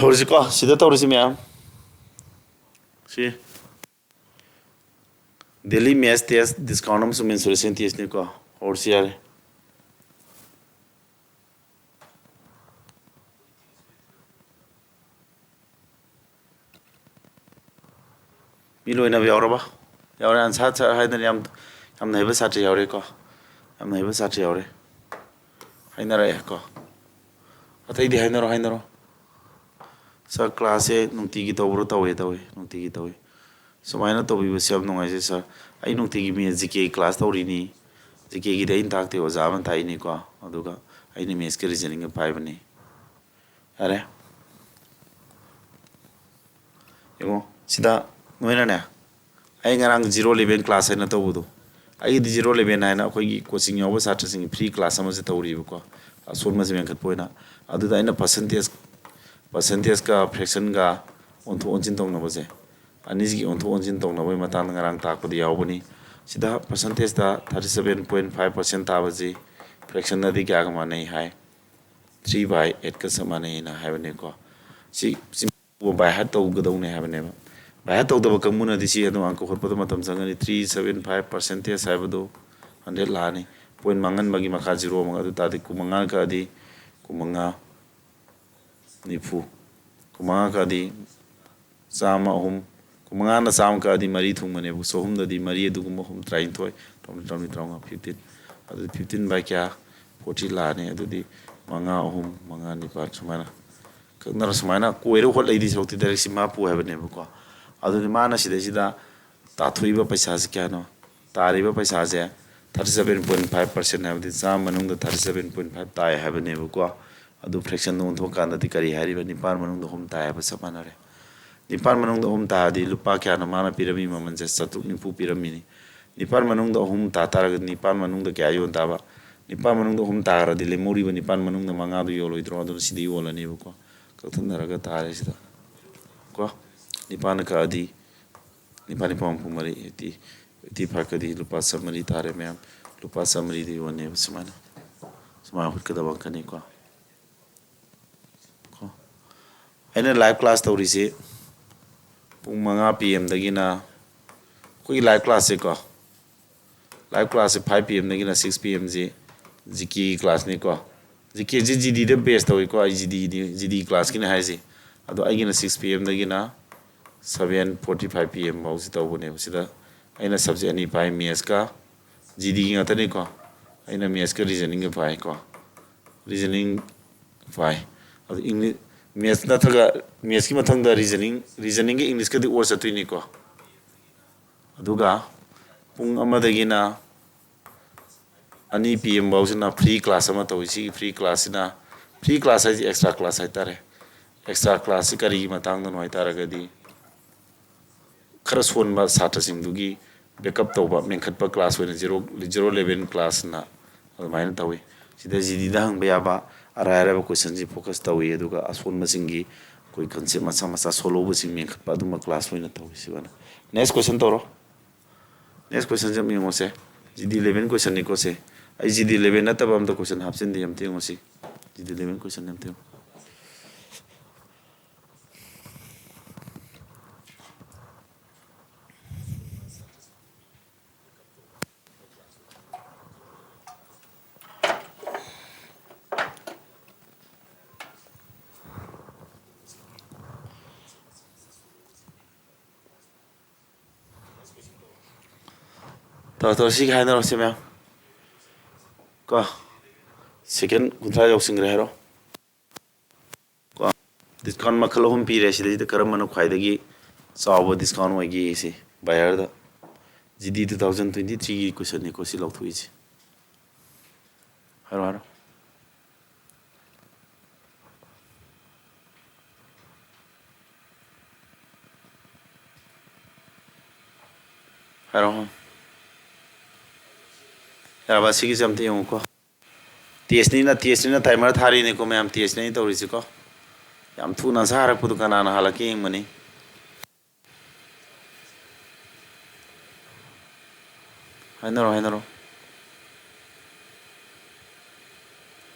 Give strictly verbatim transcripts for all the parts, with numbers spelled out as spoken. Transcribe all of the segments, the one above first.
ꯍꯧꯔꯁꯤꯀꯣ, ꯁꯤꯗ ꯇꯧꯔꯤꯁꯤ ꯃꯌꯥꯝ ꯁꯤ ꯗꯦꯂꯤ ꯃꯦꯠꯁ ꯇꯦꯁ ꯗꯤꯁꯀꯥꯎꯟ ꯑꯃꯁꯨꯡ ꯃꯦꯟꯁꯨꯔꯦꯁꯟ ꯇꯦꯁꯅꯤꯀꯣ꯫ ꯍꯧꯔꯁꯤ ꯌꯥꯔꯦ꯫ ꯃꯤ ꯂꯣꯏꯅꯕ ꯌꯥꯎꯔꯕ? ꯌꯥꯎꯔꯦ꯫ ꯑꯟꯁꯥꯔ ꯁꯥꯔ ꯍꯥꯏꯗꯅ ꯌꯥꯝ ꯌꯥꯝꯅ ꯍꯩꯕ ꯁꯥꯇ꯭ꯔ ꯌꯥꯎꯔꯦꯀꯣ꯫ ꯌꯥꯝꯅ ꯍꯩꯕ ꯁꯥꯇ꯭ꯔ ꯌꯥꯎꯔꯦ꯫ ꯍꯥꯏꯅꯔꯛꯑꯦꯀꯣ꯫ ꯑꯇꯩꯗꯤ ꯍꯥꯏꯅꯔꯣ, ꯍꯥꯏꯅꯔꯣ꯫ ꯁꯥꯔ, ꯀ꯭ꯂꯥꯁꯁꯦ ꯅꯨꯡꯇꯤꯒꯤ ꯇꯧꯕ꯭ꯔꯣ? ꯇꯧꯋꯦ, ꯇꯧꯋꯦ, ꯅꯨꯡꯇꯤꯒꯤ ꯇꯧꯋꯦ꯫ ꯁꯨꯃꯥꯏꯅ ꯇꯧꯕꯤꯕꯁꯦ ꯌꯥꯝ ꯅꯨꯡꯉꯥꯏꯖꯩ ꯁꯥꯔ꯫ ꯑꯩ ꯅꯨꯡꯇꯤꯒꯤ ꯃꯦꯠꯁ ꯖꯤ ꯀꯦ ꯀ꯭ꯂꯥꯁ ꯇꯧꯔꯤꯅꯤ꯫ ꯖꯤ ꯀꯦꯒꯤꯗꯤ ꯑꯩꯅ ꯇꯥꯛꯇꯦ, ꯑꯣꯖꯥ ꯑꯃꯅ ꯇꯥꯛꯏꯅꯤꯀꯣ꯫ ꯑꯗꯨꯒ ꯑꯩꯅ ꯃꯦꯠꯁꯀ ꯔꯤꯖꯅꯤꯡꯒ ꯄꯥꯏꯕꯅꯤ꯫ ꯌꯥꯔꯦ꯫ ꯌꯦꯡꯉꯣ, ꯁꯤꯗ ꯅꯣꯏꯅꯅꯦ, ꯑꯩ ꯉꯔꯥꯡ ꯖꯤꯔꯣ ꯏꯂꯦꯚꯦꯟ ꯀ꯭ꯂꯥꯁ ꯍꯥꯏꯅ ꯇꯧꯕꯗꯣ, ꯑꯩꯒꯤꯗꯤ ꯖꯤꯔꯣ ꯏꯂꯦꯚꯦꯟ ꯍꯥꯏꯅ ꯑꯩꯈꯣꯏꯒꯤ ꯀꯣꯆꯤꯡ ꯌꯥꯎꯕ ꯁꯥꯇ꯭ꯔꯁꯤꯡꯒꯤ ꯐ꯭ꯔꯤ ꯀ꯭ꯂꯥꯁ ꯑꯃꯁꯦ ꯇꯧꯔꯤꯕꯀꯣ, ꯑꯁꯣꯟꯕꯁꯦ ꯃꯦꯟꯈꯠꯄ ꯑꯣꯏꯅ꯫ ꯑꯗꯨꯗ ꯑꯩꯅ ꯄꯔꯁꯦꯟꯇꯦꯖ, ꯄꯔꯁꯦꯟꯇꯦꯖꯀ ꯐ꯭ꯔꯦꯛꯁꯟꯒ ꯑꯣꯟꯊꯣꯛ ꯑꯣꯟꯁꯤꯟ ꯇꯧꯅꯕꯁꯦ, ꯑꯅꯤꯁꯤꯒꯤ ꯑꯣꯟꯊꯣꯛ ꯑꯣꯟꯁꯤꯟ ꯇꯧꯅꯕꯒꯤ ꯃꯇꯥꯡꯗ ꯉꯔꯥꯡ ꯇꯥꯛꯄꯗ ꯌꯥꯎꯕꯅꯤ꯫ ꯁꯤꯗ ꯄꯔꯁꯦꯟꯇꯦꯖꯇ thirty seven point five percent ꯇꯥꯕꯁꯤ ꯐ꯭ꯔꯦꯛꯁꯟꯅꯗꯤ ꯀꯌꯥꯒ ꯃꯥꯟꯅꯩ ꯍꯥꯏ? ꯊ꯭ꯔꯤ ꯕꯥꯏ ꯑꯦꯠꯀ ꯆꯞ ꯃꯥꯟꯅꯩꯅ ꯍꯥꯏꯕꯅꯦꯀꯣ꯫ ꯁꯤ, ꯁꯤ ꯕꯥꯏ ꯍꯥꯔꯠ ꯇꯧꯒꯗꯧꯅꯦ ꯍꯥꯏꯕꯅꯦꯕ꯫ ꯕꯥꯏ ꯍꯥꯔꯠ ꯇꯧꯗꯕ ꯀꯥꯡꯕꯨꯅꯗꯤ ꯁꯤ ꯑꯗꯨꯝ ꯑꯪꯀ ꯍꯣꯠꯄꯗ ꯃꯇꯝ ꯆꯪꯒꯅꯤ꯫ ꯊ꯭ꯔꯤ ꯁꯕꯦꯟ ꯐꯥꯏꯚ ꯄꯥꯔꯁꯦꯟꯇꯦꯖ ꯍꯥꯏꯕꯗꯨ ꯍꯟꯗ꯭ꯔꯦꯠ ꯂꯥꯛꯑꯅꯤ꯫ ꯄꯣꯏꯟ ꯃꯥꯡꯍꯟꯕꯒꯤ ꯃꯈꯥ ꯖꯤꯔꯣ ꯑꯃꯒ, ꯑꯗꯨ ꯇꯥꯔꯗꯤ ꯀꯨꯟꯃꯉꯥ ꯀꯛꯑꯗꯤ ꯀꯨꯟꯃꯉꯥ, ꯅꯤꯐꯨ꯫ ꯀꯨꯟꯃꯉꯥ ꯀꯛꯑꯗꯤ ꯆꯥꯝꯃ ꯑꯍꯨꯝ꯫ ꯀꯨꯟꯃꯉꯥꯅ ꯆꯥꯝꯃ ꯀꯛꯑꯗꯤ ꯃꯔꯤ ꯊꯨꯡꯕꯅꯦꯕ꯫ ꯆꯍꯨꯝꯗꯗꯤ ꯃꯔꯤ ꯑꯗꯨꯒꯨꯝꯕ ꯑꯍꯨꯝ, ꯇꯔꯥꯅꯤꯊꯣꯏ, ꯇꯔꯥꯍꯨꯝꯗꯣꯏ, ꯇꯔꯥꯃꯔꯤ, ꯇꯔꯥꯃꯉꯥ, ꯐꯤꯐꯇꯤꯟ꯫ ꯑꯗꯨꯗꯤ ꯐꯤꯐꯇꯤꯟ ꯕꯥꯏ ꯀꯌꯥ? ꯐꯣꯔꯇꯤ ꯂꯥꯛꯑꯅꯤ꯫ ꯑꯗꯨꯗꯤ ꯃꯉꯥ, ꯑꯍꯨꯝ, ꯃꯉꯥ, ꯅꯤꯄꯥꯜ ꯁꯨꯃꯥꯏꯅ ꯀꯛꯅꯔ ꯁꯨꯃꯥꯏꯅ ꯀꯣꯏꯔ ꯍꯣꯠꯂꯛꯏꯗꯤ ꯁꯔꯨꯛꯇꯤ ꯗꯥꯏꯔꯦꯛ ꯁꯤ ꯃꯥ ꯄꯨ ꯍꯥꯏꯕꯅꯦꯕꯀꯣ꯫ ꯑꯗꯨꯗꯤ ꯃꯥꯅ ꯁꯤꯗꯩꯁꯤꯗ ꯇꯥꯊꯣꯛꯏꯕ ꯄꯩꯁꯥꯁꯤ ꯀꯌꯥꯅꯣ? ꯇꯥꯔꯤꯕ ꯄꯩꯁꯥꯁꯦ thirty seven point five percent ꯍꯥꯏꯕꯗꯤ ꯆꯥꯝꯃ ꯃꯅꯨꯡꯗ ꯊꯥꯔꯇꯤ ꯁꯕꯦꯟ ꯄꯣꯏꯟ ꯐꯥꯏꯚ ꯇꯥꯏ ꯍꯥꯏꯕꯅꯦꯕꯀꯣ꯫ ꯑꯗꯨ ꯐ꯭ꯔꯦꯛꯁꯟꯗ ꯑꯣꯟꯊꯣꯛꯀꯥꯟꯗꯗꯤ ꯀꯔꯤ ꯍꯥꯏꯔꯤꯕ? ꯅꯤꯄꯥꯟ ꯃꯅꯨꯡꯗ ꯑꯍꯨꯝ ꯇꯥꯏ ꯍꯥꯏꯕ ꯆꯞ ꯃꯥꯟꯅꯔꯦ꯫ ꯅꯤꯄꯥꯟ ꯃꯅꯨꯡꯗ ꯑꯍꯨꯝ ꯇꯥꯔꯗꯤ ꯂꯨꯄꯥ ꯀꯌꯥꯅꯣ ꯃꯥꯅ ꯄꯤꯔꯝꯃꯤ ꯃꯃꯜꯁꯦ? ꯆꯥꯇ꯭ꯔꯨꯛ ꯅꯤꯐꯨ ꯄꯤꯔꯝꯃꯤꯅꯤ꯫ ꯅꯤꯄꯥꯟ ꯃꯅꯨꯡꯗ ꯑꯍꯨꯝ ꯇꯥ ꯇꯥꯔꯒꯗꯤ ꯅꯤꯄꯥꯟ ꯃꯅꯨꯡꯗ ꯀꯌꯥ ꯌꯣꯟ ꯇꯥꯕ? ꯅꯤꯄꯥꯟ ꯃꯅꯨꯡꯗ ꯑꯍꯨꯝ ꯇꯥꯈ꯭ꯔꯗꯤ ꯂꯦꯝꯍꯧꯔꯤꯕ ꯅꯤꯄꯥꯟ ꯃꯅꯨꯡꯗ ꯃꯉꯥꯗꯨ ꯌꯣꯜꯂꯣꯏꯗ꯭ꯔꯣ? ꯑꯗꯨꯅ ꯁꯤꯗ ꯌꯣꯜꯂꯅꯦꯕꯀꯣ꯫ ꯀꯛꯊꯠꯅꯔꯒ ꯇꯥꯔꯦ ꯁꯤꯗ ꯀꯣ꯫ ꯅꯤꯄꯥꯟꯅ ꯀꯛꯑꯗꯤ ꯅꯤꯄꯥꯜ ꯅꯤꯄꯥꯜ ꯍꯨꯝꯐꯨ ꯃꯔꯤ, ꯑꯩꯠꯇꯤ, ꯑꯩꯠꯇꯤ ꯐꯥꯏꯚꯀꯗꯤ ꯂꯨꯄꯥ ꯆꯥꯝꯃꯔꯤ ꯇꯥꯔꯦ ꯃꯌꯥꯝ꯫ ꯂꯨꯄꯥ ꯆꯥꯝꯃꯔꯤꯗꯤ ꯌꯣꯟꯅꯦꯕ ꯁꯨꯃꯥꯏꯅ꯫ ꯁꯨꯃꯥꯏꯅ ꯍꯨꯠꯀꯗꯕ ꯑꯪꯀꯅꯤꯀꯣ꯫ ꯀꯣ꯫ ꯑꯩꯅ live class ꯇꯧꯔꯤꯁꯤ ꯄꯨꯡ ꯃꯉꯥ P M ꯗꯒꯤꯅ, ꯑꯩꯈꯣꯏꯒꯤ live class ꯁꯦꯀꯣ, live class ꯁꯦ five P M ꯗꯒꯤꯅ six P M ꯁꯤ G K class ꯅꯤꯀꯣ꯫ G K ꯁꯤ G D ꯗ base ꯇꯧꯏꯀꯣ, ꯑꯩ G D ꯗꯤ, G D class ꯀꯤꯅꯤ ꯍꯥꯏꯁꯤ꯫ ꯑꯗꯣ ꯑꯩꯒꯤꯅ six P M ꯗꯒꯤꯅ seven forty-five P M ꯐꯥꯎꯁꯤ ꯇꯧꯕꯅꯦꯕ꯫ ꯁꯤꯗ ꯑꯩꯅ subject ꯑꯅꯤ ꯄꯥꯏ, maths ꯀ G D ꯉꯥꯛꯇꯅꯤꯀꯣ꯫ ꯑꯩꯅ maths ꯀ reasoning ꯒ ꯄꯥꯏꯀꯣ꯫ Reasoning ꯄꯥꯏ꯫ ꯑꯗꯨ English, maths ꯅꯠꯇ꯭ꯔꯒ, maths ꯀꯤ ꯃꯊꯪꯗ reasoning, reasoning ꯒ English ꯀꯗꯤ ꯑꯣꯔ ꯆꯠꯇꯣꯏꯅꯤꯀꯣ꯫ ꯑꯗꯨꯒ ꯄꯨꯡ ꯑꯃꯗꯒꯤꯅ ꯑꯅꯤ P M ꯐꯥꯎꯁꯤꯅ free class ꯑꯃ ꯇꯧꯏ꯫ ꯁꯤꯒꯤ free class ꯁꯤꯅ, free class ꯍꯥꯏꯁꯤ extra class ꯍꯥꯏꯇꯥꯔꯦ꯫ Extra class ꯁꯤ ꯀꯔꯤꯒꯤ ꯃꯇꯥꯡꯗꯅꯣ ꯍꯥꯏꯇꯥꯔꯒꯗꯤ, ꯈꯔ ꯁꯣꯟꯕ ꯁꯥꯇ꯭ꯔꯁꯤꯡꯗꯨꯒꯤ backup ꯇꯧꯕ, ꯃꯦꯟꯈꯠꯄ class ꯑꯣꯏꯅ zero, zero eleven class ꯅ ꯑꯗꯨꯃꯥꯏꯅ ꯇꯧꯏ꯫ ꯁꯤꯗ G D ꯗ ꯍꯪꯕ ꯌꯥꯕ ꯑꯔꯥꯏ ꯑꯔꯥꯏꯕ question ꯁꯤ focus ꯇꯧꯏ, ꯑꯗꯨꯒ ꯑꯁꯣꯟꯕꯁꯤꯡꯒꯤ ꯑꯩꯈꯣꯏ concept ꯃꯆꯥ ꯃꯆꯥ ꯁꯣꯜꯍꯧꯕꯁꯤꯡ ꯃꯦꯟꯈꯠꯄ ꯑꯗꯨꯝꯕ class ꯑꯣꯏꯅ ꯇꯧꯏ꯫ ꯁꯤꯕꯅ next question ꯇꯧꯔꯣ꯫ Next question ꯁꯦ ꯑꯃꯨꯛ ꯌꯦꯡꯉꯣꯁꯦ꯫ G D eleven question ꯅꯤꯀꯣ ꯁꯦ꯫ ꯑꯩ G D eleven ꯅꯠꯇꯕ ꯑꯝꯇ question ꯍꯥꯞꯆꯤꯟꯗꯦ, ꯑꯝꯇ ꯌꯦꯡꯉꯣꯁꯤ꯫ G D eleven question ꯑꯝꯇ ꯌꯦꯡꯉꯣ꯫ ꯇꯧꯔꯣ, ꯇꯧꯔꯣ, ꯁꯤꯒꯤ ꯍꯥꯏꯅꯔꯣꯁꯦ ꯃꯌꯥꯝ꯫ ꯀꯣ, second ꯀꯨꯟꯊ꯭ꯔꯥ ꯌꯧꯁꯤꯟꯈ꯭ꯔꯦ ꯍꯥꯏꯔꯣ꯫ ꯀꯣ, discount ꯃꯈꯜ ꯑꯍꯨꯝ ꯄꯤꯔꯦ꯫ ꯁꯤꯗꯩꯁꯤꯗ ꯀꯔꯝꯕꯅ ꯈ꯭ꯋꯥꯏꯗꯒꯤ ꯆꯥꯎꯕ discount ꯑꯣꯏꯒꯦ ꯁꯤ buyer ꯗ? G D two thousand twenty three ꯒꯤ question ꯅꯤꯀꯣ ꯁꯤ ꯂꯧꯊꯣꯛꯏꯁꯦ꯫ ꯍꯥꯏꯔꯣ, ꯍꯥꯏꯔꯣ꯫ ꯍꯥꯏꯔꯣ꯫ ꯌꯥꯔꯕ? ꯁꯤꯒꯤꯁꯦ ꯑꯝꯇ ꯌꯦꯡꯉꯨꯀꯣ꯫ Test ꯅꯤꯅ, test ꯅꯤꯅ timer ꯊꯥꯔꯤꯅꯤꯀꯣ ꯃꯌꯥꯝ, test ꯅꯤ ꯑꯩꯅ ꯇꯧꯔꯤꯁꯤꯀꯣ꯫ ꯌꯥꯝ ꯊꯨꯅ answer ꯍꯥꯏꯔꯛꯄꯗꯣ ꯀꯅꯥꯅ ꯍꯥꯜꯂꯛꯀꯦ ꯌꯦꯡꯕꯅꯤ꯫ ꯍꯥꯏꯅꯔꯣ, ꯍꯥꯏꯅꯔꯣ꯫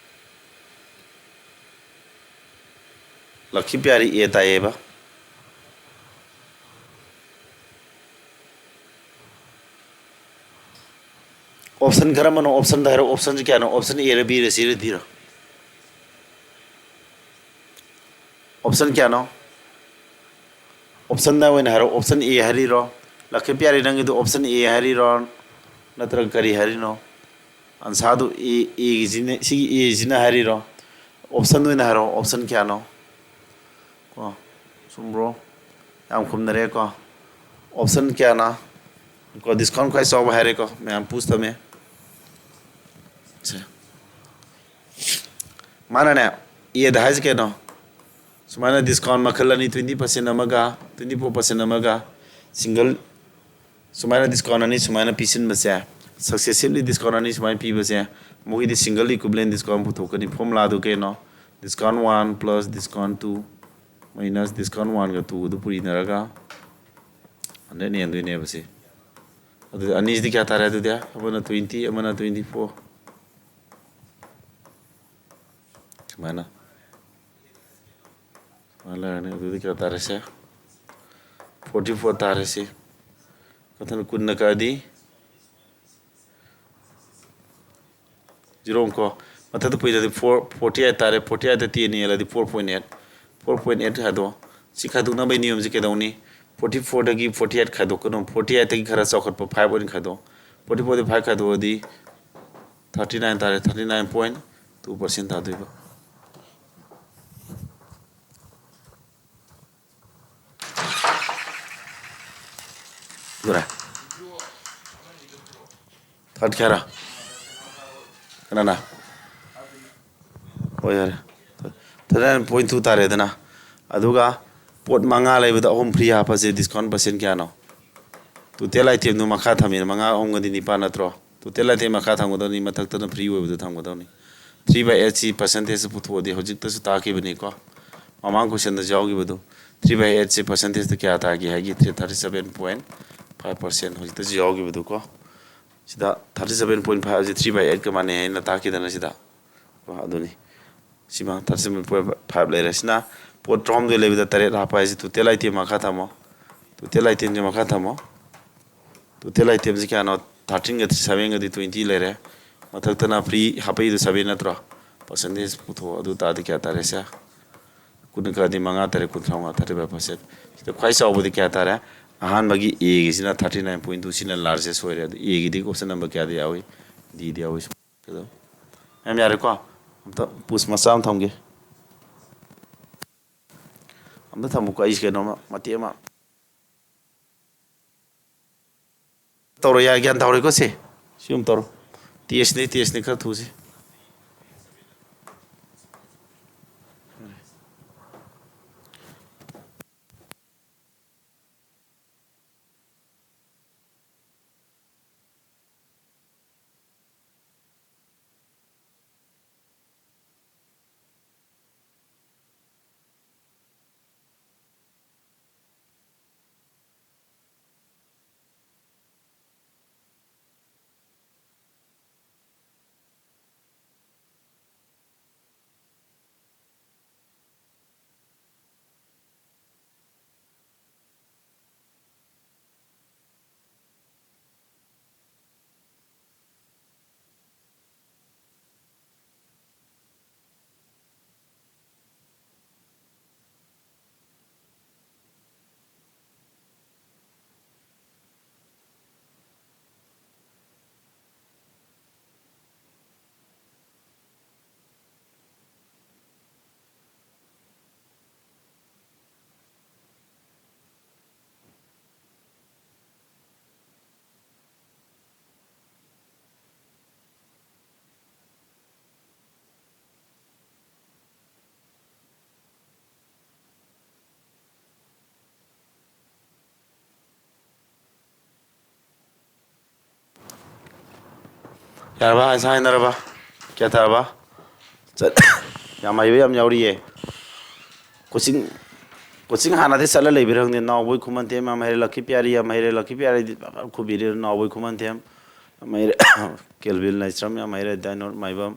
ꯂꯛꯈꯤ ꯄ꯭ꯌꯥꯔꯤ ꯑꯦ ꯇꯥꯏꯌꯦꯕ꯫ ꯑꯣꯞꯁꯟ ꯀꯔꯝꯕꯅꯣ? ꯑꯣꯞꯁꯟꯗ ꯍꯥꯏꯔꯣ꯫ ꯑꯣꯞꯁꯟꯁꯤ ꯀꯌꯥꯅꯣ? ꯑꯣꯞꯁꯟ ꯑꯦꯔ ꯕꯤꯔ ꯁꯤꯔ ꯗꯤꯔꯣ? ꯑꯣꯞꯁꯟ ꯀꯌꯥꯅꯣ? ꯑꯣꯞꯁꯟꯗ ꯑꯣꯏꯅ ꯍꯥꯏꯔꯣ꯫ ꯑꯣꯞꯁꯟ ꯑꯦ ꯍꯥꯏꯔꯤꯔꯣ? ꯂꯛꯈꯤ ꯄ꯭ꯌꯥꯔꯤ, ꯅꯪꯒꯤꯗꯣ ꯑꯣꯞꯁꯟ ꯑꯦ ꯍꯥꯏꯔꯤꯔꯣ, ꯅꯠꯇ꯭ꯔꯒ ꯀꯔꯤ ꯍꯥꯏꯔꯤꯅꯣ? ꯑꯟꯁꯥꯗꯨ ꯑꯦ, ꯑꯦꯒꯤꯁꯤꯅ, ꯁꯤꯒꯤ ꯑꯦꯁꯤꯅ ꯍꯥꯏꯔꯤꯔꯣ? ꯑꯣꯞꯁꯟ ꯑꯣꯏꯅ ꯍꯥꯏꯔꯣ꯫ ꯑꯣꯞꯁꯟ ꯀꯌꯥꯅꯣ? ꯀꯣ, ꯆꯨꯝꯕ꯭ꯔꯣ? ꯌꯥꯝ ꯈꯨꯝꯅꯔꯦꯀꯣ꯫ ꯑꯣꯞꯁꯟ ꯀꯌꯥꯅ? ꯀꯣ, ꯗꯤꯁꯀꯥꯎꯟ ꯈ꯭ꯋꯥꯏ ꯆꯥꯎꯕ ꯍꯥꯏꯔꯦꯀꯣ, ꯃꯌꯥꯝ ꯄꯨꯁ ꯊꯝꯃꯦ꯫ ꯁꯦ꯫ ꯃꯥꯅꯅꯦ, ꯑꯦꯗ ꯍꯥꯏꯁꯦ ꯀꯩꯅꯣ? ꯁꯨꯃꯥꯏꯅ ꯗꯤꯁꯀꯥꯎꯟ ꯃꯈꯜ ꯑꯅꯤ, twenty percent ꯑꯃꯒ twenty four percent ꯑꯃꯒ, ꯁꯤꯡꯒꯜ, ꯁꯨꯃꯥꯏꯅ ꯗꯤꯁꯀꯥꯎꯟ ꯑꯅꯤ ꯁꯨꯃꯥꯏꯅ ꯄꯤꯁꯤꯟꯕꯁꯦ, successively ꯗꯤꯁꯀꯥꯎꯟ ꯑꯅꯤ ꯁꯨꯃꯥꯏꯅ ꯄꯤꯕꯁꯦ, ꯃꯈꯣꯏꯗꯤ ꯁꯤꯡꯒꯜ ꯏꯀ꯭ꯋꯤꯕꯂꯦꯟ ꯗꯤꯁꯀꯥꯎꯟ ꯄꯨꯊꯣꯛꯀꯅꯤ꯫ ꯐꯣꯔꯃꯨꯂꯥꯗꯨ ꯀꯩꯅꯣ? Discount one plus discount two minus discount one ꯒ two ꯒꯗꯨ ꯄꯨꯔꯤꯅꯔꯒ hundred ꯅ ꯍꯦꯟꯗꯣꯏꯅꯦꯕ ꯁꯤ꯫ ꯑꯗꯨꯗꯤ ꯑꯅꯤꯁꯤꯗꯤ ꯀꯌꯥ ꯇꯥꯔꯦ? ꯑꯗꯨꯗꯤ ꯑꯃꯅ twenty, ꯑꯃꯅ twenty four꯫ ꯁꯨꯃꯥꯏꯅ꯫ ꯁꯨꯃꯥꯏꯅ ꯂꯩꯔꯅꯤ꯫ ꯑꯗꯨꯗꯤ ꯀꯌꯥ ꯇꯥꯔꯦ ꯁꯦ? Forty four ꯇꯥꯔꯦ ꯁꯤ꯫ ꯃꯊꯪ ꯀꯨꯟꯅ ꯀꯛꯑꯗꯤ ꯖꯤꯔꯣ ꯑꯃꯨꯛ ꯀꯣ꯫ ꯃꯊꯛꯇ ꯄꯨꯏꯗꯗꯤ four, forty eight ꯇꯥꯔꯦ꯫ Forty eight ꯇ ten ꯌꯦꯜꯂꯗꯤ four point eight꯫ Four point eight ꯈꯥꯏꯗꯣꯛꯑꯣ꯫ ꯁꯤ ꯈꯥꯏꯗꯣꯛꯅꯕꯒꯤ ꯅꯤꯌꯣꯝꯁꯤ ꯀꯩꯗꯧꯅꯤ? Forty four ꯗꯒꯤ forty eight ꯈꯥꯏꯗꯣꯛꯀꯅꯨ꯫ Forty eight ꯇꯒꯤ ꯈꯔ ꯆꯥꯎꯈꯠꯄ five ꯑꯣꯏꯅ ꯈꯥꯏꯗꯣꯛꯑꯣ꯫ Forty four ꯗꯒꯤ five ꯈꯥꯏꯗꯣꯛꯑꯗꯤ thirty nine ꯇꯥꯔꯦ꯫ Thirty nine point two percent ꯇꯥꯗꯣꯏꯕ꯫ ꯗꯨꯔꯥ꯫ Third ꯀꯌꯥꯔꯥ? ꯀꯅꯥꯅ? ꯍꯣꯏ, ꯌꯥꯔꯦ꯫ Thirty nine point two ꯇꯥꯔꯦꯗꯅ꯫ ꯑꯗꯨꯒ ꯄꯣꯠ ꯃꯉꯥ ꯂꯩꯕꯗ ꯑꯍꯨꯝ free ꯍꯥꯞꯄꯁꯦ, discount percent ꯀꯌꯥꯅꯣ? Total item ꯗꯨ ꯃꯈꯥ ꯊꯝꯃꯤꯅ, ꯃꯉꯥ ꯑꯍꯨꯝꯒꯗꯤ ꯅꯤꯄꯥꯟ ꯅꯠꯇ꯭ꯔꯣ? Total item ꯃꯈꯥ ꯊꯝꯒꯗꯕꯅꯤ, ꯃꯊꯛꯇꯅ free ꯑꯣꯏꯕꯗꯨ ꯊꯝꯒꯗꯕꯅꯤ꯫ Three by eight ꯁꯤ percentage ꯄꯨꯊꯣꯛꯑꯗꯤ ꯍꯧꯖꯤꯛꯇꯁꯨ ꯇꯥꯛꯈꯤꯕꯅꯤꯀꯣ, ꯃꯃꯥꯡ question ꯗꯁꯨ ꯌꯥꯎꯈꯤꯕꯗꯣ꯫ Three by eight ꯁꯤ percentage ꯇ ꯀꯌꯥ ꯇꯥꯒꯦ ꯍꯥꯏꯒꯤ? Thirty seven point five percent ꯍꯧꯖꯤꯛꯇꯁꯨ ꯌꯥꯎꯈꯤꯕꯗꯨꯀꯣ꯫ ꯁꯤꯗ thirty seven point five ꯁꯤ three by eight ꯀ ꯃꯥꯟꯅꯩ ꯍꯥꯏꯅ ꯇꯥꯛꯈꯤꯗꯅ ꯁꯤꯗ꯫ ꯀꯣ, ꯑꯗꯨꯅꯤ꯫ ꯁꯤꯃ thirty seven point five ꯂꯩꯔꯦ꯫ ꯁꯤꯅ ꯄꯣꯠ ꯇꯔꯥꯍꯨꯝꯗꯣꯏ ꯂꯩꯕꯗ ꯇꯔꯦꯠ ꯍꯥꯞꯄ ꯍꯥꯏꯁꯦ total item ꯃꯈꯥ ꯊꯝꯃꯣ꯫ Total itemꯁꯦ ꯃꯈꯥ ꯊꯝꯃꯣ꯫ Total itemꯁꯦ ꯀꯌꯥꯅꯣ? Thirteenꯒ sevenꯒꯗꯤ twenty ꯂꯩꯔꯦ꯫ ꯃꯊꯛꯇꯅ free ꯍꯥꯞꯄꯛꯏꯗꯣ seven ꯅꯠꯇ꯭ꯔꯣ? Percentage ꯄꯨꯊꯣꯛꯑꯣ꯫ ꯑꯗꯨ ꯇꯥꯔꯗꯤ ꯀꯌꯥ ꯇꯥꯔꯦ ꯁꯦ? ꯀꯨꯟ ꯀꯗꯤ ꯃꯉꯥ ꯇꯥꯔꯦ, ꯀꯨꯟꯊ꯭ꯔꯥ ꯃꯉꯥ, thirty five percent꯫ ꯁꯤꯗ ꯈ꯭ꯋꯥꯏ ꯆꯥꯎꯕꯗꯤ ꯀꯌꯥ ꯇꯥꯔꯦ? ꯑꯍꯥꯟꯕꯒꯤ Aꯒꯤꯁꯤꯅ thirty nine point two, ꯁꯤꯅ largest ꯑꯣꯏꯔꯦ꯫ ꯑꯗꯨ Aꯒꯤꯗꯤ question number ꯀꯌꯥꯗ ꯌꯥꯎꯏ? Dꯗ ꯌꯥꯎꯏ꯫ ꯑꯗꯣ ꯃꯌꯥꯝ ꯌꯥꯔꯦꯀꯣ? ꯑꯝꯇ pause ꯃꯆꯥ ꯑꯃ ꯊꯝꯒꯦ꯫ ꯑꯝꯇ ꯊꯝꯃꯨꯀꯣ, ꯑꯩꯁꯦ ꯀꯩꯅꯣꯝꯃ, ꯃꯇꯦꯛ ꯑꯃ ꯇꯧꯔꯣ꯫ ꯌꯥꯏ, ꯒ꯭ꯌꯥꯟ ꯇꯥꯍꯧꯔꯦꯀꯣ ꯁꯦ? ꯁꯤ ꯑꯃ ꯇꯧꯔꯣ꯫ Testꯅꯤ, testꯅꯤ, ꯈꯔ ꯊꯨꯁꯤ꯫ ꯌꯥꯔꯕ? ꯑꯩꯁꯥ ꯍꯥꯏꯅꯔꯕ? ꯀꯌꯥ ꯇꯥꯔꯕ? ꯆꯠ-, ꯌꯥꯝ ꯍꯩꯕ ꯌꯥꯝ ꯌꯥꯎꯔꯤꯌꯦ꯫ Coaching, coaching ꯍꯥꯟꯅꯗꯤ ꯆꯠꯂ ꯂꯩꯕꯤꯔ ꯈꯪꯗꯦ꯫ ꯅꯥꯎꯕꯣꯏ ꯈꯨꯃꯟꯊꯦꯝ ꯌꯥꯝ ꯍꯩꯔꯦ, ꯂꯛꯀꯤ ꯄꯤꯌꯥꯔꯤ ꯌꯥꯝ ꯍꯩꯔꯦ, ꯂꯛꯀꯤ ꯄꯤꯌꯥꯔꯤꯗꯤ ꯐꯖꯅ ꯈꯨꯕꯤꯔꯦ꯫ ꯅꯥꯎꯕꯣꯏ ꯈꯨꯃꯟꯊꯦꯝ ꯌꯥꯝ ꯍꯩꯔꯦ, ꯀꯦꯜꯕꯤꯟ ꯂꯥꯏꯁ꯭ꯔꯝ ꯌꯥꯝ ꯍꯩꯔꯦ, ꯗꯥꯏꯅꯣꯠ ꯃꯥꯏꯕꯝ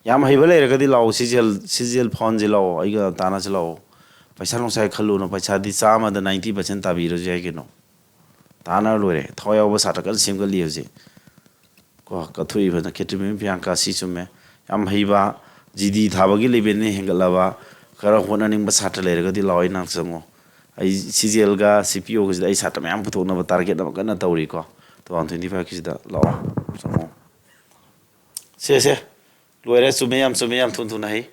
ꯌꯥꯝ ꯍꯩꯕ ꯂꯩꯔꯒꯗꯤ ꯂꯥꯛꯑꯣ, ꯁꯤ ꯖꯦꯜ, ꯁꯤ ꯖꯦꯜ ꯐꯣꯟꯁꯤ ꯂꯥꯛꯑꯣ, ꯑꯩꯒ ꯇꯥꯟꯅꯁꯤ ꯂꯥꯛꯑꯣ꯫ ꯄꯩꯁꯥ ꯅꯨꯡꯁꯥꯒꯤ ꯈꯜꯂꯨꯅꯨ, ꯄꯩꯁꯥꯗꯤ ꯆꯥꯝꯃꯗ ninety percent ꯇꯥꯕꯤꯔꯁꯨ ꯌꯥꯏ ꯀꯩꯅꯣ꯫ ꯇꯥꯟꯅꯔ ꯂꯣꯏꯔꯦ꯫ ꯊꯋꯥꯏ ꯌꯥꯎꯕ ꯁꯥꯇ꯭ꯔ ꯀꯟꯅ ꯁꯦꯝꯒꯠꯂꯤ ꯍꯧꯖꯤꯛ꯫ ꯀꯣ, ꯀꯠꯊꯣꯛꯏꯕꯅ ꯈꯦꯇ꯭ꯔꯤꯃꯌꯨꯝ ꯄ꯭ꯔꯤꯌꯥꯡꯀꯥ, ꯁꯤ ꯆꯨꯝꯃꯦ꯫ ꯌꯥꯝ ꯍꯩꯕ, G D ꯊꯥꯕꯒꯤ level ꯅ ꯍꯦꯟꯒꯠꯂꯕ, ꯈꯔ ꯍꯣꯠꯅꯅꯤꯡꯕ ꯁꯥꯇ꯭ꯔ ꯂꯩꯔꯒꯗꯤ ꯂꯥꯛꯑꯣ, ꯑꯩ ꯅꯥꯛꯇ ꯆꯪꯉꯣ꯫ ꯑꯩ C G L ꯒ C P O ꯒꯁꯤꯗ ꯑꯩ ꯁꯥꯇ꯭ꯔ ꯃꯌꯥꯝ ꯄꯨꯊꯣꯛꯅꯕ target ꯑꯃ ꯀꯟꯅ ꯇꯧꯔꯤꯀꯣ꯫ Two thousand twenty five ꯀꯤꯁꯤꯗ ꯂꯥꯛꯑꯣ, ꯆꯪꯉꯣ꯫ ꯁꯦ, ꯁꯦ꯫ ꯂꯣꯏꯔꯦ꯫ ꯆꯨꯝꯃꯦ, ꯌꯥꯝ ꯆꯨꯝꯃꯦ, ꯌꯥꯝ ꯊꯨꯅ ꯊꯨꯅ ꯍꯩ꯫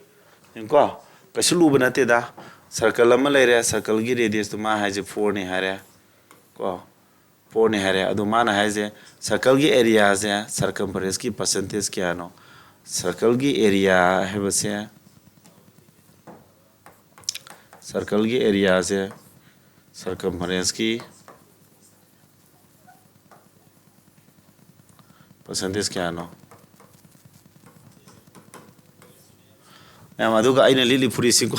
ꯌꯦꯡꯉꯨꯀꯣ, ꯀꯩꯁꯨ ꯂꯨꯕ ꯅꯠꯇꯦꯗ꯫ Circle ꯑꯃ ꯂꯩꯔꯦ, circle ꯒꯤ radius ꯇꯨ ꯃꯥ ꯍꯥꯏꯁꯦ four ꯅꯤ ꯍꯥꯏꯔꯦ꯫ ꯀꯣ, four ꯅꯤ ꯍꯥꯏꯔꯦ꯫ ꯑꯗꯣ ꯃꯥꯅ ꯍꯥꯏꯁꯦ, circle ꯒꯤ area ꯁꯦ circumference ꯀꯤ percentage ꯀꯌꯥꯅꯣ? Circle ꯒꯤ area ꯍꯥꯏꯕꯁꯦ, circle ꯒꯤ area ꯁꯦ circumference ꯀꯤ percentage ꯀꯌꯥꯅꯣ? ꯃꯌꯥꯝ, ꯑꯗꯨꯒ ꯑꯩꯅ ꯂꯤꯠꯂꯤ ꯐꯨꯔꯤꯠꯁꯤꯀꯣ,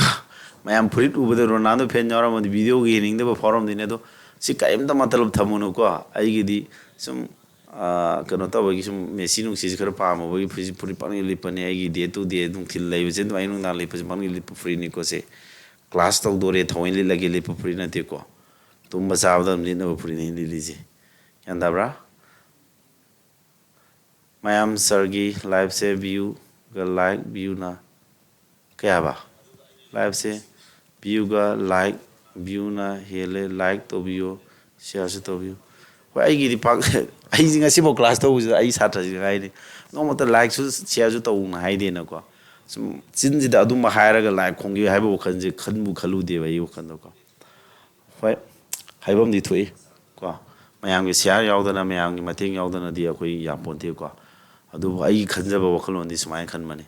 ꯃꯌꯥꯝ ꯐꯨꯔꯤꯠ ꯎꯕꯗ Ronaldo fan ꯌꯥꯎꯔꯝꯃꯗꯤ video ꯒ ꯌꯦꯡꯅꯤꯡꯗꯕ ꯐꯥꯎꯔꯝꯗꯣꯏꯅꯦ꯫ ꯑꯗꯣ ꯁꯤ ꯀꯔꯤꯝꯇ ꯃꯇꯂꯕ ꯊꯝꯃꯨꯅꯨꯀꯣ꯫ ꯑꯩꯒꯤꯗꯤ ꯁꯨꯝ, ꯑꯥ, ꯀꯩꯅꯣ ꯇꯧꯕꯒꯤ, ꯁꯨꯝ ꯃꯦꯁꯤ ꯅꯨꯡꯁꯤꯁꯤ ꯈꯔ ꯄꯥꯝꯃꯨꯕꯒꯤ ꯐꯨꯔꯤꯠ, ꯐꯨꯔꯤꯠ ꯄꯪꯂꯤꯠ ꯂꯤꯠꯄꯅꯦ꯫ ꯑꯩꯒꯤ day to day ꯅꯨꯡꯊꯤꯜ ꯂꯩꯕꯁꯦ ꯑꯗꯨꯝ ꯑꯩ ꯅꯨꯡꯗꯥꯡ ꯂꯤꯠꯄꯁꯦ ꯄꯪꯂꯤꯠ ꯂꯤꯠꯄ ꯐꯨꯔꯤꯠꯅꯤꯀꯣ ꯁꯦ꯫ Class ꯇꯧꯗꯣꯔꯦ ꯊꯑꯣꯏꯅ ꯂꯤꯠꯂꯒꯦ ꯂꯤꯠꯄ ꯐꯨꯔꯤꯠ ꯅꯠꯇꯦꯀꯣ꯫ ꯇꯨꯝꯕ ꯆꯥꯕꯗ ꯑꯗꯨꯝ ꯂꯤꯠꯅꯕ ꯐꯨꯔꯤꯠꯅꯦ ꯑꯩꯅ ꯂꯤꯠꯂꯤꯁꯦ꯫ ꯒ꯭ꯌꯥꯟ ꯇꯥꯕ꯭ꯔꯥ? ꯃꯌꯥꯝ sir ꯒꯤ live ꯁꯦ view ꯒ like, view ꯅ ꯀꯌꯥꯕ? Live ꯁꯦ view ꯒ like, view ꯅ ꯍꯦꯜꯂꯦ, like ꯇꯧꯕꯤꯌꯨ, share ꯁꯨ ꯇꯧꯕꯤꯌꯨ꯫ ꯍꯣꯏ, ꯑꯩꯒꯤꯗꯤ ꯄꯥꯛ, ꯑꯩꯁꯤ ꯉꯁꯤꯐꯥꯎ class ꯇꯧꯕꯁꯤꯗ ꯑꯩ ꯁꯥꯇ꯭ꯔꯁꯤꯡ ꯍꯥꯏꯅꯤ, ꯅꯣꯡꯃꯇ like ꯁꯨ share ꯁꯨ ꯇꯧꯅ ꯍꯥꯏꯗꯦꯅꯀꯣ꯫ ꯁꯨꯝ ꯆꯤꯟꯁꯤꯗ ꯑꯗꯨꯝꯕ ꯍꯥꯏꯔꯒ like ꯈꯣꯡꯒꯦ ꯍꯥꯏꯕ ꯋꯥꯈꯜꯁꯦ ꯈꯟꯕꯨ ꯈꯜꯂꯨꯗꯦꯕ ꯑꯩꯒꯤ ꯋꯥꯈꯜꯗꯀꯣ꯫ ꯍꯣꯏ, ꯍꯥꯏꯐꯝꯗꯤ ꯊꯣꯛꯏ ꯀꯣ, ꯃꯌꯥꯝꯒꯤ share ꯌꯥꯎꯗꯅ, ꯃꯌꯥꯝꯒꯤ ꯃꯇꯦꯡ ꯌꯥꯎꯗꯅꯗꯤ ꯑꯩꯈꯣꯏ ꯌꯥꯄꯣꯟꯇꯦꯀꯣ꯫ ꯑꯗꯨꯕꯨ ꯑꯩꯒꯤ ꯈꯟꯖꯕ ꯋꯥꯈꯜꯂꯣꯟꯗꯤ ꯁꯨꯃꯥꯏꯅ ꯈꯟꯕꯅꯤ,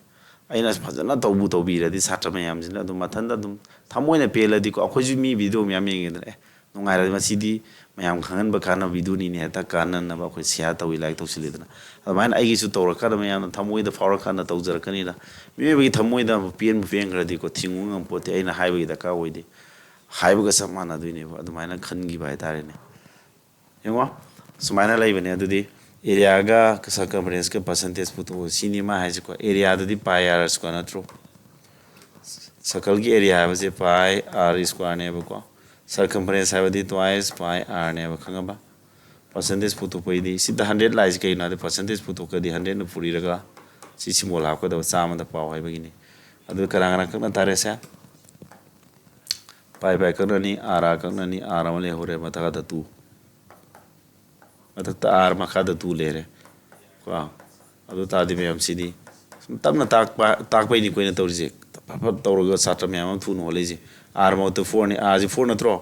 ꯑꯩꯅ ꯐꯖꯅ ꯇꯧꯕꯨ ꯇꯧꯕꯤꯔꯗꯤ ꯁꯥꯇ꯭ꯔ ꯃꯌꯥꯝꯁꯤꯅ ꯑꯗꯨꯝ ꯃꯊꯟꯇ ꯑꯗꯨꯝ ꯊꯃꯣꯏꯅ ꯄꯦꯜꯂꯗꯤꯀꯣ꯫ ꯑꯩꯈꯣꯏꯁꯨ ꯃꯤ video ꯃꯌꯥꯝ ꯌꯦꯡꯉꯦꯗꯅ, ꯑꯦ, ꯅꯨꯡꯉꯥꯏꯔꯗꯤ ꯃꯁꯤꯗꯤ ꯃꯌꯥꯝ ꯈꯪꯍꯟꯕ ꯀꯥꯟꯅꯕ video ꯅꯤꯅꯦ, ꯍꯦꯛꯇ ꯀꯥꯟꯅꯅꯕ ꯑꯩꯈꯣꯏ share ꯇꯧꯏ, like ꯇꯧꯁꯤꯜꯂꯤꯗꯅ꯫ ꯑꯗꯨꯃꯥꯏꯅ ꯑꯩꯒꯤꯁꯨ ꯇꯧꯔꯀꯥꯟꯗ ꯃꯌꯥꯝꯅ ꯊꯃꯣꯏꯗ ꯐꯥꯎꯔꯀꯥꯟꯗ ꯇꯧꯖꯔꯛꯀꯅꯤꯗ꯫ ꯃꯤꯑꯣꯏꯕꯒꯤ ꯊꯃꯣꯏꯗ ꯄꯦꯟꯕꯨ ꯄꯦꯟꯈ꯭ꯔꯗꯤꯀꯣ, ꯊꯤꯡꯉꯨ ꯉꯝꯄꯣꯠꯇꯦ꯫ ꯑꯩꯅ ꯍꯥꯏꯕꯒꯤ ꯗꯔꯀꯥꯔ ꯑꯣꯏꯗꯦ꯫ ꯍꯥꯏꯕꯒ ꯆꯞ ꯃꯥꯟꯅꯗꯣꯏꯅꯦꯕ, ꯑꯗꯨꯃꯥꯏꯅ ꯈꯟꯈꯤꯕ ꯍꯥꯏꯇꯥꯔꯦꯅꯦ꯫ ꯌꯦꯡꯉꯣ, ꯁꯨꯃꯥꯏꯅ ꯂꯩꯕꯅꯦ꯫ ꯑꯗꯨꯗꯤ area ꯒ circumference ꯀ percentage ꯄꯨꯊꯣꯛꯑꯣ ꯁꯤꯅꯤ ꯃꯥ ꯍꯥꯏꯁꯦꯀꯣ꯫ Area ꯗꯗꯤ pi r square ꯅꯠꯇ꯭ꯔꯣ? ꯁꯔꯀꯜꯒꯤ ꯑꯦꯔꯤꯌꯥ ꯍꯥꯏꯕꯁꯦ ꯄꯥꯏ ꯑꯥꯔ ꯁ꯭ꯀ꯭ꯋꯥꯔꯅꯦꯕꯀꯣ꯫ ꯁꯔꯀꯝꯐꯔꯦꯟꯁ ꯍꯥꯏꯕꯗꯤ ꯇ꯭ꯋꯥꯏꯁ ꯄꯥꯏ ꯑꯥꯔꯅꯦꯕ, ꯈꯪꯉꯕ? ꯄꯥꯔꯁꯦꯟꯇꯦꯖ ꯄꯨꯊꯣꯛꯄꯩꯗꯤ ꯁꯤꯗ ꯍꯟꯗ꯭ꯔꯦꯠ ꯂꯥꯛꯏꯁꯦ ꯀꯩꯒꯤꯅꯣ ꯍꯥꯏꯗꯤ, ꯄꯥꯔꯁꯦꯟꯇꯦꯖ ꯄꯨꯊꯣꯛꯈ꯭ꯔꯗꯤ ꯍꯟꯗ꯭ꯔꯦꯠꯅ ꯄꯨꯔꯤꯔꯒ ꯁꯤ ꯁꯤꯝꯕꯣꯜ ꯍꯥꯞꯀꯗꯕ, ꯆꯥꯝꯃꯗ ꯄꯥꯎ ꯍꯥꯏꯕꯒꯤꯅꯤ꯫ ꯑꯗꯨ ꯀꯅꯥ ꯀꯅꯥ ꯀꯛꯅ ꯇꯥꯔꯦꯁꯦ? ꯄꯥꯏ ꯄꯥꯏ ꯀꯛꯅꯅꯤ, ꯑꯥꯔ ꯑꯥꯔ ꯀꯛꯅꯅꯤ, ꯑꯥꯔ ꯑꯃ ꯂꯩꯍꯧꯔꯦ, ꯃꯊꯛꯇ ꯇꯨ꯫ ꯃꯊꯛꯇ ꯑꯥꯔ, ꯃꯈꯥꯗ ꯇꯨ ꯂꯩꯔꯦ ꯀꯣ꯫ ꯑꯗꯨ ꯇꯥꯔꯗꯤ ꯃꯌꯥꯝ ꯁꯤꯗꯤ ꯁꯨꯝ ꯇꯞꯅ ꯇꯥꯛꯄ, ꯇꯥꯛꯄꯩꯅꯤꯀꯣ ꯑꯩꯅ ꯇꯧꯔꯤꯁꯦ꯫ ꯐꯠ ꯐꯠ ꯇꯧꯔꯒ ꯁꯥꯇ꯭ꯔ ꯃꯌꯥꯝ ꯑꯃ ꯊꯨꯅ ꯍꯣꯜꯂꯛꯏꯁꯦ꯫ ꯑꯥꯔ ꯃꯍꯨꯠꯇ ꯐꯣꯔꯅꯤ, ꯑꯥꯔꯁꯤ ꯐꯣꯔ ꯅꯠꯇ꯭ꯔꯣ?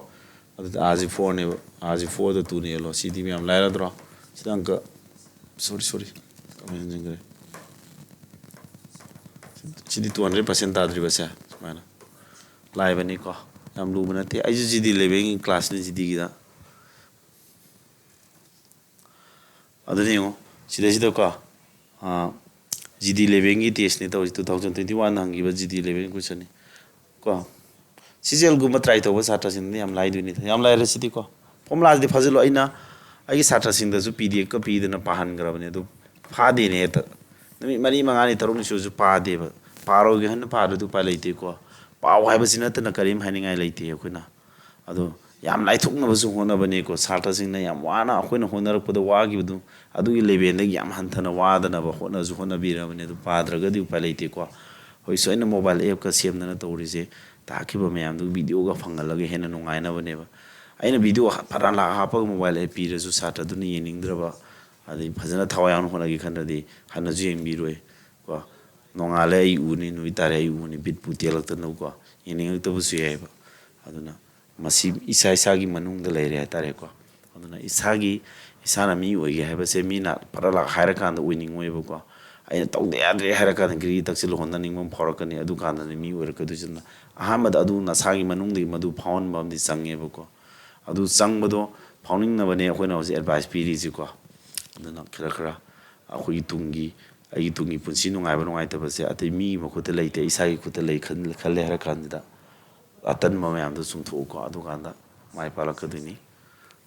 ꯑꯗꯨꯗꯤ ꯑꯥꯔꯁꯤ ꯐꯣꯔꯅꯦꯕ, ꯑꯥꯔꯁꯤ ꯐꯣꯔꯗ ꯇꯨꯅ ꯌꯦꯜꯂꯣ꯫ ꯁꯤꯗꯤ ꯃꯌꯥꯝ ꯂꯥꯏꯔꯗ꯭ꯔꯣ? ꯁꯤꯗ ꯑꯪꯀ, ꯁꯣꯔꯤ ꯁꯣꯔꯤ, ꯑꯃꯨꯛ ꯍꯦꯟꯖꯤꯟꯈ꯭ꯔꯦ꯫ ꯁꯤꯗꯤ ꯇꯨ ꯍꯟꯗ꯭ꯔꯦꯠ ꯄꯥꯔꯁꯦꯟ ꯇꯥꯗ꯭ꯔꯤꯕꯁꯦ ꯁꯨꯃꯥꯏꯅ꯫ ꯂꯥꯏꯕꯅꯤꯀꯣ, ꯌꯥꯝ ꯂꯨꯕ ꯅꯠꯇꯦ꯫ ꯑꯩꯁꯨ ꯖꯤ ꯗꯤ ꯂꯦꯚꯦꯜꯒꯤ ꯀ꯭ꯂꯥꯁꯅꯤ ꯖꯤ ꯗꯤꯒꯤꯗ꯫ ꯑꯗꯨꯅ ꯌꯦꯡꯉꯣ, ꯁꯤꯗꯩꯁꯤꯗꯀꯣ, ꯖꯤ ꯗꯤ ꯂꯦꯚꯦꯜꯒꯤ ꯇꯦꯁꯅꯤ ꯇꯧꯔꯤꯁꯤ, ꯇꯨ ꯊꯥꯎꯖꯟ ꯇ꯭ꯋꯦꯟꯇꯤ ꯋꯥꯟꯗ ꯍꯪꯈꯤꯕ ꯖꯤ ꯗꯤ ꯂꯦꯚꯦꯜꯒꯤ ꯀꯣꯏꯁꯟꯅꯤ ꯀꯣ꯫ ꯁꯤꯖꯦꯜꯒꯨꯝꯕ ꯇ꯭ꯔꯥꯏ ꯇꯧꯕ ꯁꯥꯇ꯭ꯔꯁꯤꯡꯗꯤ ꯌꯥꯝ ꯂꯥꯏꯗꯣꯏꯅꯤ, ꯌꯥꯝ ꯂꯥꯏꯔꯦ ꯁꯤꯗꯤꯀꯣ꯫ ꯐꯣꯝꯂꯥꯁꯤꯗꯤ ꯐꯥꯖꯤꯜꯂꯣ, ꯑꯩꯅ ꯑꯩꯒꯤ ꯁꯥꯇ꯭ꯔꯁꯤꯡꯗꯁꯨ ꯄꯤ ꯗꯤ ꯑꯦꯐꯀ ꯄꯤꯗꯅ ꯄꯥꯍꯟꯈ꯭ꯔꯕꯅꯤ, ꯑꯗꯨ ꯐꯥꯗꯦꯅꯦ ꯍꯦꯛꯇ꯫ ꯅꯨꯃꯤꯠ ꯃꯔꯤ ꯃꯉꯥꯅꯤ ꯇꯔꯨꯛꯅꯤ ꯁꯨꯔꯁꯨ ꯄꯥꯗꯦꯕ꯫ ꯄꯥꯔꯣꯏꯒꯦ ꯍꯥꯏꯅ ꯄꯥꯗ꯭ꯔꯗꯤ ꯎꯄꯥꯏ ꯂꯩꯇꯦꯀꯣ꯫ ꯄꯥꯎ ꯍꯥꯏꯕꯁꯤ ꯅꯠꯇꯅ ꯀꯔꯤꯝ ꯍꯥꯏꯅꯤꯡꯉꯥꯏ ꯂꯩꯇꯦ ꯑꯩꯈꯣꯏꯅ꯫ ꯑꯗꯣ ꯌꯥꯝ ꯂꯥꯏꯊꯣꯛꯅꯕꯁꯨ ꯍꯣꯠꯅꯕꯅꯤꯀꯣ꯫ ꯁꯥꯇ꯭ꯔꯁꯤꯡꯅ ꯌꯥꯝ ꯋꯥꯅ ꯑꯩꯈꯣꯏꯅ ꯍꯣꯠꯅꯔꯛꯄꯗ ꯋꯥꯈꯤꯕꯗꯨ, ꯑꯗꯨꯒꯤ ꯂꯦꯚꯦꯜꯗꯒꯤ ꯌꯥꯝ ꯍꯟꯊꯅ ꯋꯥꯗꯅꯕ ꯍꯣꯠꯅꯁꯨ ꯍꯣꯠꯅꯕꯤꯔꯕꯅꯤ꯫ ꯑꯗꯨ ꯄꯥꯗ꯭ꯔꯒꯗꯤ ꯎꯄꯥꯏ ꯂꯩꯇꯦꯀꯣ꯫ ꯍꯧꯖꯤꯛꯁꯨ ꯑꯩꯅ ꯃꯣꯕꯥꯏꯜ ꯑꯦꯞꯀ ꯁꯦꯝꯗꯅ ꯇꯧꯔꯤꯁꯦ, ꯇꯥꯛꯈꯤꯕ ꯃꯌꯥꯝꯗꯨ ꯚꯤꯗꯤꯑꯣꯒ ꯐꯪꯍꯜꯂꯒ ꯍꯦꯟꯅ ꯅꯨꯡꯉꯥꯏꯅꯕꯅꯦꯕ꯫ ꯑꯩꯅ ꯚꯤꯗꯤꯑꯣ ꯐꯅ ꯂꯥꯛ ꯍꯥꯞꯄꯒ ꯃꯣꯕꯥꯏꯜ ꯑꯦꯞ ꯄꯤꯔꯁꯨ ꯁꯥꯇ꯭ꯔꯗꯨꯅ ꯌꯦꯡꯅꯤꯡꯗ꯭ꯔꯕ, ꯑꯗꯩ ꯐꯖꯅ ꯊꯋꯥꯏ ꯌꯥꯎꯅ ꯍꯣꯠꯅꯒꯦ ꯈꯟꯗ꯭ꯔꯗꯤ ꯍꯟꯅꯁꯨ ꯌꯦꯡꯕꯤꯔꯣꯏ ꯀꯣ꯫ ꯅꯣꯡꯉꯥꯜꯂꯦ ꯑꯩ ꯎꯅꯤ, ꯅꯨꯃꯤꯠ ꯇꯥꯔꯦ ꯑꯩ ꯎꯅꯤ, ꯕꯤꯠꯄꯨ ꯇꯦꯜꯂꯛꯇꯅꯀꯣ, ꯌꯦꯡꯅꯤꯡꯉꯛꯇꯕꯁꯨ ꯌꯥꯏꯑꯕ꯫ ꯑꯗꯨꯅ ꯃꯁꯤ ꯏꯁꯥ ꯏꯁꯥꯒꯤ ꯃꯅꯨꯡꯗ ꯂꯩꯔꯦ ꯍꯥꯏꯇꯥꯔꯦꯀꯣ꯫ ꯑꯗꯨꯅ ꯏꯁꯥꯒꯤ, ꯏꯁꯥꯅ ꯃꯤ ꯑꯣꯏꯒꯦ ꯍꯥꯏꯕꯁꯦ ꯃꯤꯅ ꯐꯔ ꯂꯥꯛ ꯍꯥꯏꯔꯀꯥꯟꯗ ꯑꯣꯏꯅꯤꯡꯉꯣꯏꯕꯀꯣ꯫ ꯑꯩꯅ ꯇꯧꯗ ꯌꯥꯗ꯭ꯔꯦ ꯍꯥꯏꯔꯀꯥꯟꯗ ꯒ꯭ꯔꯤ ꯇꯛꯁꯤꯜꯂ ꯍꯣꯠꯅꯅꯤꯡꯕ ꯑꯃ ꯐꯥꯎꯔꯛꯀꯅꯤ, ꯑꯗꯨꯀꯥꯟꯗꯅꯤ ꯃꯤ ꯑꯣꯏꯔꯛꯀꯗꯣꯏꯁꯤꯅ꯫ ꯑꯍꯥꯟꯕꯗ ꯑꯗꯨ ꯅꯁꯥꯒꯤ ꯃꯅꯨꯡꯗꯒꯤ ꯃꯗꯨ ꯐꯥꯎꯍꯟꯕ ꯑꯃꯗꯤ ꯆꯪꯉꯦꯕꯀꯣ꯫ ꯑꯗꯨ ꯆꯪꯕꯗꯣ ꯐꯥꯎꯅꯤꯡꯅꯕꯅꯦ ꯑꯩꯈꯣꯏꯅ ꯍꯧꯖꯤꯛ ꯑꯦꯗꯚꯥꯏꯁ ꯄꯤꯔꯤꯁꯤꯀꯣ꯫ ꯑꯗꯨꯅ ꯈꯔ ꯈꯔ ꯑꯩꯈꯣꯏꯒꯤ ꯇꯨꯡꯒꯤ, ꯑꯩꯒꯤ ꯇꯨꯡꯒꯤ ꯄꯨꯟꯁꯤ ꯅꯨꯡꯉꯥꯏꯕ ꯅꯨꯡꯉꯥꯏꯇꯕꯁꯦ ꯑꯇꯩ ꯃꯤꯒꯤ ꯃꯈꯨꯠꯇ ꯂꯩꯇꯦ, ꯏꯁꯥꯒꯤ ꯈꯨꯠꯇ ꯂꯩ ꯈꯟ-, ꯈꯜꯂꯦ ꯍꯥꯏꯔ ꯀꯥꯟꯁꯤꯗ ꯑꯇꯟꯕ ꯃꯌꯥꯝꯗꯣ ꯆꯨꯝꯊꯣꯛꯎꯀꯣ, ꯑꯗꯨꯀꯥꯟꯗ ꯃꯥꯏ ꯄꯥꯛꯂꯛꯀꯗꯣꯏꯅꯤ꯫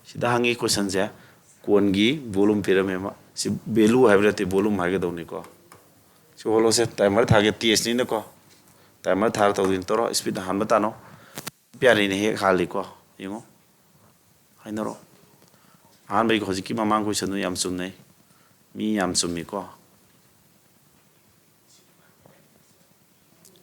ꯁꯤꯗ ꯍꯪꯉꯤ ꯀꯣꯏꯁꯟꯁꯦ, ꯀꯣꯟꯒꯤ ꯚꯣꯂꯨꯝ ꯄꯤꯔꯝꯃꯦ ꯑꯃ, ꯁꯤ ꯚꯦꯂꯨ ꯍꯥꯏꯕ ꯅꯠꯇꯦ, ꯚꯣꯂꯨꯝ ꯍꯥꯏꯒꯗꯧꯅꯤꯀꯣ꯫ ꯁꯤ ꯍꯣꯜꯂꯣꯁꯦ, ꯇꯥꯏꯃꯔ ꯊꯥꯒꯦ, ꯇꯦꯁꯅꯤꯅꯀꯣ꯫ Timer ꯊꯥꯔ ꯇꯧꯗꯣꯏꯅꯤ꯫ ꯇꯧꯔꯣ, speed ꯍꯥꯟꯕ ꯇꯥꯅꯣ꯫ ꯄꯤꯌꯥꯔꯤꯅ ꯍꯦꯛ ꯍꯥꯜꯂꯤꯀꯣ꯫ ꯌꯦꯡꯉꯣ꯫ ꯍꯥꯏꯅꯔꯣ꯫ ꯑꯍꯥꯟꯕꯒꯤ ꯍꯧꯖꯤꯛꯀꯤ ꯃꯃꯥꯡ questionꯗꯨ ꯌꯥꯝ ꯆꯨꯝꯅꯩ꯫ ꯃꯤ ꯌꯥꯝ ꯆꯨꯝꯃꯤꯀꯣ꯫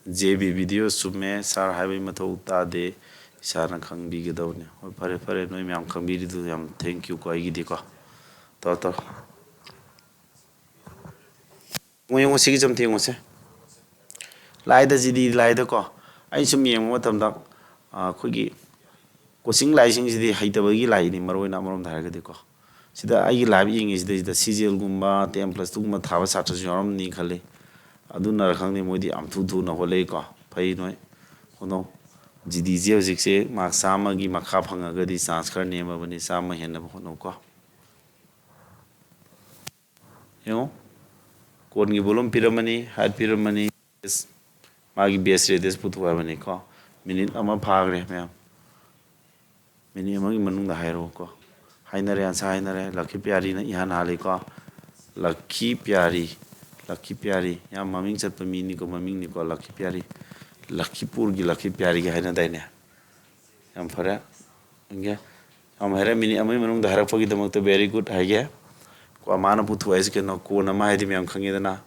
ꯖꯦ ꯕꯤ video ꯆꯨꯝꯃꯦ꯫ Sir ꯍꯥꯏꯕꯒꯤ ꯃꯊꯧ ꯇꯥꯗꯦ꯫ ꯏꯁꯥꯅ ꯈꯪꯕꯤꯒꯗꯧꯅꯦ꯫ ꯍꯣꯏ, ꯐꯔꯦ, ꯐꯔꯦ꯫ ꯅꯣꯏ ꯃꯌꯥꯝ ꯈꯪꯕꯤꯔꯤꯗꯨ ꯌꯥꯝ thank you ꯀꯣ ꯑꯩꯒꯤꯗꯤꯀꯣ꯫ ꯇꯧꯔꯣ, ꯇꯧꯔꯣ꯫ ꯌꯦꯡꯉꯣ, ꯌꯦꯡꯉꯣ, ꯁꯤꯒꯤ ꯆꯝꯊ ꯌꯦꯡꯉꯣꯁꯦ꯫ ꯂꯥꯏꯗ ꯖꯤꯗꯤ ꯂꯥꯏꯗꯀꯣ꯫ ꯑꯩꯅ ꯁꯨꯝ ꯌꯦꯡꯕ ꯃꯇꯝꯗ, ꯑ, ꯑꯩꯈꯣꯏꯒꯤ coaching ꯂꯥꯏꯁꯤꯡꯁꯤꯗꯤ ꯍꯩꯇꯕꯒꯤ ꯂꯥꯏꯅꯤ, ꯃꯔꯨꯑꯣꯏꯅ ꯑꯃꯔꯣꯝꯗ ꯍꯥꯏꯔꯒꯗꯤꯀꯣ꯫ ꯁꯤꯗ ꯑꯩꯒꯤ live ꯌꯦꯡꯉꯤꯁꯤꯗꯩꯁꯤꯗ C G Lꯒꯨꯝꯕ, ten plus twoꯒꯨꯝꯕ ꯊꯥꯕ ꯁꯥꯇ꯭ꯔꯁꯨ ꯌꯥꯎꯔꯝꯅꯤ ꯈꯜꯂꯤ꯫ ꯑꯗꯨꯅꯔ ꯈꯪꯗꯦ, ꯃꯣꯏꯗꯤ ꯌꯥꯝ ꯊꯨ ꯊꯨꯅ ꯍꯣꯠꯂꯛꯏꯀꯣ꯫ ꯐꯩ ꯅꯣꯏ꯫ ꯍꯣꯠꯅꯧ꯫ ꯖꯤꯗꯤꯁꯦ ꯍꯧꯖꯤꯛꯁꯦ mark ꯆꯥꯝꯃꯒꯤ ꯃꯈꯥ ꯐꯪꯉꯒꯗꯤ chance ꯈꯔ ꯅꯦꯝꯃꯕꯅꯤ, ꯆꯥꯝꯃ ꯍꯦꯟꯅꯕ ꯍꯣꯠꯅꯧꯀꯣ꯫ ꯌꯦꯡꯉꯣ, ꯀꯣꯟꯒꯤ volume ꯄꯤꯔꯝꯃꯅꯤ, height ꯄꯤꯔꯝꯃꯅꯤ, ꯃꯥꯒꯤ base radius ꯄꯨꯊꯣꯛꯑꯕꯅꯤꯀꯣ꯫ Minute ꯑꯃ ꯐꯥꯈ꯭ꯔꯦ ꯃꯌꯥꯝ꯫ Minute ꯑꯃꯒꯤ ꯃꯅꯨꯡꯗ ꯍꯥꯏꯔꯛꯑꯣꯀꯣ꯫ ꯍꯥꯏꯅꯔꯦ, answer ꯍꯥꯏꯅꯔꯦ꯫ ꯂꯛꯀꯤ ꯄꯤꯌꯥꯔꯤꯅ ꯏꯍꯥꯟ ꯍꯥꯜꯂꯤꯀꯣ꯫ ꯂꯛꯀꯤ ꯄꯤꯌꯥꯔꯤ, ꯂꯛꯀꯤ ꯄꯤꯌꯥꯔꯤ꯫ ꯌꯥꯝ ꯃꯃꯤꯡ ꯆꯠꯄ ꯃꯤꯅꯤꯀꯣ, ꯃꯃꯤꯡꯅꯤꯀꯣ, ꯂꯛꯀꯤ ꯄꯤꯌꯥꯔꯤ꯫ ꯂꯛꯈꯤꯄꯨꯔꯒꯤ ꯂꯛꯀꯤ ꯄꯤꯌꯥꯔꯤꯒ ꯍꯥꯏꯅꯗꯥꯏꯅꯦ? ꯌꯥꯝ ꯐꯔꯦ꯫ ꯌꯥꯝ ꯍꯥꯏꯔꯦ, minute ꯑꯃꯒꯤ ꯃꯅꯨꯡꯗ ꯍꯥꯏꯔꯛꯄꯒꯤꯗꯃꯛꯇ very good ꯍꯥꯏꯒꯦ꯫ ꯀꯣ, ꯃꯥꯅ ꯄꯨꯊꯣꯛꯑꯦ ꯍꯥꯏꯁꯦ ꯀꯩꯅꯣ? ꯀꯣꯟ ꯑꯃ ꯍꯥꯏꯗꯤ ꯃꯌꯥꯝ ꯈꯪꯉꯦꯗꯅ꯫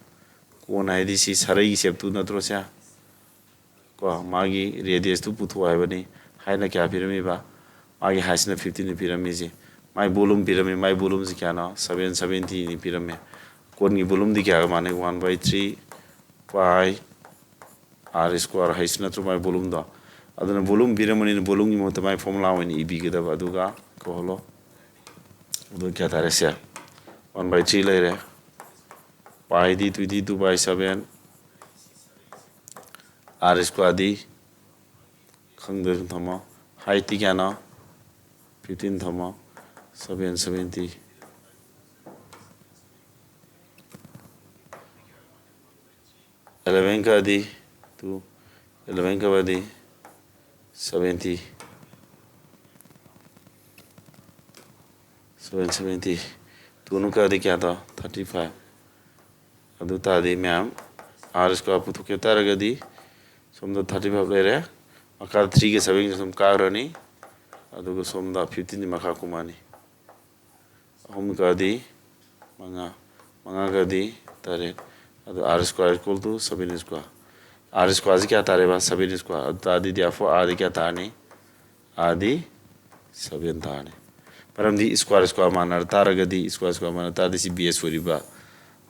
ꯀꯣꯟ ꯍꯥꯏꯗꯤ ꯁꯤ ꯁꯔꯩꯒꯤ shapeꯇꯨ ꯅꯠꯇ꯭ꯔꯣ ꯁꯦ? ꯀꯣ, ꯃꯥꯒꯤ radiusꯇꯨ ꯄꯨꯊꯣꯛꯑꯣ ꯍꯥꯏꯕꯅꯤ꯫ Heightꯅ ꯀꯌꯥ ꯄꯤꯔꯝꯃꯤꯕ? ꯃꯥꯒꯤ heightꯁꯤꯅ fiftyꯅꯤ ꯄꯤꯔꯝꯃꯤꯁꯦ꯫ ꯃꯥꯏ volume ꯄꯤꯔꯝꯃꯤ, ꯃꯥꯏ volumeꯁꯤ ꯀꯌꯥꯅꯣ? Seven seventyꯅꯤ ꯄꯤꯔꯝꯃꯦ꯫ ꯀꯣꯟꯒꯤ volumeꯗꯤ ꯀꯌꯥꯒ ꯃꯥꯟꯅꯩ? One by three pi R square ꯍꯩꯁ ꯅꯠꯇ꯭ꯔꯣ ꯃꯥꯏ volumeꯗꯣ? ꯑꯗꯨꯅ volume ꯄꯤꯔꯝꯕꯅꯤꯅ volumeꯒꯤ ꯃꯍꯨꯠꯇ ꯃꯥꯏ formula ꯑꯣꯏꯅ ꯏꯕꯤꯒꯗꯕ꯫ ꯑꯗꯨꯒ ꯀꯧꯍꯜꯂꯣ꯫ ꯑꯗꯨ ꯀꯌꯥ ꯇꯥꯔꯦ ꯁꯦ? One by three ꯂꯩꯔꯦ꯫ Piꯗꯤ twenty two by seven, R squareꯗꯤ ꯈꯪꯗ꯭ꯔꯁꯨ ꯊꯝꯃꯣ꯫ Heightꯇꯤ ꯀꯌꯥꯅꯣ? Fifteen ꯊꯝꯃꯣ꯫ Seven seventy꯫ Eleven ꯀꯛꯑꯗꯤ two, eleven ꯀꯛꯑꯗꯤ seventy, seven seventy꯫ Twoꯅ ꯀꯛꯑꯗꯤ ꯀꯌꯥ ꯇꯥ? Thirty five꯫ ꯑꯗꯨ ꯇꯥꯔꯗꯤ ꯃꯌꯥꯝ, R square ꯄꯨꯊꯣꯛꯀꯦ ꯇꯥꯔꯒꯗꯤ ꯁꯣꯝꯗ ꯊꯥꯔꯇꯤ ꯐꯥꯏꯚ ꯂꯩꯔꯦ꯫ ꯃꯈꯥꯗ ꯊ꯭ꯔꯤꯒ ꯁꯚꯦꯟꯒ ꯁꯨꯝ ꯀꯥꯈ꯭ꯔꯅꯤ꯫ ꯑꯗꯨꯒ ꯁꯣꯝꯗ ꯐꯤꯐꯇꯤꯟꯗꯤ ꯃꯈꯥ ꯀꯨꯝꯃꯛꯑꯅꯤ꯫ ꯑꯍꯨꯝ ꯀꯥꯗꯤ ꯃꯉꯥ, ꯃꯉꯥ ꯀꯥꯗꯤ ꯇꯔꯦꯠ꯫ ꯑꯗꯨ R square equal to seven square꯫ R squareꯁꯤ ꯀꯌꯥ ꯇꯥꯔꯦꯕ? Seven square꯫ ꯑꯗꯨ ꯇꯥꯔꯗꯤ therefore Rꯗꯤ ꯀꯌꯥ ꯇꯥꯔꯅꯤ? Rꯗꯤ ꯁꯚꯦꯟ ꯇꯥꯔꯅꯤ꯫ ꯃꯔꯝꯗꯤ square square ꯃꯥꯟꯅꯔ ꯇꯥꯔꯒꯗꯤ, square square ꯃꯥꯟꯅ ꯇꯥꯔꯗꯤ ꯁꯤ base ꯑꯣꯏꯔꯤꯕ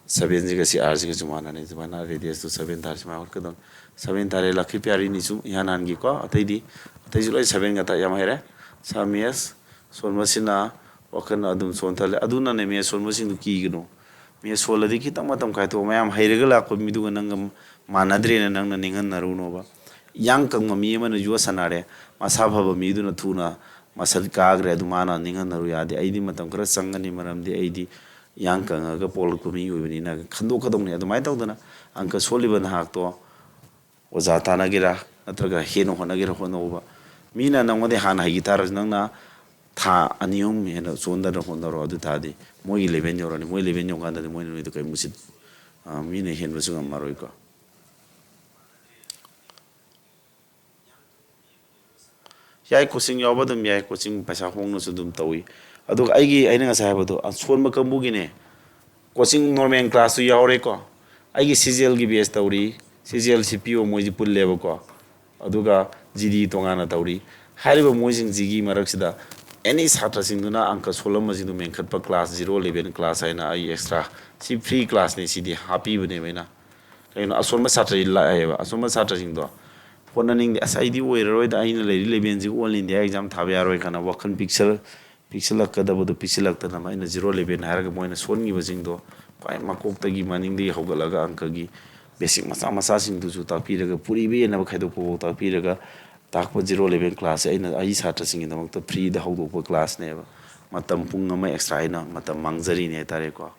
ꯁꯚꯦꯟꯁꯤꯒ ꯁꯤ Rꯁꯤꯒꯁꯨ ꯃꯥꯟꯅꯅꯤ꯫ ꯑꯗꯨꯃꯥꯏꯅ radiusꯇꯨ ꯁꯚꯦꯟ ꯇꯥꯔꯦ, ꯁꯨꯃꯥꯏꯅ ꯍꯣꯠꯀꯗꯧꯅꯤ꯫ ꯁꯚꯦꯟ ꯇꯥꯔꯦ, ꯂꯥꯛꯈꯤ ꯄꯤꯌꯥꯔꯤꯅꯤ ꯁꯨꯝ ꯏꯍꯥꯟ ꯍꯥꯟꯒꯤꯀꯣ꯫ ꯑꯇꯩꯗꯤ, ꯑꯇꯩꯁꯨ ꯂꯣꯏ ꯁꯚꯦꯟꯒ ꯇꯥꯏ, ꯌꯥꯝ ꯍꯩꯔꯦ꯫ ꯁꯥ maths ꯁꯣꯟꯕꯁꯤꯅ ꯋꯥꯈꯜ ꯑꯗꯨꯝ ꯁꯣꯟꯊꯍꯜꯂꯦ꯫ ꯑꯗꯨꯅꯅꯦ maths ꯁꯣꯟꯕꯁꯤꯡꯗꯨ ꯀꯤꯒꯅꯨ꯫ Maths ꯁꯣꯜꯂꯗꯤ ꯈꯤꯇꯪ ꯃꯇꯝ ꯀꯥꯏꯊꯣꯛꯑꯣ꯫ ꯃꯌꯥꯝ ꯍꯩꯔꯒ ꯂꯥꯛꯄ ꯃꯤꯗꯨꯒ ꯅꯪꯒ ꯃꯥꯟꯅꯗ꯭ꯔꯦꯅ ꯅꯪꯅ ꯅꯤꯡꯍꯟꯅꯔꯨꯅꯣꯕ꯫ ꯏꯌꯥꯡ ꯀꯪꯕ ꯃꯤ ꯑꯃꯅ ꯌꯣꯠ ꯁꯥꯟꯅꯔꯦ, ꯃꯁꯥ ꯐꯕ ꯃꯤꯗꯨꯅ ꯊꯨꯅ ꯃꯁꯜ ꯀꯥꯈ꯭ꯔꯦ, ꯑꯗꯨ ꯃꯥꯅ ꯅꯤꯡꯍꯟꯅꯔꯨ ꯌꯥꯗꯦ꯫ ꯑꯩꯗꯤ ꯃꯇꯝ ꯈꯔ ꯆꯪꯒꯅꯤ, ꯃꯔꯝꯗꯤ ꯑꯩꯗꯤ ꯏꯌꯥꯡ ꯀꯪꯉꯒ ꯄꯣꯛꯂꯛꯄ ꯃꯤ ꯑꯣꯏꯕꯅꯤꯅ ꯈꯟꯗꯣꯛꯀꯗꯧꯅꯤ꯫ ꯑꯗꯨꯃꯥꯏꯅ ꯇꯧꯗꯅ ꯑꯪꯀ ꯁꯣꯜꯂꯤꯕ ꯅꯍꯥꯛꯇꯣ ꯑꯣꯖꯥ ꯇꯥꯟꯅꯒꯦꯔꯥ ꯅꯠꯇ꯭ꯔꯒ ꯍꯦꯟꯅ ꯍꯣꯠꯅꯒꯦꯔꯥ ꯍꯣꯠꯅꯧꯕ꯫ ꯃꯤꯅ ꯅꯪꯉꯣꯟꯗ ꯍꯥꯟꯅ ꯍꯩꯈꯤ ꯇꯥꯔꯁꯨ ꯅꯪꯅ ꯊꯥ ꯑꯅꯤ ꯑꯍꯨꯝ ꯍꯦꯟꯅ ꯆꯣꯟꯗꯅ ꯍꯣꯠꯅꯔꯣ꯫ ꯑꯗꯨ ꯇꯥꯔꯗꯤ ꯃꯣꯏꯒꯤ level ꯌꯧꯔꯅꯤ꯫ ꯃꯣꯏ level ꯌꯧꯀꯥꯟꯗꯗꯤ ꯃꯣꯏꯅ ꯅꯣꯏꯗ ꯀꯔꯤꯝ ꯎꯁꯤꯠ-, ꯑ, ꯃꯤꯅ ꯍꯦꯟꯕꯁꯨ ꯉꯝꯃꯔꯣꯏꯀꯣ꯫ ꯌꯥꯏ, coaching ꯌꯥꯎꯕ ꯑꯗꯨꯝ ꯌꯥꯏ, coaching ꯄꯩꯁꯥ ꯍꯣꯡꯅꯁꯨ ꯑꯗꯨꯝ ꯇꯧꯏ꯫ ꯑꯗꯨꯒ ꯑꯩꯒꯤ, ꯑꯩꯅ ꯉꯁꯥꯏ ꯍꯥꯏꯕꯗꯣ, ꯑꯁꯣꯟꯕ ꯀꯥꯡꯕꯨꯒꯤꯅꯦ, coaching normal classꯁꯨ ꯌꯥꯎꯔꯦꯀꯣ꯫ ꯑꯩꯒꯤ CGLꯒꯤ batch ꯇꯧꯔꯤ, CGL, CPO ꯃꯣꯏꯁꯤ ꯄꯨꯜꯂꯦꯕꯀꯣ꯫ ꯑꯗꯨꯒ GD ꯇꯣꯉꯥꯟꯅ ꯇꯧꯔꯤ꯫ ꯍꯥꯏꯔꯤꯕ ꯃꯣꯏꯁꯤꯡꯁꯤꯒꯤ ꯃꯔꯛꯁꯤꯗ any ꯁꯥꯇ꯭ꯔꯁꯤꯡꯗꯨꯅ ꯑꯪꯀ ꯁꯣꯜꯂꯝꯕꯁꯤꯡꯗꯨ ꯃꯦꯟꯈꯠꯄ class, zero level class ꯍꯥꯏꯅ ꯑꯩ extra, ꯁꯤ free classꯅꯤ, ꯁꯤꯗꯤ ꯍꯥꯞꯄꯤꯕꯅꯦꯕ ꯑꯩꯅ꯫ ꯀꯩꯅꯣ, ꯑꯁꯣꯟꯕ ꯁꯥꯇ꯭ꯔꯁꯤ ꯂꯥꯛꯑꯦꯕ, ꯑꯁꯣꯟꯕ ꯁꯥꯇ꯭ꯔꯁꯤꯡꯗꯣ ꯍꯣꯠꯅꯅꯤꯡꯗꯦ, "ꯑꯁ, ꯑꯩꯗꯤ ꯑꯣꯏꯔꯔꯣꯏꯗ, ꯑꯩꯅ ꯂꯩꯔꯤ levelꯁꯤꯒ all India exam ꯊꯥꯕ ꯌꯥꯔꯣꯏ" ꯀꯥꯏꯅ ꯋꯥꯈꯜ ꯄꯤꯛꯁꯜ-, ꯄꯤꯛꯁꯤꯜꯂꯛꯀꯗꯕꯗꯨ ꯄꯤꯛꯁꯤꯜꯂꯛꯇꯅꯕ ꯑꯩꯅ zero level ꯍꯥꯏꯔꯒ ꯃꯣꯏꯅ ꯁꯣꯟꯈꯤꯕꯁꯤꯡꯗꯣ ꯈ꯭ꯋꯥꯏ ꯃꯀꯣꯛꯇꯒꯤ, ꯃꯅꯤꯡꯗꯒꯤ ꯍꯧꯒꯠꯂꯒ ꯑꯪꯀꯒꯤ basic ꯃꯆꯥ ꯃꯆꯥꯁꯤꯡꯗꯨꯁꯨ ꯇꯥꯛꯄꯤꯔꯒ, ꯄꯨꯔꯤꯕ ꯌꯦꯟꯅꯕ ꯈꯥꯏꯗꯣꯛꯄꯐꯥꯎ ꯇꯥꯛꯄꯤꯔꯒ ꯇꯥꯛꯄ zero level classꯁꯦ ꯑꯩꯅ ꯑꯩ ꯁꯥꯇ꯭ꯔꯁꯤꯡꯒꯤꯗꯃꯛꯇ freeꯗ ꯍꯧꯗꯣꯛꯄ classꯅꯦꯕ꯫ ꯃꯇꯝ ꯄꯨꯡ ꯑꯃ extra ꯑꯩꯅ ꯃꯇꯝ ꯃꯥꯡꯖꯔꯤꯅꯦ ꯍꯥꯏꯇꯥꯔꯦꯀꯣ꯫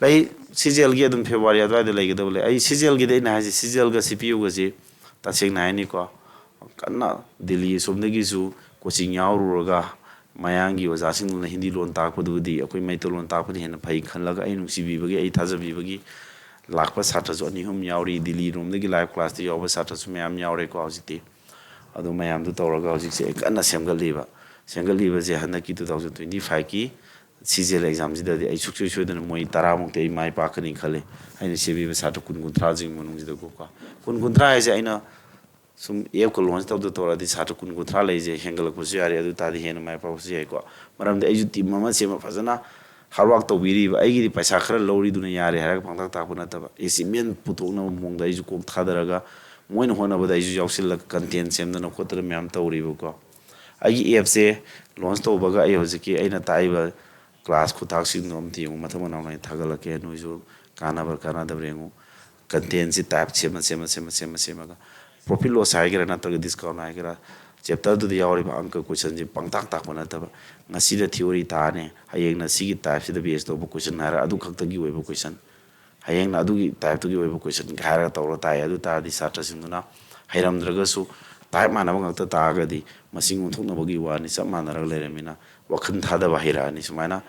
ꯂꯩ, CGLꯒꯤ ꯑꯗꯨꯝ February ꯑꯗꯨꯋꯥꯏꯗ ꯂꯩꯒꯗꯕ ꯂꯩ꯫ ꯑꯩ CGLꯒꯤꯗꯤ ꯑꯩꯅ ꯍꯥꯏꯁꯦ, CGLꯒ CPOꯒꯁꯤ ꯇꯁꯦꯡꯅ ꯍꯥꯏꯅꯤꯀꯣ, ꯀꯟꯅ ꯗꯤꯜꯂꯤ ꯑꯁꯣꯝꯗꯒꯤꯁꯨ coaching ꯌꯥꯎꯔꯨꯔꯒ ꯃꯌꯥꯡꯒꯤ ꯑꯣꯖꯥꯁꯤꯡꯗꯨꯅ ꯍꯤꯟꯗꯤ ꯂꯣꯟ ꯇꯥꯛꯄꯗꯨꯕꯨꯗꯤ ꯑꯩꯈꯣꯏ ꯃꯩꯇꯩꯂꯣꯟ ꯇꯥꯛꯄꯅ ꯍꯦꯟꯅ ꯐꯩ ꯈꯜꯂꯒ, ꯑꯩ ꯅꯨꯡꯁꯤꯕꯤꯕꯒꯤ, ꯑꯩ ꯊꯥꯖꯕꯤꯕꯒꯤ ꯂꯥꯛꯄ ꯁꯥꯇ꯭ꯔꯁꯨ ꯑꯅꯤ ꯑꯍꯨꯝ ꯌꯥꯎꯔꯤ, ꯗꯤꯜꯂꯤ ꯔꯣꯝꯗꯒꯤ live classꯇ ꯌꯥꯎꯕ ꯁꯥꯇ꯭ꯔꯁꯨ ꯃꯌꯥꯝ ꯌꯥꯎꯔꯦꯀꯣ꯫ ꯍꯧꯖꯤꯛꯇꯤ ꯑꯗꯨ ꯃꯌꯥꯝꯗꯨ ꯇꯧꯔꯒ ꯍꯧꯖꯤꯛꯁꯦ ꯑꯩ ꯀꯟꯅ ꯁꯦꯝꯒꯠꯂꯤꯕ꯫ ꯁꯦꯝꯒꯠꯂꯤꯕꯁꯦ ꯍꯟꯗꯛꯀꯤ two thousand twenty fiveꯀꯤ CGL examꯁꯤꯗꯗꯤ ꯑꯩ ꯁꯨꯡꯁꯣꯏ ꯁꯣꯏꯗꯅ ꯃꯣꯏ ꯇꯔꯥꯃꯨꯛꯇꯤ ꯑꯩ ꯃꯥꯏ ꯄꯥꯛꯀꯅꯤ ꯈꯜꯂꯤ, ꯑꯩꯅ ꯁꯦꯝꯕꯤꯕ ꯁꯥꯇ꯭ꯔ ꯀꯨꯟ ꯀꯨꯟꯊ꯭ꯔꯥꯁꯤꯒꯤ ꯃꯅꯨꯡꯁꯤꯗꯀꯣ꯫ ꯀꯨꯟ ꯀꯨꯟꯊ꯭ꯔꯥ ꯍꯥꯏꯁꯦ ꯑꯩꯅ ꯁꯨꯝ appꯀ launch ꯇꯧꯗ ꯇꯧꯔꯗꯤ ꯁꯥꯇ꯭ꯔ ꯀꯨꯟ ꯀꯨꯟꯊ꯭ꯔꯥ ꯂꯩꯁꯦ ꯍꯦꯟꯒꯠꯂꯛꯄꯁꯨ ꯌꯥꯔꯦ, ꯑꯗꯨ ꯇꯥꯔꯗꯤ ꯍꯦꯟꯅ ꯃꯥꯏ ꯄꯥꯛꯄꯁꯨ ꯌꯥꯏꯀꯣ꯫ ꯃꯔꯝꯗꯤ ꯑꯩꯁꯨ team ꯑꯃ ꯁꯦꯝꯃ ꯐꯖꯅ hard work ꯇꯧꯕꯤꯔꯤꯕ, ꯑꯩꯒꯤꯗꯤ ꯄꯩꯁꯥ ꯈꯔ ꯂꯧꯔꯤꯗꯨꯅ ꯌꯥꯔꯦ ꯍꯥꯏꯔꯒ ꯄꯪꯇꯥꯛ ꯇꯥꯛꯄ ꯅꯠꯇꯕ, achievement ꯄꯨꯊꯣꯛꯅꯕ ꯃꯑꯣꯡꯗ ꯑꯩꯁꯨ ꯀꯣꯛ ꯊꯥꯗꯔꯒ ꯃꯣꯏꯅ ꯍꯣꯠꯅꯕꯗ ꯑꯩꯁꯨ ꯌꯥꯎꯁꯤꯜꯂꯒ content ꯁꯦꯝꯗꯅ ꯈꯣꯠꯇꯅ ꯃꯌꯥꯝ ꯇꯧꯔꯤꯕꯀꯣ꯫ ꯑꯩꯒꯤ appꯁꯦ launch ꯇꯧꯕꯒ ꯑꯩ ꯍꯧꯖꯤꯛꯀꯤ ꯑꯩꯅ ꯇꯥꯛꯏꯕ class ꯈꯨꯇꯥꯛꯁꯤꯡꯗꯣ ꯑꯝꯇ ꯌꯦꯡꯉꯨ, ꯃꯊꯪ ꯃꯅꯥꯎ ꯑꯩ ꯊꯥꯒꯠꯂꯛꯀꯦ, ꯅꯣꯏꯁꯨ ꯀꯥꯟꯅꯕ꯭ꯔꯥ ꯀꯥꯟꯅꯗꯕ꯭ꯔꯥ ꯌꯦꯡꯉꯨ꯫ Contentꯁꯤ type ꯁꯦꯝꯃ ꯁꯦꯝꯃ ꯁꯦꯝꯃ ꯁꯦꯝꯃ ꯁꯦꯝꯃꯒ profit loss ꯍꯥꯏꯒꯦꯔꯥ ꯅꯠꯇ꯭ꯔꯒ discount ꯍꯥꯏꯒꯦꯔꯥ, chapterꯗꯨꯗ ꯌꯥꯎꯔꯤꯕ ꯑꯪꯀ questionꯁꯤ ꯄꯪꯇꯥꯛ ꯇꯥꯛꯄ ꯅꯠꯇꯕ, ꯉꯁꯤꯅ theory ꯇꯥꯔꯅꯤ, ꯍꯌꯦꯡꯅ ꯁꯤꯒꯤ typeꯁꯤꯗ base ꯇꯧꯕ question ꯍꯥꯏꯔ ꯑꯗꯨ ꯈꯛꯇꯒꯤ ꯑꯣꯏꯕ question, ꯍꯌꯦꯡꯅ ꯑꯗꯨꯒꯤ typeꯇꯨꯒꯤ ꯑꯣꯏꯕ question ꯍꯥꯏꯔꯒ ꯇꯧꯔ ꯇꯥꯛꯑꯦ꯫ ꯑꯗꯨ ꯇꯥꯔꯗꯤ ꯁꯥꯇ꯭ꯔꯁꯤꯡꯗꯨꯅ ꯍꯩꯔꯝꯗ꯭ꯔꯒꯁꯨ type ꯃꯥꯟꯅꯕ ꯉꯥꯛꯇ ꯇꯥꯛꯑꯒꯗꯤ ꯃꯁꯤꯡ ꯑꯣꯟꯊꯣꯛꯅꯕꯒꯤ ꯋꯥꯅꯤ, ꯆꯞ ꯃꯥꯟꯅꯔꯒ ꯂꯩꯔꯝꯃꯤꯅ ꯋꯥꯈꯜ ꯊꯥꯗꯕ ꯍꯩꯔꯛꯑꯅꯤ꯫ ꯁꯨꯃꯥꯏꯅ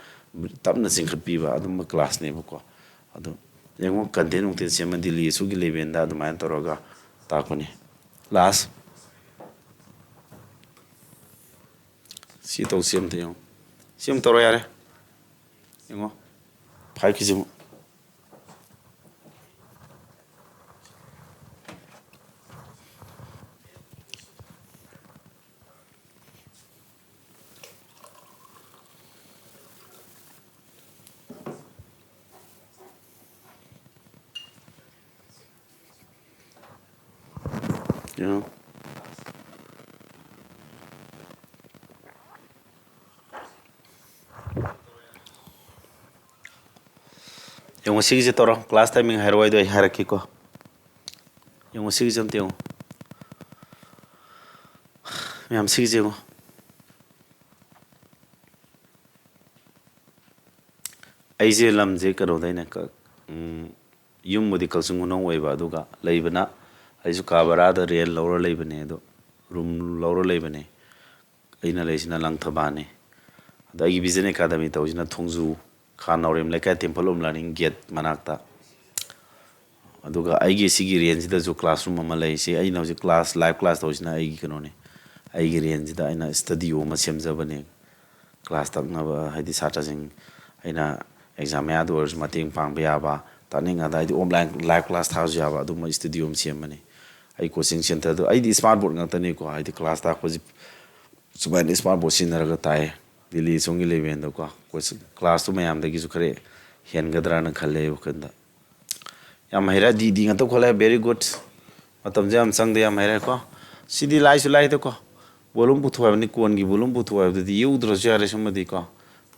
ꯇꯞꯅ ꯆꯤꯡꯈꯠꯄꯤꯕ ꯑꯗꯨꯝꯕ classꯅꯦꯕꯀꯣ꯫ ꯑꯗꯣ ꯌꯦꯡꯉꯣ, content ꯅꯨꯡꯇꯦꯟ ꯁꯦꯝꯃ ꯗꯤꯜꯂꯤ ꯁ꯭ꯀꯨꯜꯒꯤ levelꯗ ꯑꯗꯨꯃꯥꯏꯅ ꯇꯧꯔꯒ ꯇꯥꯛꯄꯅꯤ꯫ Last꯫ ꯁꯤ ꯇꯧ, ꯁꯤ ꯑꯝꯇ ꯌꯦꯡꯉꯣ꯫ ꯁꯤ ꯑꯃ ꯇꯧꯔꯣ ꯌꯥꯔꯦ꯫ ꯌꯦꯡꯉꯣ, fiveꯀꯤꯁꯤ ꯑꯃꯨꯛ꯫ ꯌꯦꯡꯉꯣ꯫ ꯌꯦꯡꯉꯣ, ꯁꯤꯒꯤꯁꯦ ꯇꯧꯔꯣ꯫ Class timing ꯍꯥꯏꯔꯛꯑꯣ, ꯑꯩꯗꯣ ꯑꯩ ꯍꯥꯏꯔꯛꯀꯦꯀꯣ꯫ ꯌꯦꯡꯉꯣ, ꯁꯤꯒꯤꯁꯦ ꯑꯝꯇ ꯌꯦꯡꯉꯣ꯫ ꯃꯌꯥꯝ, ꯁꯤꯒꯤꯁꯦ ꯌꯦꯡꯉꯣ꯫ ꯑꯩꯁꯦ ꯂꯝꯁꯦ ꯀꯩꯅꯣꯗꯩꯅꯦ, ꯀ-, ꯎꯝ, ꯌꯨꯝꯕꯨꯗꯤ ꯀꯛꯆꯤꯡ ꯈꯨꯅꯧ ꯑꯣꯏꯕ, ꯑꯗꯨꯒ ꯂꯩꯕꯅ ꯑꯩꯁꯨ ꯀꯥ ꯚꯔꯥꯗ rent ꯂꯧꯔ ꯂꯩꯕꯅꯦ꯫ ꯑꯗꯣ room ꯂꯧꯔ ꯂꯩꯕꯅꯦ꯫ ꯑꯩꯅ ꯂꯩꯁꯤꯅ ꯂꯪꯊꯕꯥꯜꯅꯦ꯫ ꯑꯗꯣ ꯑꯩꯒꯤ Vision Academy ꯇꯧꯔꯤꯁꯤꯅ ꯊꯣꯡꯖꯨ, ꯈꯥ ꯅꯥꯎꯔꯦꯝ ꯂꯩꯀꯥꯏ, Temple of Learning gate ꯃꯅꯥꯛꯇ꯫ ꯑꯗꯨꯒ ꯑꯩꯒꯤ ꯁꯤꯒꯤ ꯔꯦꯟꯖꯁꯤꯗꯁꯨ ꯀ꯭ꯂꯥꯁꯔꯨꯝ ꯑꯃ ꯂꯩ꯫ ꯁꯤ ꯑꯩꯅ ꯍꯧꯖꯤꯛ ꯀ꯭ꯂꯥꯁ, ꯂꯥꯏꯚ ꯀ꯭ꯂꯥꯁ ꯇꯧꯔꯤꯁꯤꯅ ꯑꯩꯒꯤ ꯀꯩꯅꯣꯅꯤ꯫ ꯑꯩꯒꯤ ꯔꯦꯟꯖꯁꯤꯗ ꯑꯩꯅ ꯁ꯭ꯇꯗꯤꯑꯣ ꯑꯃ ꯁꯦꯝꯖꯕꯅꯦ꯫ ꯀ꯭ꯂꯥꯁ ꯇꯥꯛꯅꯕ, ꯍꯥꯏꯗꯤ ꯁꯥꯇ꯭ꯔꯁꯤꯡ ꯑꯩꯅ ꯑꯦꯛꯖꯥꯝ ꯃꯌꯥꯗ ꯑꯣꯏꯔꯁꯨ ꯃꯇꯦꯡ ꯄꯥꯡꯕ ꯌꯥꯕ, ꯇꯥꯛꯅꯤꯡꯉꯗ ꯍꯥꯏꯗꯤ ꯑꯣꯟꯂꯥꯏꯟ ꯂꯥꯏꯚ ꯀ꯭ꯂꯥꯁ ꯊꯥꯕꯁꯨ ꯌꯥꯕ ꯑꯗꯨꯝꯕ ꯁ꯭ꯇꯗꯤꯑꯣ ꯑꯃ ꯁꯦꯝꯕꯅꯤ꯫ ꯑꯩ ꯀꯣꯆꯤꯡ ꯁꯦꯟꯇꯔꯗꯣ, ꯑꯩꯗꯤ ꯁ꯭ꯃꯥꯔꯠ ꯕꯣꯔꯗ ꯉꯥꯛꯇꯅꯤꯀꯣ, ꯍꯥꯏꯗꯤ ꯀ꯭ꯂꯥꯁ ꯇꯥꯛꯄꯁꯤ ꯁꯨꯃꯥꯏꯅ ꯁ꯭ꯃꯥꯔꯠ ꯕꯣꯔꯗ ꯁꯤꯖꯤꯟꯅꯔꯒ ꯇꯥꯛꯑꯦ꯫ ꯗꯤꯜꯂꯤ ꯁꯣꯝꯒꯤ ꯂꯦꯚꯦꯜꯗꯀꯣ, ꯀ꯭ꯂꯥꯁꯇꯨ ꯃꯌꯥꯝꯗꯒꯤꯁꯨ ꯈꯔ ꯍꯦꯟꯒꯗ꯭ꯔꯥꯅ ꯈꯜꯂꯦ ꯑꯩ ꯋꯥꯈꯜꯗ꯫ ꯌꯥꯝ ꯍꯩꯔꯦ, ꯗꯤ ꯗꯤ ꯉꯥꯛꯇ ꯈꯣꯠꯂꯦ, very good꯫ ꯃꯇꯝꯁꯦ ꯌꯥꯝ ꯆꯪꯗꯦ, ꯌꯥꯝ ꯍꯩꯔꯦꯀꯣ꯫ ꯁꯤꯗꯤ ꯂꯥꯏꯁꯨ ꯂꯥꯏꯗꯀꯣ, ꯕꯣꯂꯨꯝ ꯄꯨꯊꯣꯛ ꯍꯥꯏꯕꯅꯤ, ꯀꯣꯟꯒꯤ ꯕꯣꯂꯨꯝ ꯄꯨꯊꯣꯛ ꯍꯥꯏꯕꯗꯨꯗꯤ ꯌꯦꯛꯎꯗ꯭ꯔꯁꯨ ꯌꯥꯔꯦ꯫ ꯁꯨꯝꯕꯗꯤꯀꯣ,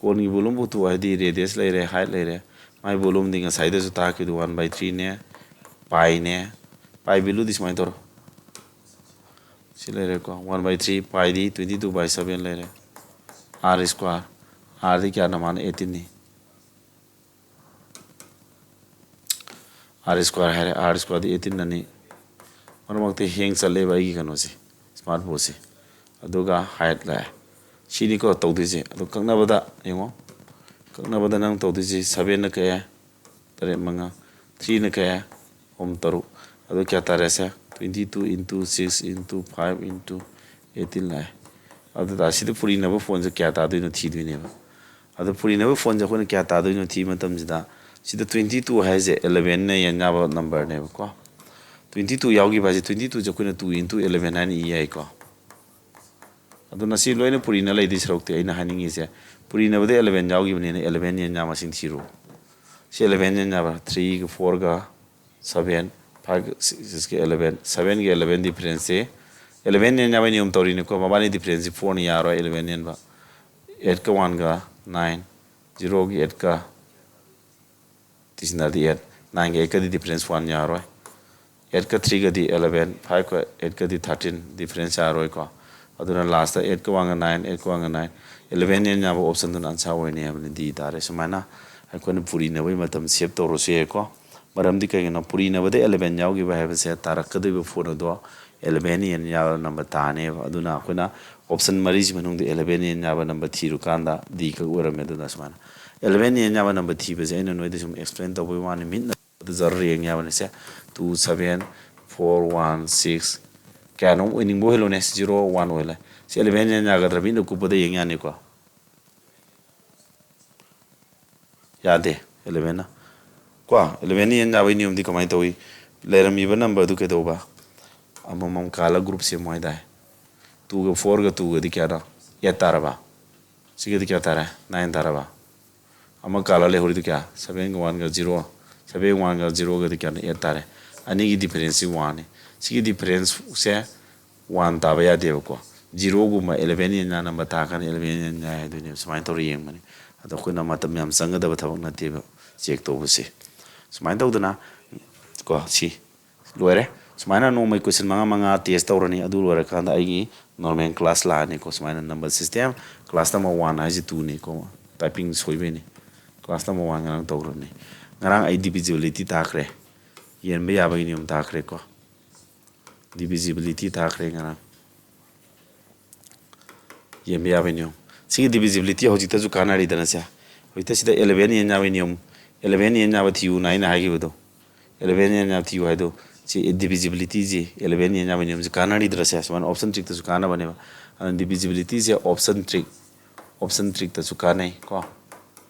ꯀꯣꯟꯒꯤ ꯕꯣꯂꯨꯝ ꯄꯨꯊꯣꯛ ꯍꯥꯏꯗꯤ ꯔꯦꯗꯤꯌꯁ ꯂꯩꯔꯦ, ꯍꯥꯏꯠ ꯂꯩꯔꯦ, ꯃꯥꯏ ꯕꯣꯂꯨꯝꯗꯤ ꯉꯁꯥꯏꯗꯁꯨ ꯇꯥꯛꯈꯤꯕꯗꯨ ꯋꯥꯟ ꯕꯥꯏ ꯊ꯭ꯔꯤꯅꯦ, ꯄꯥꯏꯅꯦ, ꯄꯥꯏ ꯚꯦꯂꯨꯗꯤ ꯁꯨꯃꯥꯏꯅ ꯇꯧꯔꯣ꯫ ꯁꯤ ꯂꯩꯔꯦꯀꯣ, ꯋꯥꯟ ꯕꯥꯏ ꯊ꯭ꯔꯤ, ꯄꯥꯏꯗꯤ ꯇ꯭ꯋꯦꯟꯇꯤ ꯇꯨ ꯕꯥꯏ ꯁꯕꯦꯟ ꯂꯩꯔꯦ꯫ ꯑꯥꯔ ꯁ꯭ꯀ꯭ꯋꯥꯔ, ꯑꯥꯔꯗꯤ ꯀꯌꯥꯅꯣ? ꯃꯥꯅ ꯑꯩꯠꯇꯤꯟꯅꯤ꯫ ꯑꯥꯔ ꯁ꯭ꯀ꯭ꯋꯥꯔ ꯍꯥꯏꯔꯦ, ꯑꯥꯔ ꯁ꯭ꯀ꯭ꯋꯥꯔꯗꯤ ꯑꯩꯠꯇꯤꯟ ꯑꯅꯤ꯫ ꯃꯔꯛ ꯃꯔꯛꯇ ꯍꯦꯡ ꯆꯠꯂꯦꯕ ꯑꯩꯒꯤ ꯀꯩꯅꯣꯁꯦ, ꯁ꯭ꯃꯥꯔꯠ ꯕꯣꯔꯗꯁꯦ꯫ ꯑꯗꯨꯒ ꯍꯥꯏꯠ ꯂꯥꯛꯑꯦ꯫ ꯁꯤꯅꯤꯀꯣ ꯇꯧꯗꯣꯏꯁꯦ꯫ ꯑꯗꯣ ꯀꯛꯅꯕꯗ ꯌꯦꯡꯉꯣ, ꯀꯛꯅꯕꯗ ꯅꯪ ꯇꯧꯗꯣꯏꯁꯦ, ꯁꯕꯦꯟꯅ ꯀꯌꯥ? ꯇꯔꯦꯠ ꯃꯉꯥ꯫ ꯊ꯭ꯔꯤꯅ ꯀꯌꯥ? ꯑꯍꯨꯝ ꯇꯔꯨꯛ꯫ ꯑꯗꯨ ꯀꯌꯥ ꯇꯥꯔꯦ ꯁꯦ? Twenty two into six into five into eighteen ꯂꯥꯛꯑꯦ꯫ ꯑꯗꯨ ꯇꯥꯔꯗꯤ ꯁꯤꯗ ꯄꯨꯔꯤꯅꯕ ꯐꯣꯟꯁꯦ ꯀꯌꯥ ꯇꯥꯗꯣꯏꯅꯣ ꯊꯤꯗꯣꯏꯅꯦꯕ꯫ ꯑꯗꯨ ꯄꯨꯔꯤꯅꯕ ꯐꯣꯟꯁꯦ ꯑꯩꯈꯣꯏꯅ ꯀꯌꯥ ꯇꯥꯗꯣꯏꯅꯣ ꯊꯤꯕ ꯃꯇꯝꯁꯤꯗ, ꯁꯤꯗ twenty two ꯍꯥꯏꯁꯦ elevenꯅ ꯌꯦꯟ ꯌꯥꯕ ꯅꯝꯕꯔꯅꯦꯕꯀꯣ꯫ Twenty two ꯌꯥꯎꯈꯤꯕ ꯍꯥꯏꯁꯦ, twenty twoꯁꯦ ꯑꯩꯈꯣꯏꯅ two into eleven ꯍꯥꯏꯅ ꯏ ꯌꯥꯏꯀꯣ꯫ ꯑꯗꯨꯅ ꯁꯤ ꯂꯣꯏꯅ ꯄꯨꯔꯤꯅ ꯂꯩꯗꯣꯏ ꯁꯔꯨꯛꯇꯤ, ꯑꯩꯅ ꯍꯥꯏꯅꯤꯡꯉꯤꯁꯦ, ꯄꯨꯔꯤꯅꯕꯗ eleven ꯌꯥꯎꯈꯤꯕꯅꯤꯅ eleven ꯌꯦꯟ ꯌꯥ ꯃꯁꯤꯡ ꯊꯤꯔꯣ꯫ ꯁꯤ eleven ꯌꯦꯟ ꯌꯥꯕ꯭ꯔꯥ? Threeꯒ fourꯒ seven, five, sixꯀ eleven, sevenꯒ eleven differenceꯁꯦ eleven ꯌꯦꯟ ꯌꯥꯕꯩ ꯅꯤꯌꯣꯝ ꯇꯧꯔꯤꯅꯤꯀꯣ꯫ ꯃꯕꯥꯅꯤ differenceꯁꯦ fourꯅ ꯌꯥꯔꯣꯏ, eleven ꯌꯦꯟꯕ꯫ Eightꯀ oneꯒ nine, zeroꯒ eightꯀ, ꯇꯤꯁꯤꯟꯅꯔꯗꯤ eight, nineꯒ eightꯀꯗꯤ difference one ꯌꯥꯔꯣꯏ꯫ Eightꯀ threeꯒꯗꯤ eleven, fiveꯀ eightꯀꯗꯤ thirteen, difference ꯌꯥꯔꯣꯏꯀꯣ꯫ ꯑꯗꯨꯅ lastꯇ eightꯀ oneꯒ nine, eightꯀ oneꯒ nine, eleven ꯌꯦꯟ ꯌꯥꯕ optionꯗꯨꯅ answer ꯑꯣꯏꯅꯤ ꯍꯥꯏꯕꯅꯤ, D ꯇꯥꯔꯦ꯫ ꯁꯨꯃꯥꯏꯅ ꯑꯩꯈꯣꯏꯅ ꯄꯨꯔꯤꯅꯕꯒꯤ ꯃꯇꯝ save ꯇꯧꯔꯁꯨ ꯌꯥꯏꯀꯣ꯫ ꯃꯔꯝꯗꯤ ꯀꯩꯒꯤꯅꯣ? ꯄꯨꯔꯤꯅꯕꯗ eleven ꯌꯥꯎꯈꯤꯕ ꯍꯥꯏꯕꯁꯦ ꯇꯥꯔꯛꯀꯗꯣꯏꯕ ꯐꯣꯟ ꯑꯗꯣ eleven ꯌꯦꯟ ꯌꯥꯎꯔ ꯅꯝꯕꯔ ꯇꯥꯅꯦꯕ꯫ ꯑꯗꯨꯅ ꯑꯩꯈꯣꯏꯅ option ꯃꯔꯤꯁꯤ ꯃꯅꯨꯡꯗ eleven ꯌꯦꯟ ꯌꯥꯕ ꯅꯝꯕꯔ ꯊꯤꯔꯨꯀꯥꯟꯗ D ꯈꯛ ꯑꯣꯏꯔꯝꯃꯦ꯫ ꯑꯗꯨꯅ ꯁꯨꯃꯥꯏꯅ eleven ꯌꯦꯟ ꯌꯥꯕ ꯅꯝꯕꯔ ꯊꯤꯕꯁꯦ ꯑꯩꯅ ꯅꯣꯏꯗ ꯁꯨꯝ explain ꯇꯧꯕꯒꯤ ꯋꯥꯅꯤ, ꯃꯤꯠꯅ ꯑꯗꯨ ꯖꯔ ꯌꯦꯡ ꯌꯥꯕꯅꯤ꯫ ꯁꯦ, two seven four one six, ꯀꯌꯥꯅꯣ ꯑꯣꯏꯅꯤꯡꯕ ꯑꯣꯏꯍꯜꯂꯣꯅꯦ, zero one ꯑꯣꯏꯍꯜꯂꯦ꯫ ꯁꯤ eleven ꯌꯦꯡ ꯌꯥꯒꯗ꯭ꯔꯥ? ꯃꯤꯠꯅ ꯀꯨꯞꯄꯗ ꯌꯦꯡ ꯌꯥꯅꯤꯀꯣ꯫ ꯌꯥꯗꯦ꯫ elevenꯅ ꯀꯣ, elevenꯅ ꯌꯦꯡ ꯌꯥꯕꯒꯤ ꯅꯤꯌꯣꯝꯗꯤ ꯀꯃꯥꯏꯅ ꯇꯧꯏ? ꯂꯩꯔꯝꯃꯤꯕ ꯅꯝꯕꯔꯗꯨ ꯀꯩꯗꯧꯕ? ꯑꯃꯃꯝ ꯀꯥꯜꯂ ꯒ꯭ꯔꯨꯞ ꯁꯦꯝꯃꯣ ꯍꯥꯏꯇꯥꯔꯦ꯫ Twoꯒ fourꯒ twoꯒꯗꯤ ꯀꯌꯥꯅꯣ? Eight ꯇꯥꯔꯕ? ꯁꯤꯒꯗꯤ ꯀꯌꯥ ꯇꯥꯔꯦ? Nine ꯇꯥꯔꯕ? ꯑꯃ ꯀꯥꯜꯂ ꯂꯩꯍꯧꯔꯤꯗꯨ ꯀꯌꯥ? Sevenꯒ oneꯒ zero꯫ Seven oneꯒ zeroꯒꯗꯤ ꯀꯌꯥꯅꯣ? Eight ꯇꯥꯔꯦ꯫ ꯑꯅꯤꯒꯤ differenceꯁꯤ oneꯅꯤ꯫ ꯁꯤꯒꯤ differenceꯁꯦ one ꯇꯥꯕ ꯌꯥꯗꯦꯕꯀꯣ꯫ Zeroꯒꯨꯝꯕ eleven ꯌꯦꯟ ꯌꯥꯅꯕ ꯇꯥꯔꯀꯥꯟꯗ eleven ꯌꯦꯟ ꯌꯥꯏ ꯍꯥꯏꯗꯣꯏꯅꯦꯕ꯫ ꯁꯨꯃꯥꯏꯅ ꯇꯧꯔ ꯌꯦꯡꯕꯅꯤ꯫ ꯑꯗꯣ ꯑꯩꯈꯣꯏꯅ ꯃꯇꯝ ꯌꯥꯝ ꯆꯪꯒꯗꯕ ꯊꯕꯛ ꯅꯠꯇꯦꯕ check ꯇꯧꯕꯁꯦ꯫ ꯁꯨꯃꯥꯏꯅ ꯇꯧꯗꯅ ꯀꯣ, ꯁꯤ ꯂꯣꯏꯔꯦ꯫ ꯁꯨꯃꯥꯏꯅ ꯅꯣꯡꯃꯩ question ꯃꯉꯥ ꯃꯉꯥ test ꯇꯧꯔꯅꯤ꯫ ꯑꯗꯨ ꯂꯣꯏꯔꯀꯥꯟꯗ ꯑꯩꯒꯤ normal class ꯂꯥꯛꯑꯅꯤꯀꯣ꯫ ꯁꯨꯃꯥꯏꯅ number system, class number one ꯍꯥꯏꯁꯦ twoꯅꯤꯀꯣ꯫ Typing ꯁꯣꯏꯕꯩꯅꯤ꯫ Class number one ꯉꯔꯥꯡ ꯇꯧꯈ꯭ꯔꯕꯅꯤ꯫ ꯉꯔꯥꯡ ꯑꯩ divisibility ꯇꯥꯛꯈ꯭ꯔꯦ꯫ ꯌꯦꯟꯕ ꯌꯥꯕꯒꯤ ꯅꯤꯌꯣꯝ ꯇꯥꯛꯈ꯭ꯔꯦꯀꯣ꯫ Divisibility ꯇꯥꯛꯈ꯭ꯔꯦ ꯉꯔꯥꯡ꯫ ꯌꯦꯟꯕ ꯌꯥꯕꯒꯤ ꯅꯤꯌꯣꯝ꯫ ꯁꯤꯒꯤ divisibility ꯍꯧꯖꯤꯛꯇꯁꯨ ꯀꯥꯟꯅꯔꯤꯗꯅ ꯁꯦ꯫ ꯍꯧꯖꯤꯛꯇ ꯁꯤꯗ eleven ꯌꯦꯟ ꯌꯥꯕꯒꯤ ꯅꯤꯌꯣꯝ, eleven ꯌꯦꯟ ꯌꯥꯕ ꯊꯤꯌꯨꯅ ꯑꯩꯅ ꯍꯥꯏꯈꯤꯕꯗꯣ, eleven ꯌꯦꯟ ꯌꯥꯕ ꯊꯤꯌꯨ ꯍꯥꯏꯗꯣ, ꯁꯤ divisibilityꯁꯤ, eleven ꯌꯦꯟ ꯌꯥꯕꯒꯤ ꯅꯤꯌꯣꯝꯁꯦ ꯀꯥꯟꯅꯔꯤꯗꯅ ꯁꯦ꯫ ꯁꯨꯃꯥꯏꯅ option trickꯇꯁꯨ ꯀꯥꯟꯅꯕꯅꯦꯕ꯫ ꯑꯗꯨꯅ divisibilityꯁꯦ option trick, option trickꯇꯁꯨ ꯀꯥꯟꯅꯩ ꯀꯣ꯫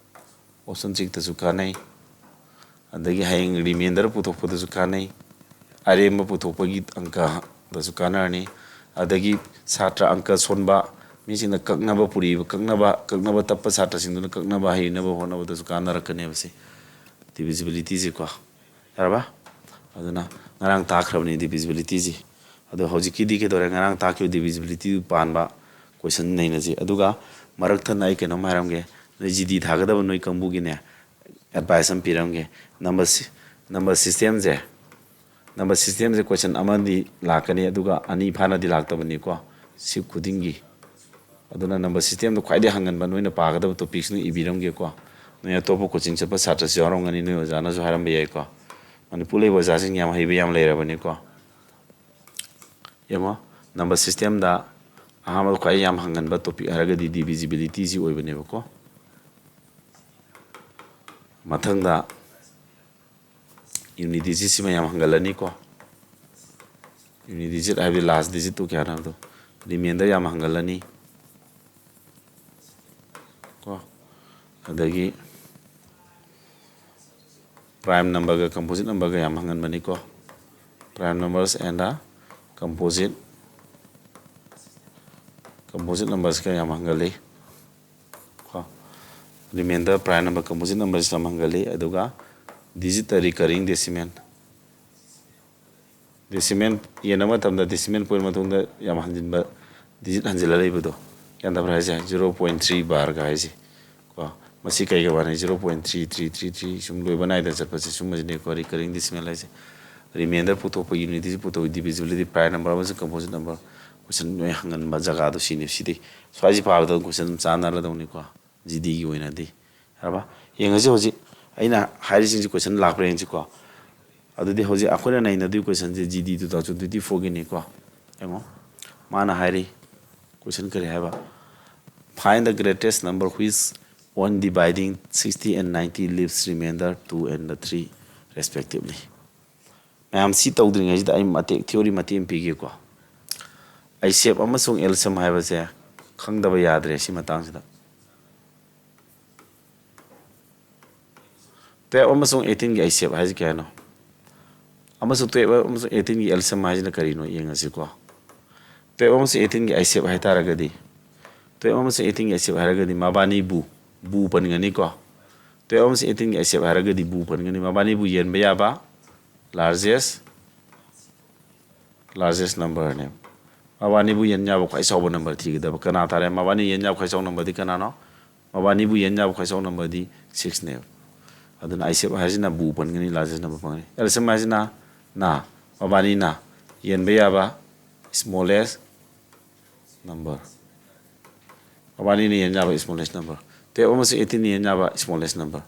Option trickꯇꯁꯨ ꯀꯥꯟꯅꯩ꯫ ꯑꯗꯒꯤ ꯍꯌꯦꯡ remainder ꯄꯨꯊꯣꯛꯄꯗꯁꯨ ꯀꯥꯟꯅꯩ꯫ ꯑꯔꯦꯝꯕ ꯄꯨꯊꯣꯛꯄꯒꯤ ꯑꯪꯀꯗꯁꯨ ꯀꯥꯟꯅꯔꯅꯤ꯫ ꯑꯗꯒꯤ ꯁꯥꯇ꯭ꯔ ꯑꯪꯀ ꯁꯣꯟꯕ ꯃꯤꯁꯤꯡꯅ ꯀꯛꯅꯕ ꯄꯨꯔꯤꯕ, ꯀꯛꯅꯕ, ꯀꯛꯅꯕ ꯇꯞꯄ ꯁꯥꯇ꯭ꯔꯁꯤꯡꯗꯨꯅ ꯀꯛꯅꯕ ꯍꯩꯅꯕ ꯍꯣꯠꯅꯕꯗꯁꯨ ꯀꯥꯟꯅꯔꯛꯀꯅꯦꯕ ꯁꯤ divisibilityꯁꯦꯀꯣ꯫ ꯌꯥꯔꯕ? ꯑꯗꯨꯅ ꯉꯔꯥꯡ ꯇꯥꯛꯈ꯭ꯔꯕꯅꯤ divisibilityꯁꯤ꯫ ꯑꯗꯣ ꯍꯧꯖꯤꯛꯀꯤꯗꯤ ꯀꯩꯗꯧꯔꯦ? ꯉꯔꯥꯡ ꯇꯥꯛꯈꯤꯕ divisibilityꯗꯨ ꯄꯥꯟꯕ question ꯅꯩꯅꯁꯤ꯫ ꯑꯗꯨꯒ ꯃꯔꯛ ꯊꯠꯅ ꯑꯩ ꯀꯩꯅꯣꯝ ꯍꯥꯏꯔꯝꯒꯦ꯫ ꯅꯣꯏ G D ꯊꯥꯒꯗꯕ ꯅꯣꯏ ꯀꯥꯡꯕꯨꯒꯤꯅꯦ, advice ꯑꯃ ꯄꯤꯔꯝꯒꯦ꯫ Number si-, number systemꯁꯦ, number systemꯁꯦ question ꯑꯃꯗꯤ ꯂꯥꯛꯀꯅꯤ, ꯑꯗꯨꯒ ꯑꯅꯤ ꯐꯥꯅꯗꯤ ꯂꯥꯛꯇꯕꯅꯤꯀꯣ, shift ꯈꯨꯗꯤꯡꯒꯤ꯫ ꯑꯗꯨꯅ number systemꯗꯣ ꯈ꯭ꯋꯥꯏꯗꯒꯤ ꯍꯪꯒꯟꯕ, ꯅꯣꯏꯅ ꯄꯥꯒꯗꯕ topicsꯅ ꯏꯕꯤꯔꯝꯒꯦꯀꯣ꯫ ꯅꯣꯏ ꯑꯇꯣꯞꯄ coaching ꯆꯠꯄ ꯁꯥꯇ꯭ꯔꯁꯨ ꯌꯥꯎꯔꯝꯒꯅꯤ, ꯅꯣꯏ ꯑꯣꯖꯥꯅꯁꯨ ꯍꯥꯏꯔꯝꯕ ꯌꯥꯏꯀꯣ꯫ ꯃꯅꯤꯄꯨꯔ ꯂꯩꯕ ꯑꯣꯖꯥꯁꯤꯡ ꯌꯥꯝ ꯍꯩꯕ ꯌꯥꯝ ꯂꯩꯔꯕꯅꯤꯀꯣ꯫ ꯌꯦꯡꯉꯣ, number systemꯗ ꯑꯍꯥꯟꯕꯗ ꯈ꯭ꯋꯥꯏ ꯌꯥꯝ ꯍꯪꯒꯟꯕ topic ꯍꯥꯏꯔꯒꯗꯤ divisibilityꯁꯤ ꯑꯣꯏꯕꯅꯦꯕꯀꯣ꯫ ꯃꯊꯪꯗ unit digit ꯁꯤꯃ ꯌꯥꯝ ꯍꯟꯒꯠꯂꯅꯤꯀꯣ꯫ Unit digit ꯍꯥꯏꯕꯗꯤ last digit ꯇꯨ ꯀꯌꯥꯅꯣ ꯍꯥꯏꯕꯗꯣ꯫ Remainder ꯌꯥꯝ ꯍꯟꯒꯠꯂꯅꯤ ꯀꯣ꯫ ꯑꯗꯒꯤ prime number ꯒ composite number ꯒ ꯌꯥꯝ ꯍꯟꯒꯟꯕꯅꯤꯀꯣ꯫ Prime numbers and the composite, composite numbers ꯀ ꯌꯥꯝ ꯍꯟꯒꯜꯂꯤ ꯀꯣ꯫ Remainder, prime number, composite numbers ꯁꯤ ꯌꯥꯝ ꯍꯟꯒꯜꯂꯤ꯫ ꯑꯗꯨꯒ digit ꯇ recurring decimal, decimal ꯌꯦꯟꯕ ꯃꯇꯝꯗ decimal point ꯃꯇꯨꯡꯗ ꯌꯥꯝ ꯍꯟꯖꯤꯟꯕ, digit ꯍꯟꯖꯤꯜꯂ ꯂꯩꯕꯗꯣ, ꯒ꯭ꯌꯥꯟ ꯇꯥꯕ꯭ꯔꯥ ꯍꯥꯏꯁꯦ? Zero point three bar ꯒ ꯍꯥꯏꯁꯦ ꯀꯣ꯫ ꯃꯁꯤ ꯀꯩꯒ ꯃꯥꯟꯅꯩ? Zero point three three three three ꯁꯨꯝ ꯂꯣꯏꯕ ꯅꯥꯏꯗꯅ ꯆꯠꯄꯁꯦ, ꯁꯨꯝꯕꯁꯤꯅꯦꯀꯣ recurring decimal ꯍꯥꯏꯁꯦ꯫ Remainder ꯄꯨꯊꯣꯛꯄ, unit digit ꯄꯨꯊꯣꯛꯄ, divisibility, prime number ꯑꯃꯁꯨꯡ composite number, question ꯅꯣꯏ ꯍꯪꯒꯟꯕ ꯖꯒꯥꯗꯣ ꯁꯤꯅꯤ꯫ ꯁꯤꯗꯤ ꯁ꯭ꯋꯥꯏꯁꯤ ꯄꯥꯕꯗ ꯑꯗꯨꯝ question ꯑꯗꯨꯝ ꯆꯥꯟꯅꯔꯗꯧꯅꯤꯀꯣ꯫ G D ꯒꯤ ꯑꯣꯏꯅꯗꯤ꯫ ꯌꯥꯔꯕ? ꯌꯦꯡꯉꯁꯤ ꯍꯧꯖꯤꯛ ꯑꯩꯅ ꯍꯥꯏꯔꯤꯁꯤꯡꯁꯤ question ꯂꯥꯛꯄ꯭ꯔꯥ ꯌꯦꯡꯁꯤꯀꯣ꯫ ꯑꯗꯨꯗꯤ ꯍꯧꯖꯤꯛ ꯑꯩꯈꯣꯏꯅ ꯅꯩꯅꯗꯣꯏ question ꯁꯦ G D two thousand twenty-four ꯒꯤꯅꯤꯀꯣ꯫ ꯌꯦꯡꯉꯣ꯫ ꯃꯥꯅ ꯍꯥꯏꯔꯤ, question ꯀꯔꯤ ꯍꯥꯏꯕ? Find the greatest number which, on dividing sixty and ninety, leaves remainder two and the three respectively. ꯃꯌꯥꯝ, ꯁꯤ ꯇꯧꯗ꯭ꯔꯤꯉꯩꯁꯤꯗ ꯑꯩ ꯃꯇꯦꯛ, theory ꯃꯇꯦꯛ ꯑꯃ ꯄꯤꯒꯦꯀꯣ꯫ HCF ꯑꯃꯁꯨꯡ LCM ꯍꯥꯏꯕꯁꯦ ꯈꯪꯗꯕ ꯌꯥꯗ꯭ꯔꯦ ꯁꯤ ꯃꯇꯥꯡꯁꯤꯗ꯫ Twelve ꯑꯃꯁꯨꯡ eighteen ꯒꯤ HCF ꯍꯥꯏꯁꯤ ꯀꯌꯥꯅꯣ? ꯑꯃꯁꯨꯡ twelve ꯑꯃꯁꯨꯡ eighteen ꯒꯤ LCM ꯍꯥꯏꯁꯤꯅ ꯀꯔꯤꯅꯣ ꯌꯦꯡꯉꯁꯤꯀꯣ꯫ Twelve ꯑꯃꯁꯨꯡ eighteen ꯒꯤ HCF ꯍꯥꯏ ꯇꯥꯔꯒꯗꯤ, twelve ꯑꯃꯁꯨꯡ eighteen ꯒꯤ HCF ꯍꯥꯏꯔꯒꯗꯤ ꯃꯕꯥꯅꯤꯕꯨ, ꯕꯨ ꯄꯟꯒꯅꯤꯀꯣ꯫ Twelve ꯑꯃꯁꯨꯡ eighteen ꯒꯤ HCF ꯍꯥꯏꯔꯒꯗꯤ ꯕꯨ ꯄꯟꯒꯅꯤ꯫ ꯃꯕꯥꯅꯤꯕꯨ ꯌꯦꯟꯕ ꯌꯥꯕ largest, largest number ꯅꯦ꯫ ꯃꯕꯥꯅꯤꯕꯨ ꯌꯦꯟ ꯌꯥꯕ ꯈ꯭ꯋꯥꯏ ꯆꯥꯎꯕ number ꯊꯤꯒꯗꯕ ꯀꯅꯥ ꯇꯥꯔꯦ? ꯃꯕꯥꯅꯤ ꯌꯦꯟ ꯌꯥꯕ ꯈ꯭ꯋꯥꯏ ꯆꯥꯎꯕ number ꯗꯤ ꯀꯅꯥꯅꯣ? ꯃꯕꯥꯅꯤꯕꯨ ꯌꯦꯟ ꯌꯥꯕ ꯈ꯭ꯋꯥꯏ ꯆꯥꯎꯕ number ꯗꯤ six ꯅꯦꯕ꯫ ꯑꯗꯨꯅ HCF ꯍꯥꯏꯁꯤꯅ ꯕꯨ ꯄꯟꯒꯅꯤ, largest number ꯄꯟꯒꯅꯤ꯫ LCM ꯍꯥꯏꯁꯤꯅ ꯅ, ꯃꯕꯥꯅꯤꯅ ꯌꯦꯟꯕ ꯌꯥꯕ smallest number꯫ ꯃꯕꯥꯅꯤꯅ ꯌꯦꯟ ꯌꯥꯕ smallest number꯫ Twelve ꯑꯃꯁꯨꯡ eighteen ꯅ ꯌꯦꯟ ꯌꯥꯕ smallest number꯫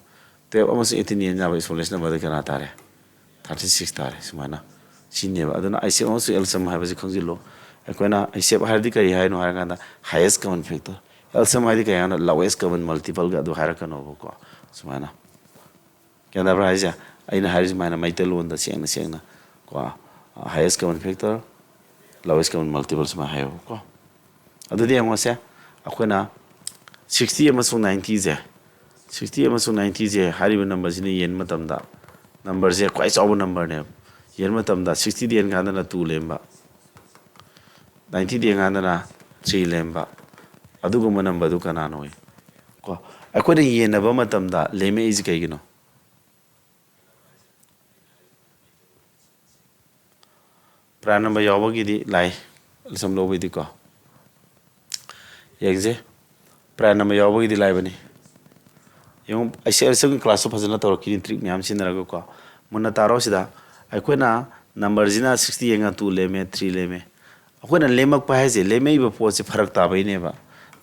Twelve ꯑꯃꯁꯨꯡ eighteen ꯅ ꯌꯦꯟ ꯌꯥꯕ smallest number ꯗꯤ ꯀꯅꯥ ꯇꯥꯔꯦ? Thirty six ꯇꯥꯔꯦ꯫ ꯁꯨꯃꯥꯏꯅ ꯁꯤꯅꯦꯕ꯫ ꯑꯗꯨꯅ HCF ꯑꯃꯁꯨꯡ LCM ꯍꯥꯏꯕꯁꯤ ꯈꯪꯖꯤꯜꯂꯣ꯫ ꯑꯩꯈꯣꯏꯅ HCF ꯍꯥꯏꯔꯗꯤ ꯀꯔꯤ ꯍꯥꯏꯅꯣ ꯍꯥꯏꯔꯀꯥꯟꯗ highest common factor꯫ LCM ꯍꯥꯏꯗꯤ ꯀꯔꯤ ꯍꯥꯏꯅꯣ? Lowest common multiple ꯒ ꯑꯗꯨ ꯍꯥꯏꯔꯛꯀꯅꯣꯕꯀꯣ꯫ ꯁꯨꯃꯥꯏꯅ꯫ ꯒ꯭ꯌꯥꯟ ꯇꯥꯕ꯭ꯔꯥ ꯍꯥꯏꯁꯦ? ꯑꯩꯅ ꯍꯥꯏꯔꯤ ꯁꯨꯃꯥꯏꯅ ꯃꯩꯇꯩꯂꯣꯟꯗ ꯁꯦꯡꯅ ꯁꯦꯡꯅ ꯀꯣ, highest common factor, lowest common multiple ꯁꯨꯃꯥꯏꯅ ꯍꯥꯏꯌꯣꯕꯀꯣ꯫ ꯑꯗꯨꯗꯤ ꯌꯦꯡꯉꯣꯁꯦ, ꯑꯩꯈꯣꯏꯅ sixty ꯑꯃꯁꯨꯡ ninety ꯁꯦ, sixty ꯑꯃꯁꯨꯡ ninety ꯁꯦ ꯍꯥꯏꯔꯤꯕ number ꯁꯤꯅ ꯌꯦꯟꯕ ꯃꯇꯝꯗ, number ꯁꯦ ꯈ꯭ꯋꯥꯏ ꯆꯥꯎꯕ number ꯅꯦꯕ꯫ ꯌꯦꯟꯕ ꯃꯇꯝꯗ sixty ꯗ ꯌꯦꯟ ꯀꯥꯟꯗꯅ two ꯂꯦꯝꯕ, ninety ꯗ ꯌꯦꯟ ꯀꯥꯟꯗꯅ three ꯂꯦꯝꯕ, ꯑꯗꯨꯒꯨꯝꯕ number ꯗꯨ ꯀꯅꯥꯅꯣ? ꯀꯣ, ꯑꯩꯈꯣꯏꯅ ꯌꯦꯟꯅꯕ ꯃꯇꯝꯗ ꯂꯦꯝꯃꯛꯏꯁꯤ ꯀꯩꯒꯤꯅꯣ? Prime number ꯌꯥꯎꯕꯒꯤꯗꯤ ꯂꯥꯏ, ꯁꯝ ꯂꯧꯕꯩꯗꯤꯀꯣ꯫ ꯌꯦꯡꯁꯦ, prime number ꯌꯥꯎꯕꯒꯤꯗꯤ ꯂꯥꯏꯕꯅꯤ꯫ ꯌꯦꯡꯉꯨ, ꯑꯩꯁꯦ ꯑꯁꯤꯒꯤ class ꯇꯨ ꯐꯖꯅ ꯇꯧꯔꯛꯈꯤꯅꯤ, trick ꯃꯌꯥꯝ ꯁꯤꯖꯤꯟꯅꯔꯒꯀꯣ꯫ ꯃꯨꯟꯅ ꯇꯥꯔꯣ ꯁꯤꯗ꯫ ꯑꯩꯈꯣꯏꯅ number ꯁꯤꯅ sixty ꯌꯦꯡꯉ two ꯂꯦꯝꯃꯦ, three ꯂꯦꯝꯃꯦ꯫ ꯑꯩꯈꯣꯏꯅ ꯂꯦꯝꯃꯛꯄ ꯍꯥꯏꯁꯦ, ꯂꯦꯝꯃꯛꯏꯕ ꯄꯣꯠꯁꯦ ꯐꯔꯛ ꯇꯥꯕꯩꯅꯦꯕ꯫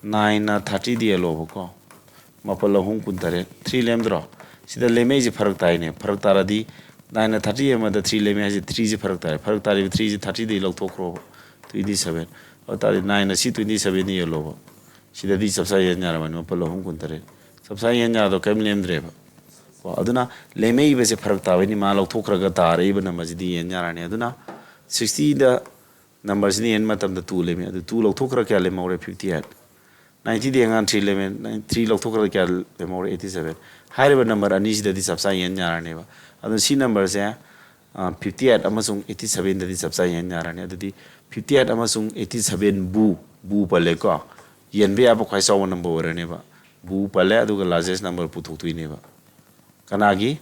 Nine ꯅ thirty ꯗ ꯌꯦꯜꯂꯣꯕꯀꯣ꯫ ꯃꯥꯄꯜ ꯑꯍꯨꯝ ꯀꯨꯟꯇꯔꯦꯠ꯫ Three ꯂꯦꯝꯗ꯭ꯔꯣ? ꯁꯤꯗ ꯂꯦꯝꯃꯛꯏꯁꯦ ꯐꯔꯛ ꯇꯥꯏꯅꯦ꯫ ꯐꯔꯛ ꯇꯥꯔꯗꯤ nine ꯅ thirty ꯑꯃꯗ three ꯂꯦꯝꯃꯦ ꯍꯥꯏꯁꯦ, three ꯁꯦ ꯐꯔꯛ ꯇꯥꯔꯦ꯫ ꯐꯔꯛ ꯇꯥꯔꯤꯕ three ꯁꯦ thirty ꯗꯒꯤ ꯂꯧꯊꯣꯛꯈ꯭ꯔꯣꯕ꯫ Twenty seven꯫ ꯑꯗꯨ ꯇꯥꯔꯗꯤ nine ꯅ ꯁꯤ twenty seven ꯗ ꯌꯦꯜꯂꯣꯕ꯫ ꯁꯤꯗꯗꯤ ꯆꯞ ꯆꯥ ꯌꯦꯟ ꯌꯥꯔꯝꯃꯅꯤ, ꯃꯥꯄꯜ ꯑꯍꯨꯝ ꯀꯨꯟꯇꯔꯦꯠ꯫ ꯆꯞ ꯆꯥ ꯌꯦꯟ ꯌꯥꯗꯣ ꯀꯔꯤꯝ ꯂꯦꯝꯗ꯭ꯔꯦꯕ꯫ ꯀꯣ, ꯑꯗꯨꯅ ꯂꯦꯝꯃꯛꯏꯕꯁꯦ ꯐꯔꯛ ꯇꯥꯕꯩꯅꯤ, ꯃꯥ ꯂꯧꯊꯣꯛꯈ꯭ꯔꯒ ꯇꯥꯔꯛꯏꯕ number ꯁꯤꯗꯤ ꯌꯦꯟ ꯌꯥꯔꯅꯤ꯫ ꯑꯗꯨꯅ sixty ꯗ number ꯁꯤꯅ ꯌꯦꯟ ꯃꯇꯝꯗ two ꯂꯦꯝꯃꯤ, ꯑꯗꯨ two ꯂꯧꯊꯣꯛꯈ꯭ꯔ ꯀꯌꯥ ꯂꯦꯝꯍꯧꯔꯦ? Fifty eight꯫ Ninety ꯗ ꯌꯦꯡꯉꯥꯟ three ꯂꯦꯝꯃꯦ, three ꯂꯧꯊꯣꯛꯈ꯭ꯔ ꯀꯌꯥ ꯂꯦꯝꯍꯧꯔꯦ? Eighty seven꯫ ꯍꯥꯏꯔꯤꯕ number ꯑꯅꯤꯁꯤꯗꯗꯤ ꯆꯞ ꯆꯥ ꯌꯦꯟ ꯌꯥꯔꯅꯦꯕ꯫ ꯑꯗꯨ ꯁꯤ number ꯁꯦ, ꯑ, fifty eight ꯑꯃꯁꯨꯡ eighty seven ꯗꯗꯤ ꯆꯞ ꯆꯥ ꯌꯦꯟ ꯌꯥꯔꯅꯤ꯫ ꯑꯗꯨꯗꯤ fifty eight ꯑꯃꯁꯨꯡ eighty seven ꯕꯨ, ꯕꯨ ꯄꯜꯂꯦꯀꯣ, ꯌꯦꯟꯕ ꯌꯥꯕ ꯈ꯭ꯋꯥꯏ ꯆꯥꯎꯕ number ꯑꯣꯏꯔꯅꯦꯕ꯫ ꯕꯨ ꯄꯜꯂꯦ, ꯑꯗꯨꯒ largest number ꯄꯨꯊꯣꯛꯇꯣꯏꯅꯦꯕ꯫ ꯀꯅꯥꯒꯤ?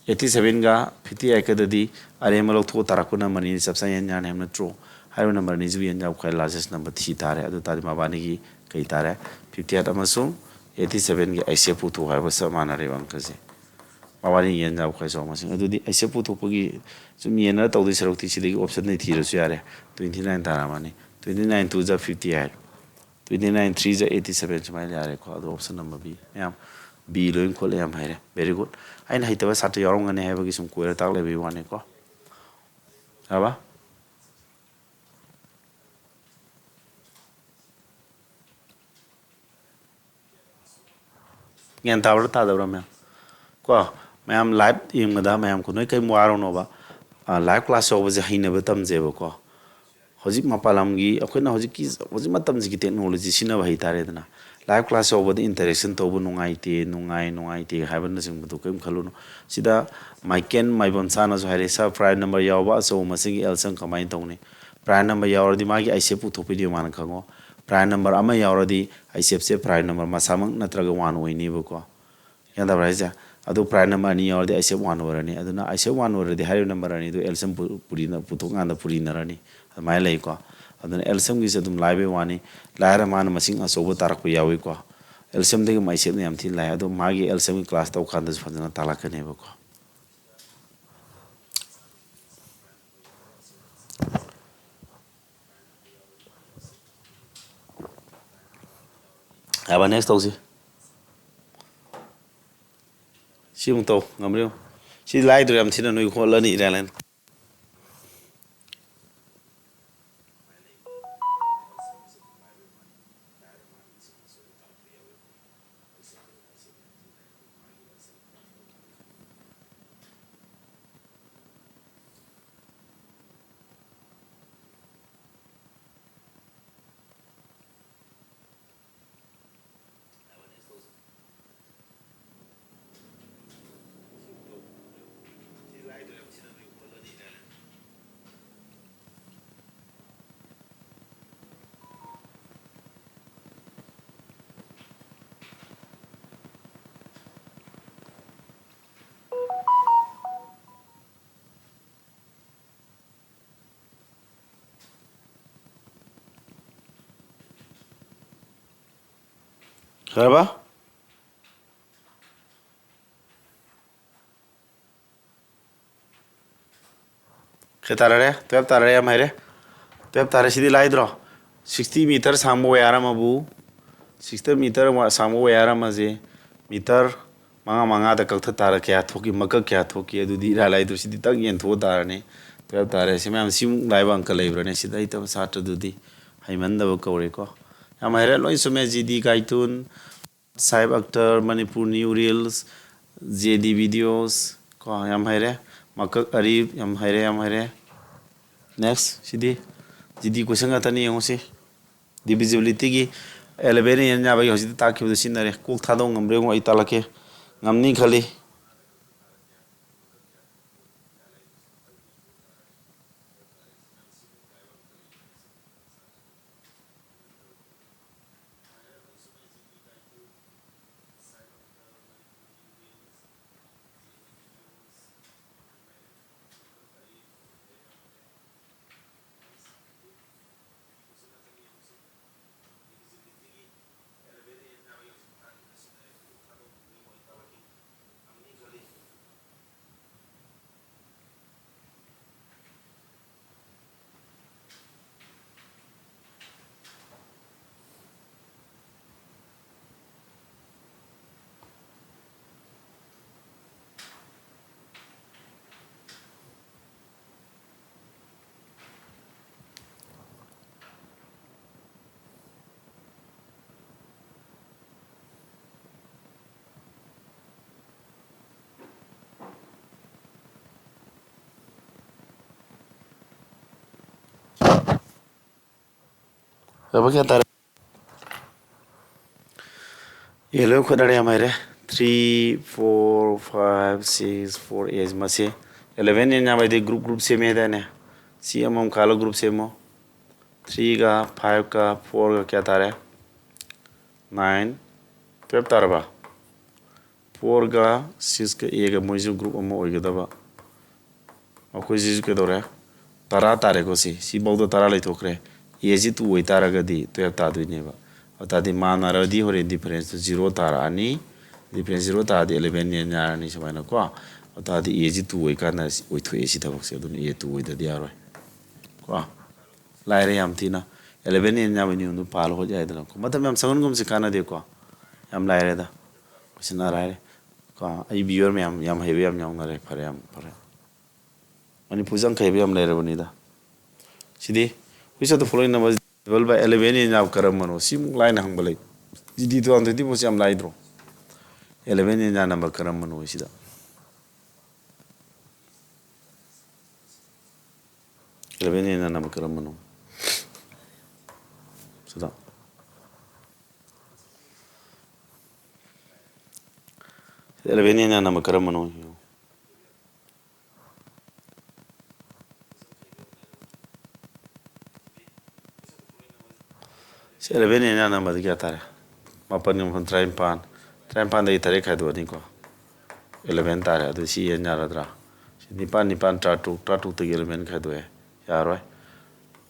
Eighty seven ꯒ fifty eight ꯀꯗꯗꯤ ꯑꯔꯦꯝꯕ ꯂꯧꯊꯣꯛꯑ ꯇꯥꯔꯛꯄ number ꯅꯤ, ꯆꯞ ꯆꯥ ꯌꯦꯟ ꯌꯥꯔꯅꯤ ꯍꯥꯏꯕ ꯅꯠꯇ꯭ꯔꯣ? ꯍꯥꯏꯔꯤꯕ number ꯅꯤꯁꯤꯕꯨ ꯌꯦꯟ ꯌꯥꯕ ꯈ꯭ꯋꯥꯏ largest number ꯊꯤ ꯇꯥꯔꯦ꯫ ꯑꯗꯨ ꯇꯥꯔꯗꯤ ꯃꯕꯥꯅꯤꯒꯤ ꯀꯩ ꯇꯥꯔꯦ? Fifty eight ꯑꯃꯁꯨꯡ eighty seven ꯒꯤ ꯑꯩꯁꯦ ꯄꯨꯊꯣꯛ ꯍꯥꯏꯕ ꯆꯞ ꯃꯥꯟꯅꯔꯦꯕ ꯑꯪꯀꯁꯦ꯫ ꯃꯕꯥꯅꯤ ꯌꯦꯟ ꯌꯥꯕ ꯈ꯭ꯋꯥꯏ ꯆꯥꯎꯕ ꯃꯁꯤꯡ꯫ ꯑꯗꯨꯗꯤ ꯑꯩꯁꯦ ꯄꯨꯊꯣꯛꯄꯒꯤ ꯁꯨꯝ ꯌꯦꯟꯅꯔ ꯇꯧꯗꯣꯏ ꯁꯔꯨꯛꯇꯤ ꯁꯤꯗꯒꯤ option ꯗꯩ ꯊꯤꯔꯁꯨ ꯌꯥꯔꯦ꯫ Twenty nine ꯇꯥꯔꯝꯃꯅꯤ꯫ Twenty nine two ꯖ fifty eight꯫ Twenty nine three ꯖ eighty seven ꯁꯨꯃꯥꯏꯅ ꯌꯥꯔꯦꯀꯣ꯫ ꯑꯗꯣ option number B꯫ ꯃꯌꯥꯝ B ꯂꯣꯏ ꯈꯣꯠꯂꯦ, ꯌꯥꯝ ꯍꯩꯔꯦ꯫ Very good꯫ ꯑꯩꯅ ꯍꯩꯇꯕ ꯁꯥꯇ꯭ꯔ ꯌꯥꯎꯔꯝꯒꯅꯤ ꯍꯥꯏꯕꯒꯤ ꯁꯨꯝ ꯀꯣꯏꯔ ꯇꯥꯛ ꯂꯩꯕꯒꯤ ꯋꯥꯅꯤꯀꯣ꯫ ꯌꯥꯔꯕ? ꯒ꯭ꯌꯥꯟ ꯇꯥꯕ꯭ꯔꯥ ꯇꯥꯗꯕ꯭ꯔꯥ ꯃꯌꯥꯝ? ꯀꯣ, ꯃꯌꯥꯝ live ꯌꯦꯡꯕꯗ ꯃꯌꯥꯝ ꯈꯨ-, ꯅꯣꯏ ꯀꯔꯤꯝ ꯋꯥꯔꯨꯅꯣꯕ꯫ ꯑ, live class ꯌꯥꯎꯕꯁꯦ ꯍꯩꯅꯕ ꯇꯝꯖꯩꯕꯀꯣ꯫ ꯍꯧꯖꯤꯛ ꯃꯄꯥꯟ ꯂꯝꯒꯤ, ꯑꯩꯈꯣꯏꯅ ꯍꯧꯖꯤꯛꯀꯤ, ꯍꯧꯖꯤꯛ ꯃꯇꯝꯁꯤꯒꯤ technology ꯁꯤꯖꯤꯟꯅꯕ ꯍꯩ ꯇꯥꯔꯦꯗꯅ꯫ Live class ꯌꯥꯎꯕꯗ interaction ꯇꯧꯕ ꯅꯨꯡꯉꯥꯏꯇꯦ, ꯅꯨꯡꯉꯥꯏ, ꯅꯨꯡꯉꯥꯏꯇꯦ ꯍꯥꯏꯕꯅꯆꯤꯡꯕꯗꯨ ꯀꯔꯤꯝ ꯈꯜꯂꯨꯅꯨ꯫ ꯁꯤꯗ ꯃꯥꯏꯀꯦꯟ ꯃꯥꯏꯕꯝ ꯁꯥꯅꯁꯨ ꯍꯥꯏꯔꯛꯑꯦ, "Sir, prime number ꯌꯥꯎꯕ ꯑꯆꯧꯕ ꯃꯁꯤꯡꯒꯤ ꯑꯦꯜꯁꯝ ꯀꯃꯥꯏꯅ ꯇꯧꯅꯤ?" Prime number ꯌꯥꯎꯔꯗꯤ ꯃꯥꯒꯤ ꯑꯥꯏꯁꯦꯞ ꯄꯨꯊꯣꯛꯄꯤꯗꯣꯏ ꯃꯥꯅ ꯈꯪꯉꯣ꯫ Prime number ꯑꯃ ꯌꯥꯎꯔꯗꯤ ꯑꯥꯏꯁꯦꯞꯁꯦ prime number ꯃꯁꯥꯃꯛ ꯅꯠꯇ꯭ꯔꯒ one ꯑꯣꯏꯅꯦꯕꯀꯣ꯫ ꯒ꯭ꯌꯥꯟ ꯇꯥꯕ꯭ꯔꯥ ꯍꯥꯏꯁꯦ? ꯑꯗꯨ prime number ꯑꯅꯤ ꯌꯥꯎꯔꯗꯤ ꯑꯥꯏꯁꯦꯞ one ꯑꯣꯏꯔꯅꯤ꯫ ꯑꯗꯨꯅ ꯑꯥꯏꯁꯦꯞ one ꯑꯣꯏꯔꯗꯤ ꯍꯥꯏꯔꯤꯕ number ꯑꯅꯤꯗꯨ ꯑꯦꯜꯁꯝ ꯄꯨ-, ꯄꯨꯔꯤꯅ-, ꯄꯨꯊꯣꯛꯀꯥꯟꯗ ꯄꯨꯔꯤꯅꯔꯅꯤ꯫ ꯑꯗꯨꯃꯥꯏꯅ ꯂꯩꯀꯣ꯫ ꯑꯗꯨꯅ ꯑꯦꯜꯁꯝꯒꯤꯁꯦ ꯑꯗꯨꯝ ꯂꯥꯏꯕꯩ ꯋꯥꯅꯤ꯫ ꯂꯥꯏꯔ ꯃꯥꯅ ꯃꯁꯤꯡ ꯑꯆꯧꯕ ꯇꯥꯔꯛꯄ ꯌꯥꯎꯏꯀꯣ꯫ ꯑꯦꯜꯁꯝꯗꯒꯤ ꯑꯃꯨꯛ ꯑꯥꯏꯁꯦꯞꯅ ꯌꯥꯝ ꯊꯤꯅ ꯂꯥꯏ꯫ ꯑꯗꯣ ꯃꯥꯒꯤ ꯑꯦꯜꯁꯝꯒꯤ class ꯇꯧꯀꯥꯟꯗꯁꯨ ꯐꯖꯅ ꯇꯥꯛꯂꯛꯀꯅꯦꯕꯀꯣ꯫ ꯌꯥꯕ, next ꯇꯧꯁꯤ꯫ ꯁꯤ ꯑꯃꯨꯛ ꯇꯧ, ꯉꯝꯕ꯭ꯔꯥ ꯌꯦꯡꯉꯨ꯫ ꯁꯤ ꯂꯥꯏꯗ꯭ꯔꯣ, ꯌꯥꯝ ꯊꯤꯅ ꯅꯣꯏ ꯍꯣꯠꯂꯅꯤ ꯏꯔꯥꯏ ꯂꯥꯏꯅ꯫ ꯈꯔꯕ? ꯀꯌꯥ ꯇꯥꯔꯦ? Twelve ꯇꯥꯔꯦ, ꯌꯥꯝ ꯍꯩꯔꯦ꯫ Twelve ꯇꯥꯔꯦ, ꯁꯤꯗꯤ ꯂꯥꯏꯗ꯭ꯔꯣ? Sixty meter ꯁꯥꯡꯕ wire ꯑꯃꯕꯨ, sixty meter ꯋꯥ-, ꯁꯥꯡꯕ wire ꯑꯃꯁꯦ meter ꯃꯉꯥ ꯃꯉꯥꯗ ꯀꯛꯊꯠ ꯇꯥꯔ ꯀꯌꯥ ꯊꯣꯛꯈꯤ, ꯃꯀꯛ ꯀꯌꯥ ꯊꯣꯛꯈꯤ, ꯑꯗꯨꯗꯤ ꯏꯔꯥꯏ ꯂꯥꯏꯗ꯭ꯔꯣ, ꯁꯤꯗꯤ ꯇꯛ ꯌꯦꯟꯊꯣꯛꯑ ꯇꯥꯔꯅꯤ꯫ Twelve ꯇꯥꯔꯦ꯫ ꯁꯤ ꯃꯌꯥꯝ ꯁꯤꯃꯨꯛ ꯂꯥꯏꯕ ꯑꯪꯀ ꯂꯩꯕ꯭ꯔꯥꯅꯦ? ꯁꯤꯗ ꯍꯩꯇꯕ ꯁꯥꯇ꯭ꯔꯗꯨꯗꯤ ꯍꯩꯃꯟꯗꯕ ꯀꯧꯔꯦꯀꯣ꯫ ꯌꯥꯝ ꯍꯩꯔꯦ, ꯂꯣꯏ ꯆꯨꯝꯃꯦ꯫ G D Gaitun, Saib Akhtar, Manipur New Reels, J D videos ꯀꯣ, ꯌꯥꯝ ꯍꯩꯔꯦ꯫ ꯃꯀꯛ ꯑꯔꯤꯞ, ꯌꯥꯝ ꯍꯩꯔꯦ, ꯌꯥꯝ ꯍꯩꯔꯦ꯫ ꯅꯦꯛꯁ, ꯁꯤꯗꯤ ꯖꯤ ꯗꯤ ꯀꯣꯏꯁꯟ ꯉꯥꯛꯇꯅꯤ, ꯌꯦꯡꯉꯨꯁꯤ꯫ ꯗꯤꯚꯤꯖꯤꯕꯤꯂꯤꯇꯤꯒꯤ ꯑꯦꯂꯚꯦꯟ ꯑꯦꯟ ꯌꯥꯕꯒꯤ ꯍꯧꯖꯤꯛꯇꯤ ꯇꯥꯛꯈꯤꯕꯗꯨ ꯁꯤꯖꯤꯟꯅꯔꯦ꯫ ꯀꯣꯛ ꯊꯥꯗꯧ ꯉꯝꯕ꯭ꯔꯥ ꯌꯦꯡꯉꯣ, ꯑꯩ ꯇꯥꯛꯂꯛꯀꯦ꯫ ꯉꯝꯅꯤ ꯈꯜꯂꯤ꯫ ꯂꯨꯄꯥ ꯀꯌꯥ ꯇꯥꯔꯦ? ꯑꯦ, ꯂꯣꯏ ꯈꯣꯠꯅꯔꯦ, ꯌꯥꯝ ꯍꯩꯔꯦ꯫ Three, four, five, six, four, eight, ꯃꯁꯤ ꯑꯦꯂꯚꯦꯟ ꯑꯦꯟ ꯌꯥꯝ ꯍꯩꯗꯤ ꯒ꯭ꯔꯨꯞ ꯒ꯭ꯔꯨꯞ ꯁꯦꯝꯃꯦ ꯍꯥꯏꯗꯥꯏꯅꯦ? ꯁꯤ ꯑꯃꯃꯝ ꯈꯥꯜꯂꯣ, ꯒ꯭ꯔꯨꯞ ꯁꯦꯝꯃꯣ꯫ ꯊ꯭ꯔꯤꯒ, ꯐꯥꯏꯚꯀ, ꯐꯣꯔꯒ ꯀꯌꯥ ꯇꯥꯔꯦ? ꯅꯥꯏꯟ, ꯇꯨꯌꯦꯜꯞ ꯇꯥꯔꯕ? ꯐꯣꯔꯒ ꯁꯤꯛꯁꯀ ꯑꯦꯒ ꯃꯣꯏꯁꯨ ꯒ꯭ꯔꯨꯞ ꯑꯃ ꯑꯣꯏꯒꯗꯕ꯫ ꯑꯩꯈꯣꯏꯁꯤꯁꯨ ꯀꯩꯗꯧꯔꯦ? ꯇꯔꯥ ꯇꯥꯔꯦꯀꯣ꯫ ꯁꯤ, ꯁꯤꯐꯥꯎꯗ ꯇꯔꯥ ꯂꯩꯊꯣꯛꯈ꯭ꯔꯦ꯫ ꯑꯦꯁꯤ ꯇꯨ ꯑꯣꯏꯇꯥꯔꯒꯗꯤ ꯇꯨꯌꯦꯜꯞ ꯇꯥꯗꯣꯏꯅꯦꯕ꯫ ꯑꯗꯨ ꯇꯥꯔꯗꯤ ꯃꯥꯟꯅꯔꯗꯤ ꯍꯣꯔꯦꯟ ꯗꯤꯐꯔꯦꯟꯁꯇꯨ ꯖꯤꯔꯣ ꯇꯥꯔꯛꯑꯅꯤ꯫ ꯗꯤꯐꯔꯦꯟꯁ ꯖꯤꯔꯣ ꯇꯥꯔꯗꯤ ꯑꯦꯂꯚꯦꯟ ꯑꯦꯟ ꯌꯥꯔꯅꯤ ꯁꯨꯃꯥꯏꯅꯀꯣ꯫ ꯑꯗꯨ ꯇꯥꯔꯗꯤ ꯑꯦꯁꯤ ꯇꯨ ꯑꯣꯏꯀꯥꯟꯗ ꯑꯣꯏꯊꯣꯛꯑꯦ ꯁꯤ ꯊꯕꯛꯁꯦ꯫ ꯑꯗꯨꯅ ꯑꯦ ꯇꯨ ꯑꯣꯏꯗꯗꯤ ꯌꯥꯔꯣꯏ ꯀꯣ꯫ ꯂꯥꯏꯔꯦ ꯌꯥꯝ ꯊꯤꯅ꯫ ꯑꯦꯂꯚꯦꯟ ꯑꯦꯟ ꯌꯥꯕ ꯅꯤꯌꯣꯝꯗꯨ ꯄꯥꯜꯂ ꯍꯣꯠ ꯌꯥꯏꯗꯅ꯫ ꯃꯇꯝ ꯌꯥꯝ ꯆꯪꯍꯟꯒꯨꯝꯁꯤ, ꯀꯥꯟꯅꯗꯦꯀꯣ꯫ ꯌꯥꯝ ꯂꯥꯏꯔꯦꯗ꯫ ꯀꯣꯏꯁꯟ ꯑꯥꯔ ꯍꯥꯏꯔꯦ ꯀꯣ꯫ ꯑꯩ ꯚꯤꯌꯨꯋꯔ ꯃꯌꯥꯝ ꯌꯥꯝ ꯍꯩꯕ ꯌꯥꯝ ꯌꯥꯎꯅꯔꯦ꯫ ꯐꯔꯦ, ꯌꯥꯝ ꯐꯔꯦ꯫ ꯃꯅꯤꯄꯨꯔꯁꯦ ꯌꯥꯝ ꯍꯩꯕ ꯌꯥꯝ ꯂꯩꯔꯕꯅꯤꯗ꯫ ꯁꯤꯗꯤ, which of the following number is divisible by eleven N ꯌꯥꯕ ꯀꯔꯝꯕꯅꯣ? ꯁꯤꯃꯨꯛ ꯂꯥꯏꯅ ꯍꯪꯕ ꯂꯩ꯫ G D two thousand twenty ꯐꯣꯔꯁꯦ ꯌꯥꯝ ꯂꯥꯏꯗ꯭ꯔꯣ? ꯑꯦꯂꯦꯚꯦꯟ ꯑꯦꯟ ꯑꯥꯔ ꯅꯝꯕꯔ ꯀꯔꯝꯕꯅꯣ ꯁꯤꯗ? ꯑꯦꯂꯦꯚꯦꯟ ꯑꯦꯟ ꯑꯥꯔ ꯅꯝꯕꯔ ꯀꯔꯝꯕꯅꯣ? ꯁꯤꯗ꯫ ꯑꯦꯂꯦꯚꯦꯟ ꯑꯦꯟ ꯑꯥꯔ ꯅꯝꯕꯔ ꯀꯔꯝꯕꯅꯣ? ꯁꯤ ꯑꯦꯂꯦꯚꯦꯟ ꯑꯦꯟ ꯑꯥꯔ ꯅꯝꯕꯔꯗꯤ ꯀꯌꯥ ꯇꯥꯔꯦ? ꯃꯥꯄꯟꯒ ꯃꯥꯄꯟ, ꯇꯔꯥꯅꯤꯄꯥꯟ꯫ ꯇꯔꯥꯅꯤꯄꯥꯟꯗꯒꯤ ꯇꯔꯦꯠ ꯈꯥꯏꯗꯣꯛꯑꯅꯤꯀꯣ꯫ ꯑꯦꯂꯦꯚꯦꯟ ꯇꯥꯔꯦ꯫ ꯑꯗꯨ ꯁꯤ ꯑꯦꯟ ꯌꯥꯔꯗ꯭ꯔꯥ? ꯁꯤ ꯅꯤꯄꯥꯟ, ꯅꯤꯄꯥꯟ, ꯇꯔꯥꯇꯔꯨꯛ, ꯇꯔꯥꯇꯔꯨꯛꯇꯒꯤ ꯑꯦꯂꯦꯚꯦꯟ ꯈꯥꯏꯗꯣꯛꯑꯦ꯫ ꯌꯥꯔꯣꯏ꯫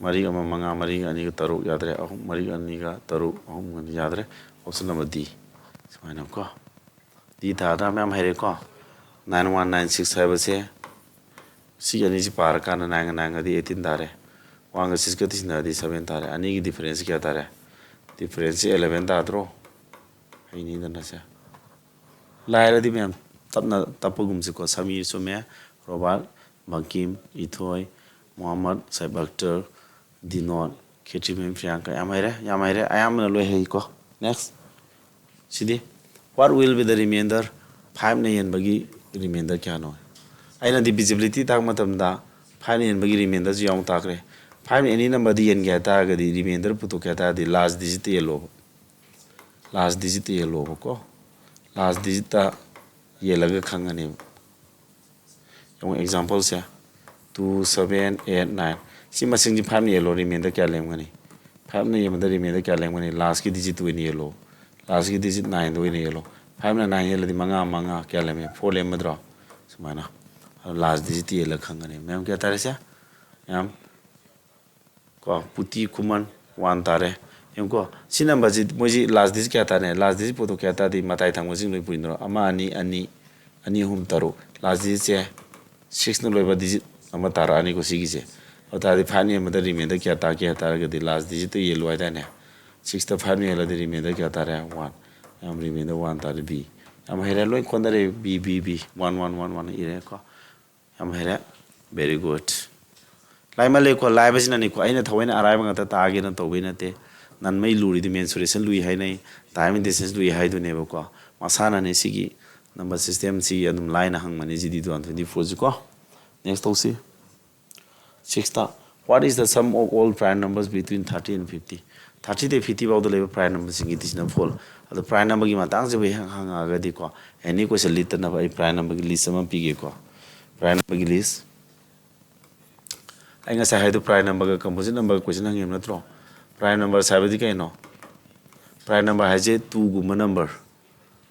ꯃꯔꯤꯒ ꯑꯃ ꯃꯉꯥ, ꯃꯔꯤꯒ ꯑꯅꯤꯒ ꯇꯔꯨꯛ, ꯌꯥꯗ꯭ꯔꯦ꯫ ꯑꯍꯨꯝ, ꯃꯔꯤꯒ ꯑꯅꯤꯒ ꯇꯔꯨꯛ, ꯑꯍꯨꯝꯒ ꯑꯅꯤ, ꯌꯥꯗ꯭ꯔꯦ꯫ Option number D. ꯁꯨꯃꯥꯏꯅ ꯀꯣ꯫ ꯗꯤ ꯇꯥꯗ꯭ꯔꯥ? ꯃꯌꯥꯝ ꯍꯩꯔꯦꯀꯣ꯫ ꯅꯥꯏꯟ ꯋꯥꯟ ꯅꯥꯏꯟ ꯁꯤꯛꯁ ꯍꯥꯏꯕꯁꯦ ꯁꯤꯒꯤ ꯑꯅꯤꯁꯤ ꯄꯥꯔꯀꯥꯟꯗ ꯅꯥꯏꯟꯒ ꯅꯥꯏꯟꯒꯗꯤ ꯑꯩꯠꯇꯤꯟ ꯇꯥꯔꯦ꯫ ꯋꯥꯟꯒ ꯁꯤꯛꯁꯀ ꯁꯤꯖꯤꯟꯅꯔꯗꯤ ꯁꯚꯦꯟ ꯇꯥꯔꯦ꯫ ꯑꯅꯤꯒꯤ ꯗꯤꯐꯔꯦꯟꯁꯁꯤ ꯀꯌꯥ ꯇꯥꯔꯦ? ꯗꯤꯐꯔꯦꯟꯁꯁꯤ ꯑꯦꯂꯦꯚꯦꯟ ꯇꯥꯗ꯭ꯔꯣ? ꯍꯩꯅꯤꯗꯅ ꯁꯦ꯫ ꯂꯥꯏꯔꯗꯤ ꯃꯌꯥꯝ ꯇꯞꯅ ꯇꯞꯄꯒꯨꯝꯁꯤꯀꯣ꯫ ꯁꯃꯤꯔ ꯆꯨꯝꯃꯦ, ꯔꯣꯕꯥꯔꯠ, ꯕꯪꯀꯤꯝ, ꯏꯊꯣꯏ, ꯃꯣꯍꯝꯃꯗ, ꯁꯥꯏꯕ ꯑꯛꯇꯔ, ꯗꯤꯅꯣꯟ, ꯈꯦꯇ꯭ꯔꯤꯃꯌꯨꯝ ꯄ꯭ꯔꯤꯌꯥꯡꯀ꯫ ꯌꯥꯝ ꯍꯩꯔꯦ, ꯌꯥꯝ ꯍꯩꯔꯦ꯫ ꯑꯌꯥꯝꯕꯅ ꯂꯣꯏ ꯍꯩꯀꯣ꯫ Next꯫ ꯁꯤꯗꯤ, what will be the remainder? ꯐꯥꯏꯚꯅ ꯍꯦꯟꯕꯒꯤ ꯔꯤꯃꯦꯟꯗꯔ ꯀꯌꯥꯅꯣ? ꯑꯩꯅ divisibility ꯇꯥꯛꯄ ꯃꯇꯝꯗ ꯐꯥꯏꯚꯅ ꯍꯦꯟꯕꯒꯤ ꯔꯤꯃꯦꯟꯗꯔꯁꯨ ꯌꯥꯎꯅ ꯇꯥꯛꯈ꯭ꯔꯦ꯫ ꯐꯥꯏꯚꯅ any numberꯗ ꯌꯦꯟꯒꯦ ꯍꯥꯏꯇꯥꯔꯒꯗꯤ ꯔꯤꯃꯦꯟꯗꯔ ꯄꯨꯊꯣꯛꯀꯦ ꯍꯥꯏꯇꯥꯔꯗꯤ ꯂꯥꯁ ꯗꯤꯖꯤꯠꯇ ꯌꯦꯜꯂꯣꯕ꯫ ꯂꯥꯁ ꯗꯤꯖꯤꯠꯇ ꯌꯦꯜꯂꯣꯕꯀꯣ꯫ ꯂꯥꯁ ꯗꯤꯖꯤꯠꯇ ꯌꯦꯜꯂꯒ ꯈꯪꯒꯅꯦꯕ꯫ ꯌꯦꯡꯉꯣ, ꯑꯦꯛꯖꯥꯝꯄꯜꯁꯦ, ꯇꯨ, ꯁꯚꯦꯟ, ꯑꯩꯠ, ꯅꯥꯏꯟ꯫ ꯁꯤ ꯃꯁꯤꯡꯁꯤ ꯐꯥꯏꯚꯅ ꯌꯦꯜꯂꯣ, ꯔꯤꯃꯦꯟꯗꯔ ꯀꯌꯥ ꯂꯦꯝꯒꯅꯤ? ꯐꯥꯏꯚꯅ ꯌꯦꯟꯕꯗ ꯔꯤꯃꯦꯟꯗꯔ ꯀꯌꯥ ꯂꯦꯝꯒꯅꯤ? ꯂꯥꯁꯀꯤ ꯗꯤꯖꯤꯠꯇꯨ ꯑꯣꯏꯅ ꯌꯦꯜꯂꯣ꯫ ꯂꯥꯁꯀꯤ ꯗꯤꯖꯤꯠ ꯅꯥꯏꯟꯗꯣ ꯑꯣꯏꯅ ꯌꯦꯜꯂꯣ꯫ ꯐꯥꯏꯚꯅ ꯅꯥꯏꯟ ꯌꯦꯜꯂꯗꯤ ꯃꯉꯥ, ꯃꯉꯥ ꯀꯌꯥ ꯂꯦꯝꯃꯦ? ꯐꯣꯔ ꯂꯦꯝꯃꯗ꯭ꯔꯣ? ꯁꯨꯃꯥꯏꯅ꯫ ꯑꯗꯣ ꯂꯥꯁ ꯗꯤꯖꯤꯠꯇ ꯌꯦꯜꯂꯒ ꯈꯪꯒꯅꯤ꯫ ꯃꯌꯥꯝ ꯀꯌꯥ ꯇꯥꯔꯦ ꯁꯦ? ꯃꯌꯥꯝ ꯀꯣ, ꯄꯨꯇꯤ ꯈꯨꯃꯟ ꯋꯥꯟ ꯇꯥꯔꯦ꯫ ꯌꯦꯡꯉꯨꯀꯣ, ꯁꯤ ꯅꯝꯕꯔꯁꯤ ꯃꯣꯏꯁꯤ ꯂꯥꯁ ꯗꯤꯖꯤꯠ ꯀꯌꯥ ꯇꯥꯔꯦ? ꯂꯥꯁ ꯗꯤꯖꯤꯠ ꯄꯨꯊꯣꯛ ꯀꯌꯥ ꯇꯥꯔꯗꯤ ꯃꯇꯥꯏ ꯊꯪꯕꯁꯤꯡ ꯂꯣꯏ ꯄꯨꯏꯅꯔꯣ? ꯑꯃ, ꯑꯅꯤ, ꯑꯅꯤ, ꯑꯅꯤ, ꯑꯍꯨꯝ, ꯇꯔꯨꯛ꯫ ꯂꯥꯁ ꯗꯤꯖꯤꯠꯁꯦ ꯁꯤꯛꯁꯅ ꯂꯣꯏꯕ ꯗꯤꯖꯤꯠ ꯑꯃ ꯇꯥꯔꯛꯑꯅꯤꯀꯣ ꯁꯤꯒꯤꯁꯦ꯫ ꯑꯗꯨ ꯇꯥꯔꯗꯤ ꯐꯥꯏꯚꯅ ꯌꯦꯟꯕꯗ ꯔꯤꯃꯦꯟꯗꯔ ꯀꯌꯥ ꯇꯥꯒꯦ ꯍꯥꯏ ꯇꯥꯔꯒꯗꯤ ꯂꯥꯁ ꯗꯤꯖꯤꯠꯇ ꯌꯦꯜꯂꯨ ꯍꯥꯏꯗꯥꯏꯅꯦ? ꯁꯤꯛꯁꯇ ꯐꯥꯏꯚꯅ ꯌꯦꯜꯂꯗꯤ ꯔꯤꯃꯦꯟꯗꯔ ꯀꯌꯥ ꯇꯥꯔꯦ? ꯋꯥꯟ꯫ ꯌꯥꯝ ꯔꯤꯃꯦꯟꯗꯔ ꯋꯥꯟ ꯇꯥꯔꯦ, ꯕꯤ꯫ ꯌꯥꯝ ꯍꯩꯔꯦ, ꯂꯣꯏ ꯀꯣꯟꯅꯔꯦ, B, B, B. One, one, one, one ꯏꯔꯦꯀꯣ꯫ ꯌꯥꯝ ꯍꯩꯔꯦ꯫ Very good꯫ ꯂꯥꯏꯃꯜꯂꯦꯀꯣ, ꯂꯥꯏꯕꯁꯤꯅꯅꯦꯀꯣ, ꯑꯩꯅ ꯊꯑꯣꯏꯅ ꯑꯔꯥꯏꯕ ꯉꯥꯛꯇ ꯇꯥꯒꯦꯅ ꯇꯧꯕꯩ ꯅꯠꯇꯦ꯫ ꯅꯟꯃꯩ ꯂꯨꯔꯤꯗꯤ mensuration ꯂꯨꯏ ꯍꯥꯏꯅꯩ, time and distance ꯂꯨꯏ ꯍꯥꯏꯗꯨꯅꯦꯕꯀꯣ꯫ ꯃꯁꯥꯅꯅꯦ ꯁꯤꯒꯤ number system ꯁꯤ ꯑꯗꯨꯝ ꯂꯥꯏꯅ ꯍꯪꯕꯅꯤ, G D two thousand twenty-four ꯁꯤ ꯀꯣ꯫ Next ꯇꯧꯁꯤ꯫ Sixth, what is the sum of all prime numbers between thirty and fifty? Thirty ꯗꯩ fifty ꯐꯥꯎꯗ ꯂꯩꯕ prime number ꯁꯤꯡꯒꯤ decimal ꯐꯣꯜ꯫ ꯑꯗꯣ prime number ꯒꯤ ꯃꯇꯥꯡꯁꯤꯕꯨ ꯍꯦꯛ ꯍꯪꯉꯛꯑꯒꯗꯤꯀꯣ, any question ꯂꯤꯠꯇꯅꯕ ꯑꯩ prime number ꯒꯤ list ꯑꯃ ꯄꯤꯒꯦꯀꯣ꯫ Prime number ꯒꯤ list꯫ ꯑꯩ ꯉꯁꯥꯏ ꯍꯥꯏꯗꯣ prime number ꯒ composite number ꯒ question ꯍꯪꯉꯦꯕ ꯅꯠꯇ꯭ꯔꯣ? Prime numbers ꯍꯥꯏꯕꯗꯤ ꯀꯩꯅꯣ? Prime number ꯍꯥꯏꯁꯦ two ꯒꯨꯝꯕ number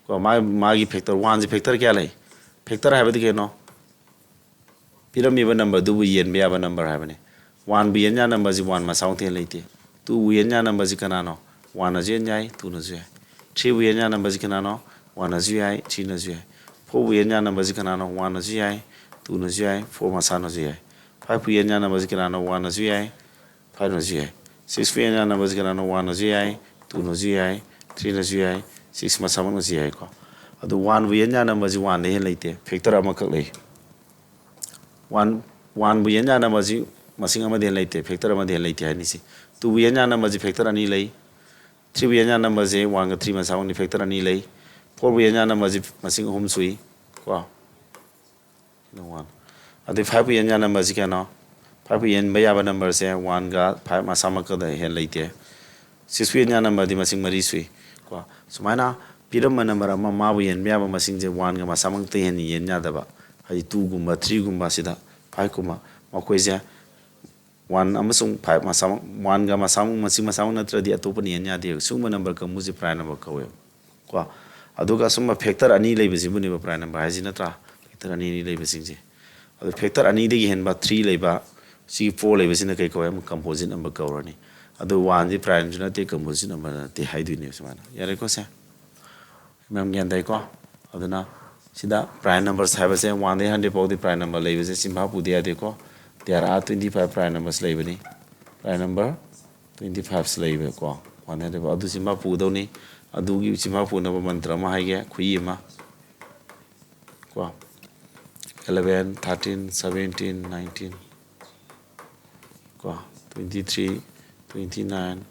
ꯀꯣ꯫ ꯃꯥ-, ꯃꯥꯒꯤ factor, one ꯁꯦ factor ꯀꯌꯥ ꯂꯩ? Factor ꯍꯥꯏꯕꯗꯤ ꯀꯩꯅꯣ? ꯄꯤꯔꯝꯃꯤꯕ number ꯗꯨꯕꯨ ꯌꯦꯟꯕ ꯌꯥꯕ number ꯍꯥꯏꯕꯅꯤ꯫ One ꯕꯨ ꯌꯦꯟ ꯌꯥ number ꯁꯤ one ꯃꯁꯥꯃꯛꯇ ꯍꯦꯟꯅ ꯂꯩꯇꯦ꯫ Two ꯕꯨ ꯌꯦꯟ ꯌꯥ number ꯁꯤ ꯀꯅꯥꯅꯣ? One ꯅꯁꯨ ꯌꯦꯟ ꯌꯥꯏ, two ꯅꯁꯨ ꯌꯥꯏ꯫ Three ꯕꯨ ꯌꯦꯟ ꯌꯥ number ꯁꯤ ꯀꯅꯥꯅꯣ? One ꯅꯁꯨ ꯌꯥꯏ, three ꯅꯁꯨ ꯌꯥꯏ꯫ Four ꯕꯨ ꯌꯦꯟ ꯌꯥ number ꯁꯤ ꯀꯅꯥꯅꯣ? One ꯅꯁꯨ ꯌꯥꯏ, two ꯅꯁꯨ ꯌꯥꯏ, four ꯃꯁꯥꯅꯁꯨ ꯌꯥꯏ꯫ Five ꯄꯨ ꯌꯦꯟ ꯌꯥ number ꯁꯤ ꯀꯅꯥꯅꯣ? One ꯅꯁꯨ ꯌꯥꯏ, five ꯅꯁꯨ ꯌꯥꯏ꯫ Six ꯄꯨ ꯌꯦꯟ ꯌꯥ number ꯁꯤ ꯀꯅꯥꯅꯣ? One ꯅꯁꯨ ꯌꯥꯏ, two ꯅꯁꯨ ꯌꯥꯏ, three ꯅꯁꯨ ꯌꯥꯏ, six ꯃꯁꯥꯃꯛꯅꯁꯨ ꯌꯥꯏꯀꯣ꯫ ꯑꯗꯨ one ꯕꯨ ꯌꯦꯟ ꯌꯥ number ꯁꯤ one ꯗꯩ ꯍꯦꯟꯅ ꯂꯩꯇꯦ, factor ꯑꯃꯈꯛ ꯂꯩ꯫ One, one ꯕꯨ ꯌꯦꯟ ꯌꯥ number ꯁꯤ ꯃꯁꯤꯡ ꯑꯃꯗꯩ ꯍꯦꯟꯅ ꯂꯩꯇꯦ, factor ꯑꯃꯗꯩ ꯍꯦꯟꯅ ꯂꯩꯇꯦ ꯍꯥꯏꯅꯤ ꯁꯤ꯫ Two ꯕꯨ ꯌꯦꯟ ꯌꯥ number ꯁꯤ factor ꯑꯅꯤ ꯂꯩ꯫ Three ꯕꯨ ꯌꯦꯟ ꯌꯥ number ꯁꯤ one ꯒ three ꯃꯁꯥꯃꯛꯅꯤ, factor ꯑꯅꯤ ꯂꯩ꯫ Four ꯕꯨ ꯌꯦꯟ ꯌꯥ number ꯁꯤ ꯃꯁꯤꯡ ꯑꯍꯨꯝ ꯁꯨꯏ ꯀꯣ꯫ ꯁꯤꯅ one꯫ ꯑꯗꯩ five ꯄꯨ ꯌꯦꯟ ꯌꯥ number ꯁꯤ ꯀꯌꯥꯅꯣ? Five ꯄꯨ ꯌꯦꯟꯕ ꯌꯥꯕ number ꯁꯦ one ꯒ five ꯃꯁꯥꯃꯛꯀꯗ ꯍꯦꯟꯅ ꯂꯩꯇꯦ꯫ Six ꯄꯨ ꯌꯦꯟ ꯌꯥ number ꯗꯤ ꯃꯁꯤꯡ ꯃꯔꯤ ꯁꯨꯏ ꯀꯣ꯫ ꯁꯨꯃꯥꯏꯅ ꯄꯤꯔꯝꯕ number ꯑꯃ ꯃꯥꯕꯨ ꯌꯦꯟꯕ ꯌꯥꯕ ꯃꯁꯤꯡꯁꯦ one ꯒ ꯃꯁꯥꯃꯛꯇ ꯍꯦꯟꯅ ꯌꯦꯟ ꯌꯥꯗꯕ, ꯍꯥꯏꯗꯤ two ꯒꯨꯝꯕ, three ꯒꯨꯝꯕ, ꯁꯤꯗ five ꯀꯨꯝꯕ, ꯃꯈꯣꯏꯁꯦ one ꯑꯃꯁꯨꯡ five ꯃꯁꯥꯃꯛ, one ꯒ ꯃꯁꯥꯃꯛ, ꯃꯁꯤꯡ ꯃꯁꯥꯃꯛ ꯅꯠꯇ꯭ꯔꯗꯤ ꯑꯇꯣꯞꯄꯅ ꯌꯦꯟ ꯌꯥꯗꯦꯕ꯫ ꯁꯤꯒꯨꯝꯕ number ꯀꯥꯡꯕꯨꯁꯦ prime number ꯀꯧꯋꯦꯕ ꯀꯣ꯫ ꯑꯗꯨꯒ ꯑꯁꯨꯝꯕ factor ꯑꯅꯤ ꯂꯩꯕꯁꯤꯕꯨꯅꯦꯕ prime number ꯍꯥꯏꯁꯤ ꯅꯠꯇ꯭ꯔꯥ? Factor ꯑꯅꯤ ꯑꯅꯤ ꯂꯩꯕꯁꯤꯡꯁꯦ꯫ ꯑꯗꯨ factor ꯑꯅꯤꯗꯒꯤ ꯍꯦꯟꯕ three ꯂꯩꯕ, ꯁꯤꯒꯤ four ꯂꯩꯕꯁꯤꯅ ꯀꯩ ꯀꯧꯋꯦ? ꯑꯃꯨꯛ composite number ꯀꯧꯔꯅꯤ꯫ ꯑꯗꯨ one ꯁꯤ prime ꯁꯨ ꯅꯠꯇꯦ, composite number ꯅꯠꯇꯦ ꯍꯥꯏꯗꯣꯏꯅꯦꯕ ꯁꯨꯃꯥꯏꯅ꯫ ꯌꯥꯔꯦꯀꯣ ꯁꯦ? ꯃꯌꯥꯝ ꯒ꯭ꯌꯥꯟ ꯇꯥꯏꯀꯣ? ꯑꯗꯨꯅ ꯁꯤꯗ prime numbers ꯍꯥꯏꯕꯁꯦ one ꯗꯩ hundred ꯐꯥꯎꯗꯤ prime number ꯂꯩꯕꯁꯦ ꯆꯤꯟꯐꯥ ꯄꯨꯗ ꯌꯥꯗꯦꯀꯣ꯫ There are twenty five prime numbers ꯂꯩꯕꯅꯤ꯫ Prime number twenty five ꯁꯤ ꯂꯩꯕꯀꯣ꯫ One ꯗꯩ hundred ꯐꯥꯎ ꯑꯗꯨ ꯆꯤꯟꯐꯥ ꯄꯨꯒꯗꯧꯅꯤ꯫ ꯑꯗꯨꯒꯤ ꯆꯤꯟꯐꯥ ꯄꯨꯅꯕ ꯃꯟꯇ꯭ꯔ ꯑꯃ ꯍꯥꯏꯒꯦ, ꯈꯨꯏ ꯑꯃ ꯀꯣ꯫ Eleven, thirteen, seventeen, nineteen ꯀꯣ꯫ Twenty three, twenty nine,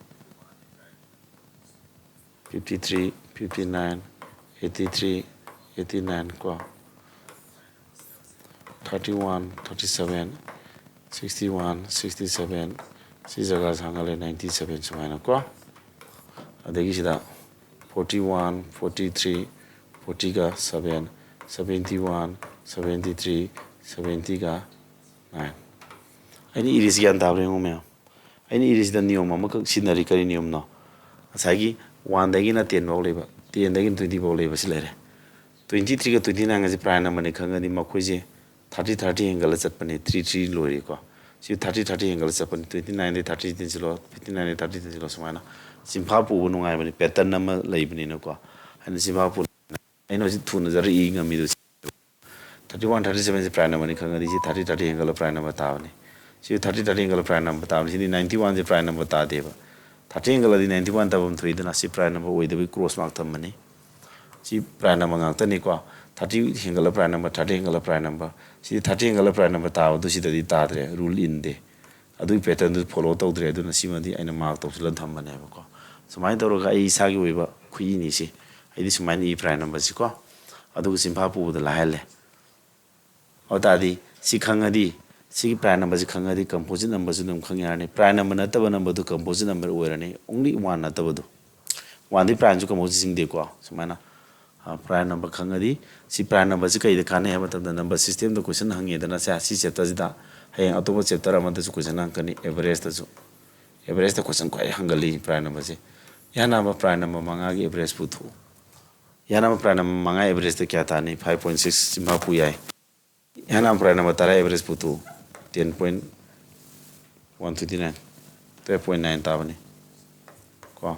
fifty three, fifty nine, eighty three, eighty nine ꯀꯣ, thirty one, thirty seven, sixty one, sixty seven, ꯁꯤ ꯖꯒꯥꯁꯦ ꯍꯥꯡꯍꯜꯂꯦ, ninety seven ꯁꯨꯃꯥꯏꯅ ꯀꯣ꯫ ꯑꯗꯒꯤ ꯁꯤꯗ forty one, forty three, forty ꯒ seven, seventy one, seventy three, seventy ꯒ nine꯫ ꯑꯩꯅ ꯏꯔꯤꯁꯤ ꯒ꯭ꯌꯥꯟ ꯇꯥꯕ꯭ꯔꯥ ꯌꯦꯡꯉꯨ ꯃꯌꯥꯝ꯫ ꯑꯩꯅ ꯏꯔꯤꯁꯤꯗ ꯅꯤꯌꯣꯝ ꯑꯃꯈꯛ ꯁꯤꯖꯤꯟꯅꯔꯤ꯫ ꯀꯔꯤ ꯅꯤꯌꯣꯝꯅꯣ? ꯉꯁꯥꯏꯒꯤ one ꯗꯒꯤꯅ ten ꯐꯥꯎ ꯂꯩꯕ, ten ꯗꯒꯤꯅ twenty ꯐꯥꯎ ꯂꯩꯕ ꯁꯤ ꯂꯩꯔꯦ꯫ Twenty three ꯒ twenty nine ꯒꯁꯤ prime number ꯅꯤ ꯈꯪꯉꯗꯤ ꯃꯈꯣꯏꯁꯦ thirty, thirty ꯍꯦꯟꯒꯠꯂ ꯆꯠꯄꯅꯦ, three three ꯂꯣꯏꯔꯦꯀꯣ꯫ ꯁꯤ thirty, thirty ꯍꯦꯟꯒꯠꯂ ꯆꯠꯄꯅꯤ꯫ Twenty nine ꯗꯒꯤ thirty ꯇꯦꯟꯁꯤꯜꯂꯣ, fifty nine ꯗꯒꯤ thirty ꯇꯦꯟꯁꯤꯜꯂꯣ, ꯁꯨꯃꯥꯏꯅ ꯆꯤꯟꯐꯥ ꯄꯨꯕ ꯅꯨꯡꯉꯥꯏꯕꯅꯤ, pattern ꯑꯃ ꯂꯩꯕꯅꯤꯅꯀꯣ꯫ ꯑꯩꯅ ꯆꯤꯟꯐꯥ ꯄꯨ-, ꯑꯩꯅ ꯍꯧꯖꯤꯛ ꯊꯨꯅ ꯖꯔ ꯏ ꯉꯝꯃꯤꯗꯣ ꯁꯤ꯫ Thirty one, thirty seven ꯁꯤ prime number ꯅꯤ ꯈꯪꯉꯗꯤ ꯁꯤ thirty, thirty ꯍꯦꯟꯒꯠꯂ prime number ꯇꯥꯕꯅꯤ꯫ ꯁꯤ thirty, thirty ꯍꯦꯟꯒꯠꯂ prime number ꯇꯥꯕꯅꯤ꯫ ꯁꯤꯗꯤ ninety one ꯁꯤ prime number ꯇꯥꯗꯦꯕ꯫ Thirty ꯍꯦꯟꯒꯠꯂꯗꯤ ninety one ꯇꯥꯐꯝ ꯊꯣꯛꯏꯗꯅ, ꯁꯤ prime number ꯑꯣꯏꯗꯕꯒꯤ cross mark ꯊꯝꯕꯅꯤ꯫ ꯁꯤ prime number ꯉꯥꯛꯇꯅꯤꯀꯣ꯫ Thirty ꯍꯦꯟꯒꯠꯂ prime number, thirty ꯍꯦꯟꯒꯠꯂ prime number꯫ ꯁꯤꯗꯤ thirty ꯍꯦꯟꯒꯠꯂ prime number ꯇꯥꯕꯗꯨ ꯁꯤꯗꯗꯤ ꯇꯥꯗ꯭ꯔꯦ, rule ꯏꯟꯗꯦ꯫ ꯑꯗꯨꯒꯤ pattern ꯗꯨ follow ꯇꯧꯗ꯭ꯔꯦ, ꯑꯗꯨꯅ ꯁꯤꯃꯗꯤ ꯑꯩꯅ mark ꯇꯧꯁꯤꯜꯂ ꯊꯝꯕꯅꯦꯕꯀꯣ꯫ ꯁꯨꯃꯥꯏꯅ ꯇꯧꯔꯒ ꯑꯩ ꯏꯁꯥꯒꯤ ꯑꯣꯏꯕ ꯈꯨꯠꯏꯅꯤ ꯁꯤ꯫ ꯑꯩꯗꯤ ꯁꯨꯃꯥꯏꯅ ꯏ prime number ꯁꯤꯀꯣ꯫ ꯑꯗꯨꯒ ꯆꯤꯟꯐꯥ ꯄꯨꯕꯗ ꯂꯥꯏꯍꯜꯂꯦ꯫ ꯑꯗꯨ ꯇꯥꯔꯗꯤ ꯁꯤ ꯈꯪꯉꯗꯤ, ꯁꯤꯒꯤ prime number ꯁꯤ ꯈꯪꯉꯗꯤ composite number ꯁꯨ ꯑꯗꯨꯝ ꯈꯪ ꯌꯥꯔꯅꯤ꯫ Prime number ꯅꯠꯇꯕ number ꯗꯨ composite number ꯑꯣꯏꯔꯅꯤ, only one ꯅꯠꯇꯕꯗꯨ꯫ One ꯗꯤ prime ꯁꯨ composite ꯆꯤꯡꯗꯦꯀꯣ꯫ ꯁꯨꯃꯥꯏꯅ, ꯑ, prime number ꯈꯪꯉꯗꯤ, ꯁꯤ prime number ꯁꯤ ꯀꯩꯗ ꯀꯥꯟꯅꯩ ꯍꯥꯏꯕ ꯃꯇꯝꯗ, number system ꯗ question ꯍꯪꯉꯦꯗꯅ, ꯁꯦ, ꯁꯤ chapter ꯁꯤꯗ꯫ ꯍꯌꯦꯡ ꯑꯇꯣꯞꯄ chapter ꯑꯃꯗꯁꯨ question ꯍꯪꯉꯛꯀꯅꯤ, average ꯇꯁꯨ꯫ Average ꯇ question ꯈ꯭ꯋꯥꯏ ꯍꯪꯒꯜꯂꯤ prime number ꯁꯦ꯫ ꯏꯍꯥꯟ ꯍꯥꯟꯕ prime number ꯃꯉꯥꯒꯤ average ꯄꯨꯊꯣꯛꯎ꯫ ꯏꯍꯥꯟ ꯍꯥꯟꯕ prime number ꯃꯉꯥ average ꯇ ꯀꯌꯥ ꯇꯥꯅꯤ? Five point six ꯆꯤꯟꯐꯥ ꯄꯨ ꯌꯥꯏ꯫ ꯏꯍꯥꯟ ꯍꯥꯟꯕ prime number ꯇꯔꯥ average ꯄꯨꯊꯣꯛꯎ꯫ Ten point one twenty nine, twelve point nine ꯇꯥꯕꯅꯤ ꯀꯣ꯫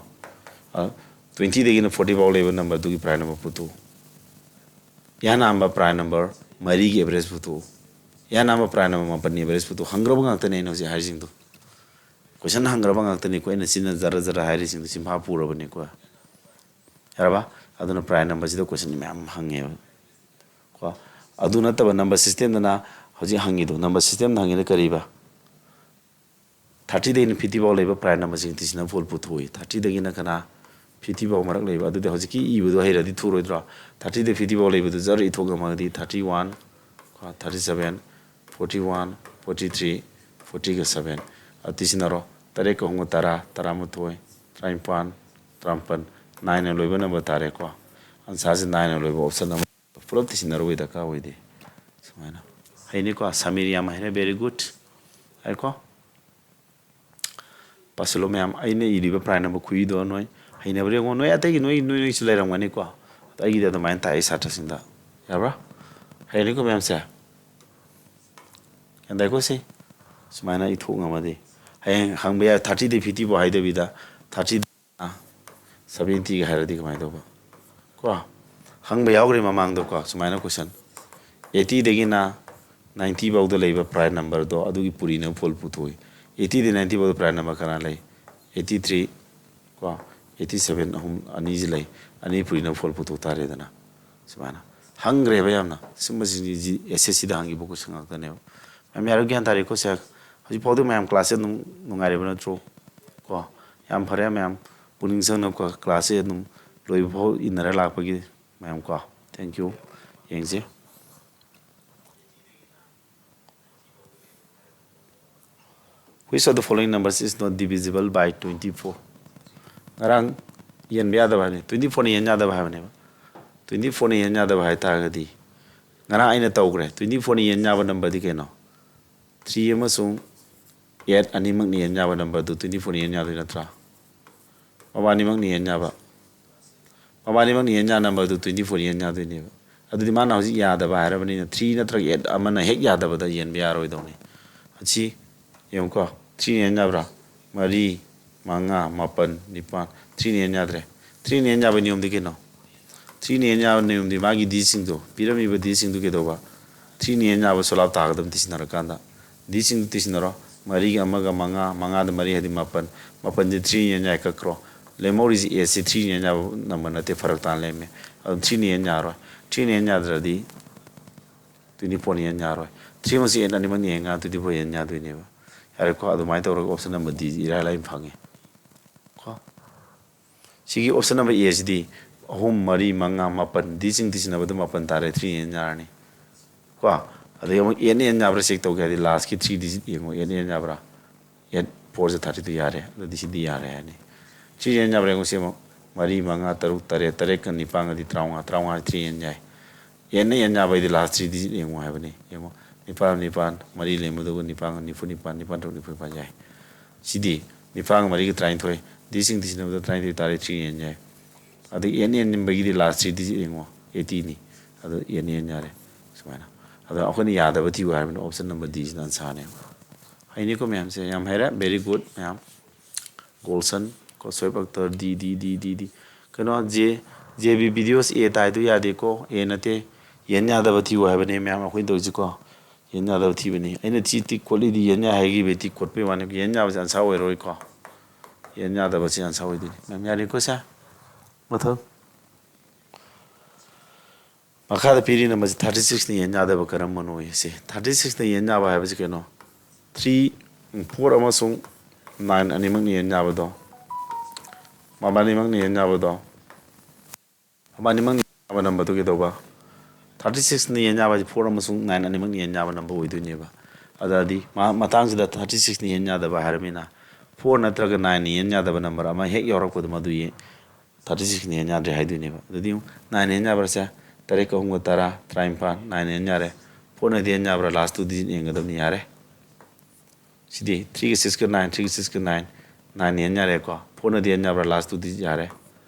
ꯑ, twenty ꯗꯒꯤꯅ forty ꯐꯥꯎ ꯂꯩꯕ number ꯗꯨꯒꯤ prime number ꯄꯨꯊꯣꯛꯎ꯫ ꯏꯍꯥꯟ ꯍꯥꯟꯕ prime number ꯃꯔꯤꯒꯤ average ꯄꯨꯊꯣꯛꯎ꯫ ꯏꯍꯥꯟ ꯍꯥꯟꯕ prime number ꯃꯥꯄꯟꯒꯤ average ꯄꯨꯊꯣꯛꯎ꯫ ꯍꯪꯈ꯭ꯔꯕ ꯉꯥꯛꯇꯅꯦ ꯑꯩꯅ ꯍꯧꯖꯤꯛ ꯍꯥꯏꯔꯤꯁꯤꯡꯗꯣ꯫ Question ꯍꯪꯈ꯭ꯔꯕ ꯉꯥꯛꯇꯅꯤꯀꯣ ꯑꯩꯅ ꯁꯤꯅ ꯖꯔ ꯖꯔ ꯍꯥꯏꯔꯤꯁꯤꯡꯗꯣ, ꯆꯤꯟꯐꯥ ꯄꯨꯔꯕꯅꯤꯀꯣ꯫ ꯌꯥꯔꯕ? ꯑꯗꯨꯅ prime number ꯁꯤꯗ question ꯃꯌꯥꯝ ꯍꯪꯉꯦꯕ ꯀꯣ꯫ ꯑꯗꯨ ꯅꯠꯇꯕ number system ꯗꯅ ꯍꯧꯖꯤꯛ ꯍꯪꯉꯤꯗꯣ, number system ꯗ ꯍꯪꯉꯤꯗꯣ ꯀꯔꯤꯕ? Thirty ꯗꯒꯤꯅ fifty ꯐꯥꯎ ꯂꯩꯕ prime number ꯁꯤꯡ ꯁꯤꯅ full ꯄꯨꯊꯣꯛꯏ꯫ Thirty ꯗꯒꯤꯅ ꯀꯅꯥ? ꯐꯤꯐꯇꯤ ꯐꯥꯎ ꯃꯔꯛ ꯂꯩꯕ꯫ ꯑꯗꯨꯗꯤ ꯍꯧꯖꯤꯛꯀꯤ ꯏꯕꯗꯣ ꯍꯩꯔꯗꯤ ꯊꯨꯔꯣꯏꯗ꯭ꯔꯣ? ꯊꯥꯔꯇꯤꯗ ꯐꯤꯐꯇꯤ ꯐꯥꯎ ꯂꯩꯕꯗꯨ ꯖꯔ ꯏꯊꯣꯛ ꯉꯝꯃꯒꯗꯤ ꯊꯥꯔꯇꯤ ꯋꯥꯟ, ꯀꯣ, thirty seven, forty one, forty three, ꯐꯣꯔꯇꯤꯒ ꯁꯕꯦꯟ꯫ ꯑꯗꯨ ꯁꯤꯖꯤꯟꯅꯔꯣ꯫ ꯇꯔꯦꯠꯀ ꯑꯍꯨꯝꯒ ꯇꯔꯥ, ꯇꯔꯥꯃꯥꯊꯣꯏ, ꯇꯔꯥꯅꯤꯄꯥꯟ, ꯇꯔꯥꯃꯥꯄꯟ, ꯅꯥꯏꯟꯅ ꯂꯣꯏꯕ ꯅꯝꯕꯔ ꯇꯥꯔꯦꯀꯣ꯫ ꯑꯟꯁꯥꯔꯁꯦ ꯅꯥꯏꯟꯅ ꯂꯣꯏꯕ ꯑꯣꯞꯁꯟ ꯑꯃ ꯄꯨꯂꯞꯇꯤ ꯁꯤꯟꯅꯔꯨꯕꯒꯤ ꯗꯔꯀꯥꯔ ꯑꯣꯏꯗꯦ꯫ ꯁꯨꯃꯥꯏꯅ ꯍꯩꯅꯤꯀꯣ꯫ ꯁꯃꯤꯔ ꯌꯥꯝ ꯍꯩꯔꯦ, very good꯫ ꯍꯥꯏꯀꯣ꯫ ꯄꯥꯁꯤꯜꯂꯣ ꯃꯌꯥꯝ꯫ ꯑꯩꯅ ꯏꯔꯤꯕ ꯄ꯭ꯔꯥꯏꯝ ꯅꯝꯕꯔ ꯈꯨꯏꯗꯣ ꯅꯣꯏ ꯍꯩꯅꯕ꯭ꯔꯥ ꯌꯦꯡꯉꯣ꯫ ꯅꯣꯏ ꯑꯇꯩꯒꯤ ꯅꯣꯏ, ꯅꯣꯏ, ꯅꯣꯏꯁꯨ ꯂꯩꯔꯝꯒꯅꯤꯀꯣ꯫ ꯑꯗꯣ ꯑꯩꯒꯤꯗꯤ ꯑꯗꯨꯃꯥꯏꯅ ꯇꯥꯛꯑꯦ ꯁꯥꯇ꯭ꯔꯁꯤꯡꯗ꯫ ꯌꯥꯕ꯭ꯔꯥ? ꯍꯩꯔꯅꯤꯀꯣ ꯃꯌꯥꯝꯁꯦ? ꯒ꯭ꯌꯥꯟ ꯇꯥꯏꯀꯣ ꯁꯤ? ꯁꯨꯃꯥꯏꯅ ꯏꯊꯣꯛ ꯉꯝꯃꯗꯤ꯫ ꯍꯌꯦꯡ ꯍꯪꯕ ꯌꯥꯏ, ꯊꯥꯔꯇꯤꯗꯒꯤ ꯐꯤꯐꯇꯤ ꯐꯥꯎ ꯍꯥꯏꯗꯕꯤꯗ, ꯊꯥꯔꯇꯤ, ꯁꯕꯦꯟꯇꯤꯒ ꯍꯥꯏꯔꯗꯤ ꯀꯃꯥꯏꯅ ꯇꯧꯕ? ꯀꯣ? ꯍꯪꯕ ꯌꯥꯎꯈ꯭ꯔꯦ ꯃꯃꯥꯡꯗꯀꯣ, ꯁꯨꯃꯥꯏꯅ ꯀꯣꯏꯁꯟ꯫ ꯑꯩꯠꯇꯤꯗꯒꯤꯅ ꯅꯥꯏꯟꯇꯤ ꯐꯥꯎꯗ ꯂꯩꯕ ꯄ꯭ꯔꯥꯏꯝ ꯅꯝꯕꯔꯗꯣ, ꯑꯗꯨꯒꯤ ꯄꯨꯔꯤꯅ ꯐꯣꯜ ꯄꯨꯊꯣꯛꯏ꯫ ꯑꯩꯠꯇꯤꯗꯒꯤ ꯅꯥꯏꯟꯇꯤ ꯐꯥꯎꯗ ꯄ꯭ꯔꯥꯏꯝ ꯅꯝꯕꯔ ꯀꯅꯥ ꯂꯩ? ꯑꯩꯠꯇꯤ ꯊ꯭ꯔꯤ, ꯀꯣ, ꯑꯩꯠꯇꯤ ꯁꯕꯦꯟ, ꯑꯍꯨꯝ, ꯑꯅꯤꯁꯤ ꯂꯩ꯫ ꯑꯅꯤ ꯄꯨꯔꯤꯅ ꯐꯣꯜ ꯄꯨꯊꯣꯛ ꯇꯥꯔꯦꯗꯅ꯫ ꯁꯨꯃꯥꯏꯅ ꯍꯪꯈ꯭ꯔꯦꯕ ꯌꯥꯝꯅ꯫ ꯁꯨꯝꯕꯁꯤꯡꯁꯤ ꯑꯦꯁ ꯑꯦꯁ ꯁꯤꯗ ꯍꯪꯈꯤꯕ ꯀꯣꯏꯁꯟ ꯉꯥꯛꯇꯅꯦꯕ꯫ ꯃꯌꯥꯝ ꯌꯥꯔꯣ? ꯒ꯭ꯌꯥꯟ ꯇꯥꯔꯦꯀꯣ ꯁꯦ? ꯍꯧꯖꯤꯛ ꯐꯥꯎꯗꯤ ꯃꯌꯥꯝ ꯀ꯭ꯂꯥꯁꯁꯦ ꯑꯗꯨꯝ ꯅꯨꯡꯉꯥꯏꯔꯤꯕ ꯅꯠꯇ꯭ꯔꯣ? ꯀꯣ, ꯌꯥꯝ ꯐꯔꯦ ꯃꯌꯥꯝ꯫ ꯄꯨꯛꯅꯤꯡ ꯆꯪꯅ ꯀꯣ, ꯀ꯭ꯂꯥꯁꯁꯦ ꯑꯗꯨꯝ ꯂꯣꯏꯕ ꯐꯥꯎ ꯏꯟꯅꯔ ꯂꯥꯛꯄꯒꯤ ꯃꯌꯥꯝ ꯀꯣ꯫ Thank you꯫ ꯌꯦꯡꯁꯤ꯫ Which of the following numbers is not divisible by twenty four? ꯉꯔꯥꯡ ꯌꯦꯟꯕ ꯌꯥꯗꯕ ꯍꯥꯏꯕꯅꯤ, ꯇ꯭ꯋꯦꯟꯇꯤ ꯐꯣꯔꯅ ꯌꯦꯟ ꯌꯥꯗꯕ ꯍꯥꯏꯕꯅꯦꯕ꯫ ꯇ꯭ꯋꯦꯟꯇꯤ ꯐꯣꯔꯅ ꯌꯦꯟ ꯌꯥꯗꯕ ꯍꯥꯏ ꯇꯥꯔꯒꯗꯤ, ꯉꯔꯥꯡ ꯑꯩꯅ ꯇꯧꯈ꯭ꯔꯦ, ꯇ꯭ꯋꯦꯟꯇꯤ ꯐꯣꯔꯅ ꯌꯦꯟ ꯌꯥꯕ ꯅꯝꯕꯔꯗꯤ ꯀꯩꯅꯣ? ꯊ꯭ꯔꯤ ꯑꯃꯁꯨꯡ ꯑꯦꯠ ꯑꯅꯤꯃꯛꯅ ꯌꯦꯟ ꯌꯥꯕ ꯅꯝꯕꯔꯗꯨ ꯇ꯭ꯋꯦꯟꯇꯤ ꯐꯣꯔꯅ ꯌꯦꯟ ꯌꯥꯗꯣꯏ ꯅꯠꯇ꯭ꯔꯥ? ꯃꯕꯥꯅꯤꯃꯛꯅ ꯌꯦꯟ ꯌꯥꯕ꯫ ꯃꯕꯥꯅꯤꯃꯛꯅ ꯌꯦꯟ ꯌꯥ ꯅꯝꯕꯔꯗꯨ ꯇ꯭ꯋꯦꯟꯇꯤ ꯐꯣꯔ ꯌꯦꯟ ꯌꯥꯗꯣꯏꯅꯦꯕ꯫ ꯑꯗꯨꯗꯤ ꯃꯥꯅ ꯍꯧꯖꯤꯛ ꯌꯥꯗꯕ ꯍꯥꯏꯔꯕꯅꯤꯅ, ꯊ꯭ꯔꯤ ꯅꯠꯇ꯭ꯔꯒ ꯑꯦꯠ ꯑꯃꯅ ꯍꯦꯛ ꯌꯥꯗꯕꯗ ꯌꯦꯟꯕ ꯌꯥꯔꯣꯏꯗꯧꯅꯤ꯫ ꯑꯁꯤ ꯌꯦꯡꯉꯨꯀꯣ, ꯊ꯭ꯔꯤꯅ ꯌꯦꯟ ꯌꯥꯕ꯭ꯔꯥ? ꯃꯔꯤ, ꯃꯉꯥ, ꯃꯥꯄꯟ, ꯅꯤꯄꯥꯟ꯫ ꯊ꯭ꯔꯤꯅ ꯌꯦꯟ ꯌꯥꯗ꯭ꯔꯦ꯫ ꯊ꯭ꯔꯤꯅ ꯌꯦꯟ ꯌꯥꯕ ꯅꯤꯌꯣꯝꯗꯤ ꯀꯩꯅꯣ? ꯊ꯭ꯔꯤꯅ ꯌꯦꯟ ꯌꯥꯕ ꯅꯤꯌꯣꯝꯗꯤ ꯃꯥꯒꯤ ꯗꯤꯁꯤꯡꯗꯣ, ꯄꯤꯔꯝꯃꯤꯕ ꯗꯤꯁꯤꯡꯗꯨ ꯀꯩꯗꯧꯕ? ꯊ꯭ꯔꯤꯅ ꯌꯦꯟ ꯌꯥꯕ ꯁꯣꯂꯥꯞ ꯇꯥꯒꯗꯕꯅꯤ ꯇꯤꯁꯤꯟꯅꯔꯀꯥꯟꯗ꯫ ꯗꯤꯁꯤꯡꯗꯨ ꯇꯤꯁꯤꯟꯅꯔꯣ꯫ ꯃꯔꯤꯒ ꯑꯃꯒ ꯃꯉꯥ, ꯃꯉꯥꯗ ꯃꯔꯤ ꯍꯥꯏꯗꯤ ꯃꯥꯄꯟ, ꯃꯥꯄꯟꯁꯦ ꯊ꯭ꯔꯤꯅ ꯌꯦꯟ ꯌꯥꯏ ꯀꯛꯈ꯭ꯔꯣ꯫ ꯂꯦꯝꯍꯧꯔꯤꯁꯤ ꯑꯦꯠꯁꯤ ꯊ꯭ꯔꯤꯅ ꯌꯦꯟ ꯌꯥꯕ ꯅꯝꯕꯔ ꯅꯠꯇꯦ, ꯐꯔꯛ ꯇꯥꯅ ꯂꯩꯔꯝꯃꯦ꯫ ꯑꯗꯨꯝ ꯊ꯭ꯔꯤꯅ ꯌꯦꯟ ꯌꯥꯔꯣꯏ꯫ ꯊ꯭ꯔꯤꯅ ꯌꯦꯟ ꯌꯥꯗ꯭ꯔꯗꯤ ꯇ꯭ꯋꯦꯟꯇꯤ ꯐꯣꯔꯅ ꯌꯦꯟ ꯌꯥꯔꯣꯏ꯫ ꯊ꯭ꯔꯤ ꯑꯃꯁꯨ ꯑꯦꯠ ꯑꯅꯤꯃꯛꯅ ꯌꯦꯟ ꯌꯥ ꯇ꯭ꯋꯦꯟꯇꯤ ꯐꯣꯔ ꯌꯦꯟ ꯌꯥꯗꯣꯏꯅꯦꯕ꯫ ꯌꯥꯔꯦꯀꯣ? ꯑꯗꯨꯃꯥꯏꯅ ꯇꯧꯔꯒ ꯑꯣꯞꯁꯟ ꯅꯝꯕꯔ ꯗꯤ ꯏꯔꯥꯏ ꯂꯥꯏꯅ ꯐꯪꯉꯦ꯫ ꯀꯣ? ꯁꯤꯒꯤ option number A ꯁꯤꯗꯤ ꯑꯍꯨꯝ, ꯃꯔꯤ, ꯃꯉꯥ, ꯃꯥꯄꯟ, ꯗꯤꯁꯤꯡ ꯇꯤꯁꯤꯟꯅꯕꯗ ꯃꯥꯄꯟ ꯇꯥꯔꯦ, three N ꯌꯥꯔꯅꯤ꯫ ꯀꯣ? ꯑꯗꯒꯤ ꯑꯃꯨꯛ N N ꯌꯥꯕ꯭ꯔꯥ check ꯇꯧꯒꯦ ꯍꯥꯏꯗꯤ last ꯀꯤ three digit ꯌꯦꯡꯉꯣ, N N ꯌꯥꯕ꯭ꯔꯥ? Eight four ꯖ thirty two ꯌꯥꯔꯦ꯫ ꯑꯗꯨꯗꯤ ꯁꯤꯗꯤ ꯌꯥꯔꯦ ꯍꯥꯏꯅꯤ꯫ Three N ꯌꯥꯕ꯭ꯔꯥ ꯌꯦꯡꯉꯣ ꯁꯤ ꯑꯃꯨꯛ꯫ ꯃꯔꯤ, ꯃꯉꯥ, ꯇꯔꯨꯛ, ꯇꯔꯦꯠ, ꯇꯔꯦꯠꯀ ꯅꯤꯄꯥꯟꯒꯗꯤ ꯇꯔꯥꯃꯉꯥ, ꯇꯔꯥꯃꯉꯥ three N ꯌꯥꯏ꯫ N N ꯌꯥꯕ ꯍꯥꯏꯗꯤ last three digit ꯌꯦꯡꯉꯣ ꯍꯥꯏꯕꯅꯤ꯫ ꯌꯦꯡꯉꯣ, ꯅꯤꯄꯥꯟ, ꯅꯤꯄꯥꯟ, ꯃꯔꯤ ꯂꯩꯔꯝꯕꯗꯨꯒ ꯅꯤꯄꯥꯟꯒ ꯅꯤꯐꯨ ꯅꯤꯄꯥꯟ, ꯅꯤꯄꯥꯟ ꯇꯔꯨꯛ ꯅꯤꯐꯨ ꯅꯤꯄꯥꯟ ꯌꯥꯏ꯫ ꯁꯤꯗꯤ ꯅꯤꯄꯥꯟꯒ ꯃꯔꯤꯒ ꯇꯔꯥꯅꯤꯊꯣꯏ, ꯗꯤꯁꯤꯡ ꯇꯤꯁꯤꯟꯅꯕꯗ ꯇꯔꯥꯅꯤꯊꯣꯏ ꯇꯥꯔꯦ, three N ꯌꯥꯏ꯫ ꯑꯗꯩ N N ꯅꯤꯡꯕꯒꯤꯗꯤ last three digit ꯌꯦꯡꯉꯣ, eighty ꯅꯤ꯫ ꯑꯗꯣ N N ꯌꯥꯔꯦ꯫ ꯁꯨꯃꯥꯏꯅ꯫ ꯑꯗꯣ ꯑꯩꯈꯣꯏꯅ ꯌꯥꯗꯕ ꯊꯤꯌꯨ ꯍꯥꯏꯔꯕꯅꯤꯅ option number D ꯁꯤꯅ answer ꯅꯦ꯫ ꯍꯩꯅꯤꯀꯣ ꯃꯌꯥꯝꯁꯦ, ꯌꯥꯝ ꯍꯩꯔꯦ, very good ꯃꯌꯥꯝ꯫ ꯒꯣꯜꯁꯟ, ꯀꯣ, ꯁꯣꯏꯕ Akhtar, D, D, D, D, D꯫ ꯀꯩꯅꯣ, J, J B videos A ꯇꯥꯏꯗꯣ ꯌꯥꯗꯦꯀꯣ, A ꯅꯠꯇꯦ꯫ N ꯌꯥꯗꯕ ꯊꯤꯌꯨ ꯍꯥꯏꯕꯅꯦ ꯃꯌꯥꯝ ꯑꯩꯈꯣꯏꯅ ꯇꯧꯔꯤꯁꯤꯀꯣ꯫ N ꯌꯥꯗꯕ ꯊꯤꯕꯅꯤ꯫ ꯑꯩꯅ ꯁꯤ ꯇꯤꯛ ꯈꯣꯠꯂꯤꯗꯤ N ꯌꯥꯏ ꯍꯥꯏꯈꯤꯕ ꯇꯤꯛ ꯈꯣꯠꯄꯩ ꯋꯥꯅꯤ꯫ N ꯌꯥꯕꯁꯦ answer ꯑꯣꯏꯔꯣꯏꯀꯣ꯫ N ꯌꯥꯗꯕꯁꯦ answer ꯑꯣꯏꯗꯣꯏꯅꯤ꯫ ꯃꯌꯥꯝ ꯌꯥꯔꯦꯀꯣ ꯁꯦ? ꯃꯊꯪ꯫ ꯃꯈꯥꯗ ꯄꯤꯔꯤ number ꯁꯦ thirty six ꯅ N ꯌꯥꯗꯕ ꯀꯔꯝꯕꯅꯣ ꯁꯦ꯫ Thirty six ꯅ N ꯌꯥꯕ ꯍꯥꯏꯕꯁꯤ ꯀꯩꯅꯣ? Three, four ꯑꯃꯁꯨꯡ nine ꯑꯅꯤꯃꯛꯅ N ꯌꯥꯕꯗꯣ꯫ ꯃꯕꯥꯅꯤꯃꯛꯅ N ꯌꯥꯕꯗꯣ꯫ ꯃꯕꯥꯅꯤꯃꯛꯅ N ꯌꯥꯕ number ꯗꯨ ꯀꯩꯗꯧꯕ? Thirty six ꯅ N ꯌꯥꯕ ꯍꯥꯏꯁꯦ four ꯑꯃꯁꯨꯡ nine ꯑꯅꯤꯃꯛꯅ N ꯌꯥꯕ number ꯑꯣꯏꯗꯣꯏꯅꯦꯕ꯫ ꯑꯗꯨꯗꯤ ꯃꯥ-, ꯃꯇꯥꯡꯁꯤꯗ thirty six ꯅ N ꯌꯥꯗꯕ ꯍꯥꯏꯔꯕꯅꯤꯅ four ꯅꯠꯇ꯭ꯔꯒ nine ꯅ N ꯌꯥꯗꯕ number ꯑꯃ ꯍꯦꯛ ꯌꯥꯎꯔꯛꯄꯗ ꯃꯗꯨ ꯌꯦ-, thirty six ꯅ N ꯌꯥꯗ꯭ꯔꯦ ꯍꯥꯏꯗꯣꯏꯅꯦꯕ꯫ ꯑꯗꯨꯗꯤ ꯌꯦꯡꯉꯨ, nine N ꯌꯥꯕ꯭ꯔꯥ ꯁꯦ? ꯇꯔꯦꯠꯀ ꯑꯍꯨꯝꯒ ꯇꯔꯥ, ꯇꯔꯥꯅꯤꯄꯥꯟ, nine N ꯌꯥꯔꯦ꯫ Four ꯅꯗꯤ N ꯌꯥꯕ꯭ꯔꯥ? Last two digit ꯌꯦꯡꯒꯗꯕꯅꯤ, ꯌꯥꯔꯦ꯫ ꯁꯤꯗꯤ three ꯒ six ꯀ nine, three ꯒ six ꯀ nine, nine N ꯌꯥꯔꯦꯀꯣ꯫ Four ꯅꯗꯤ N ꯌꯥꯕ꯭ꯔꯥ? Last two digit ꯌꯥꯔꯦ꯫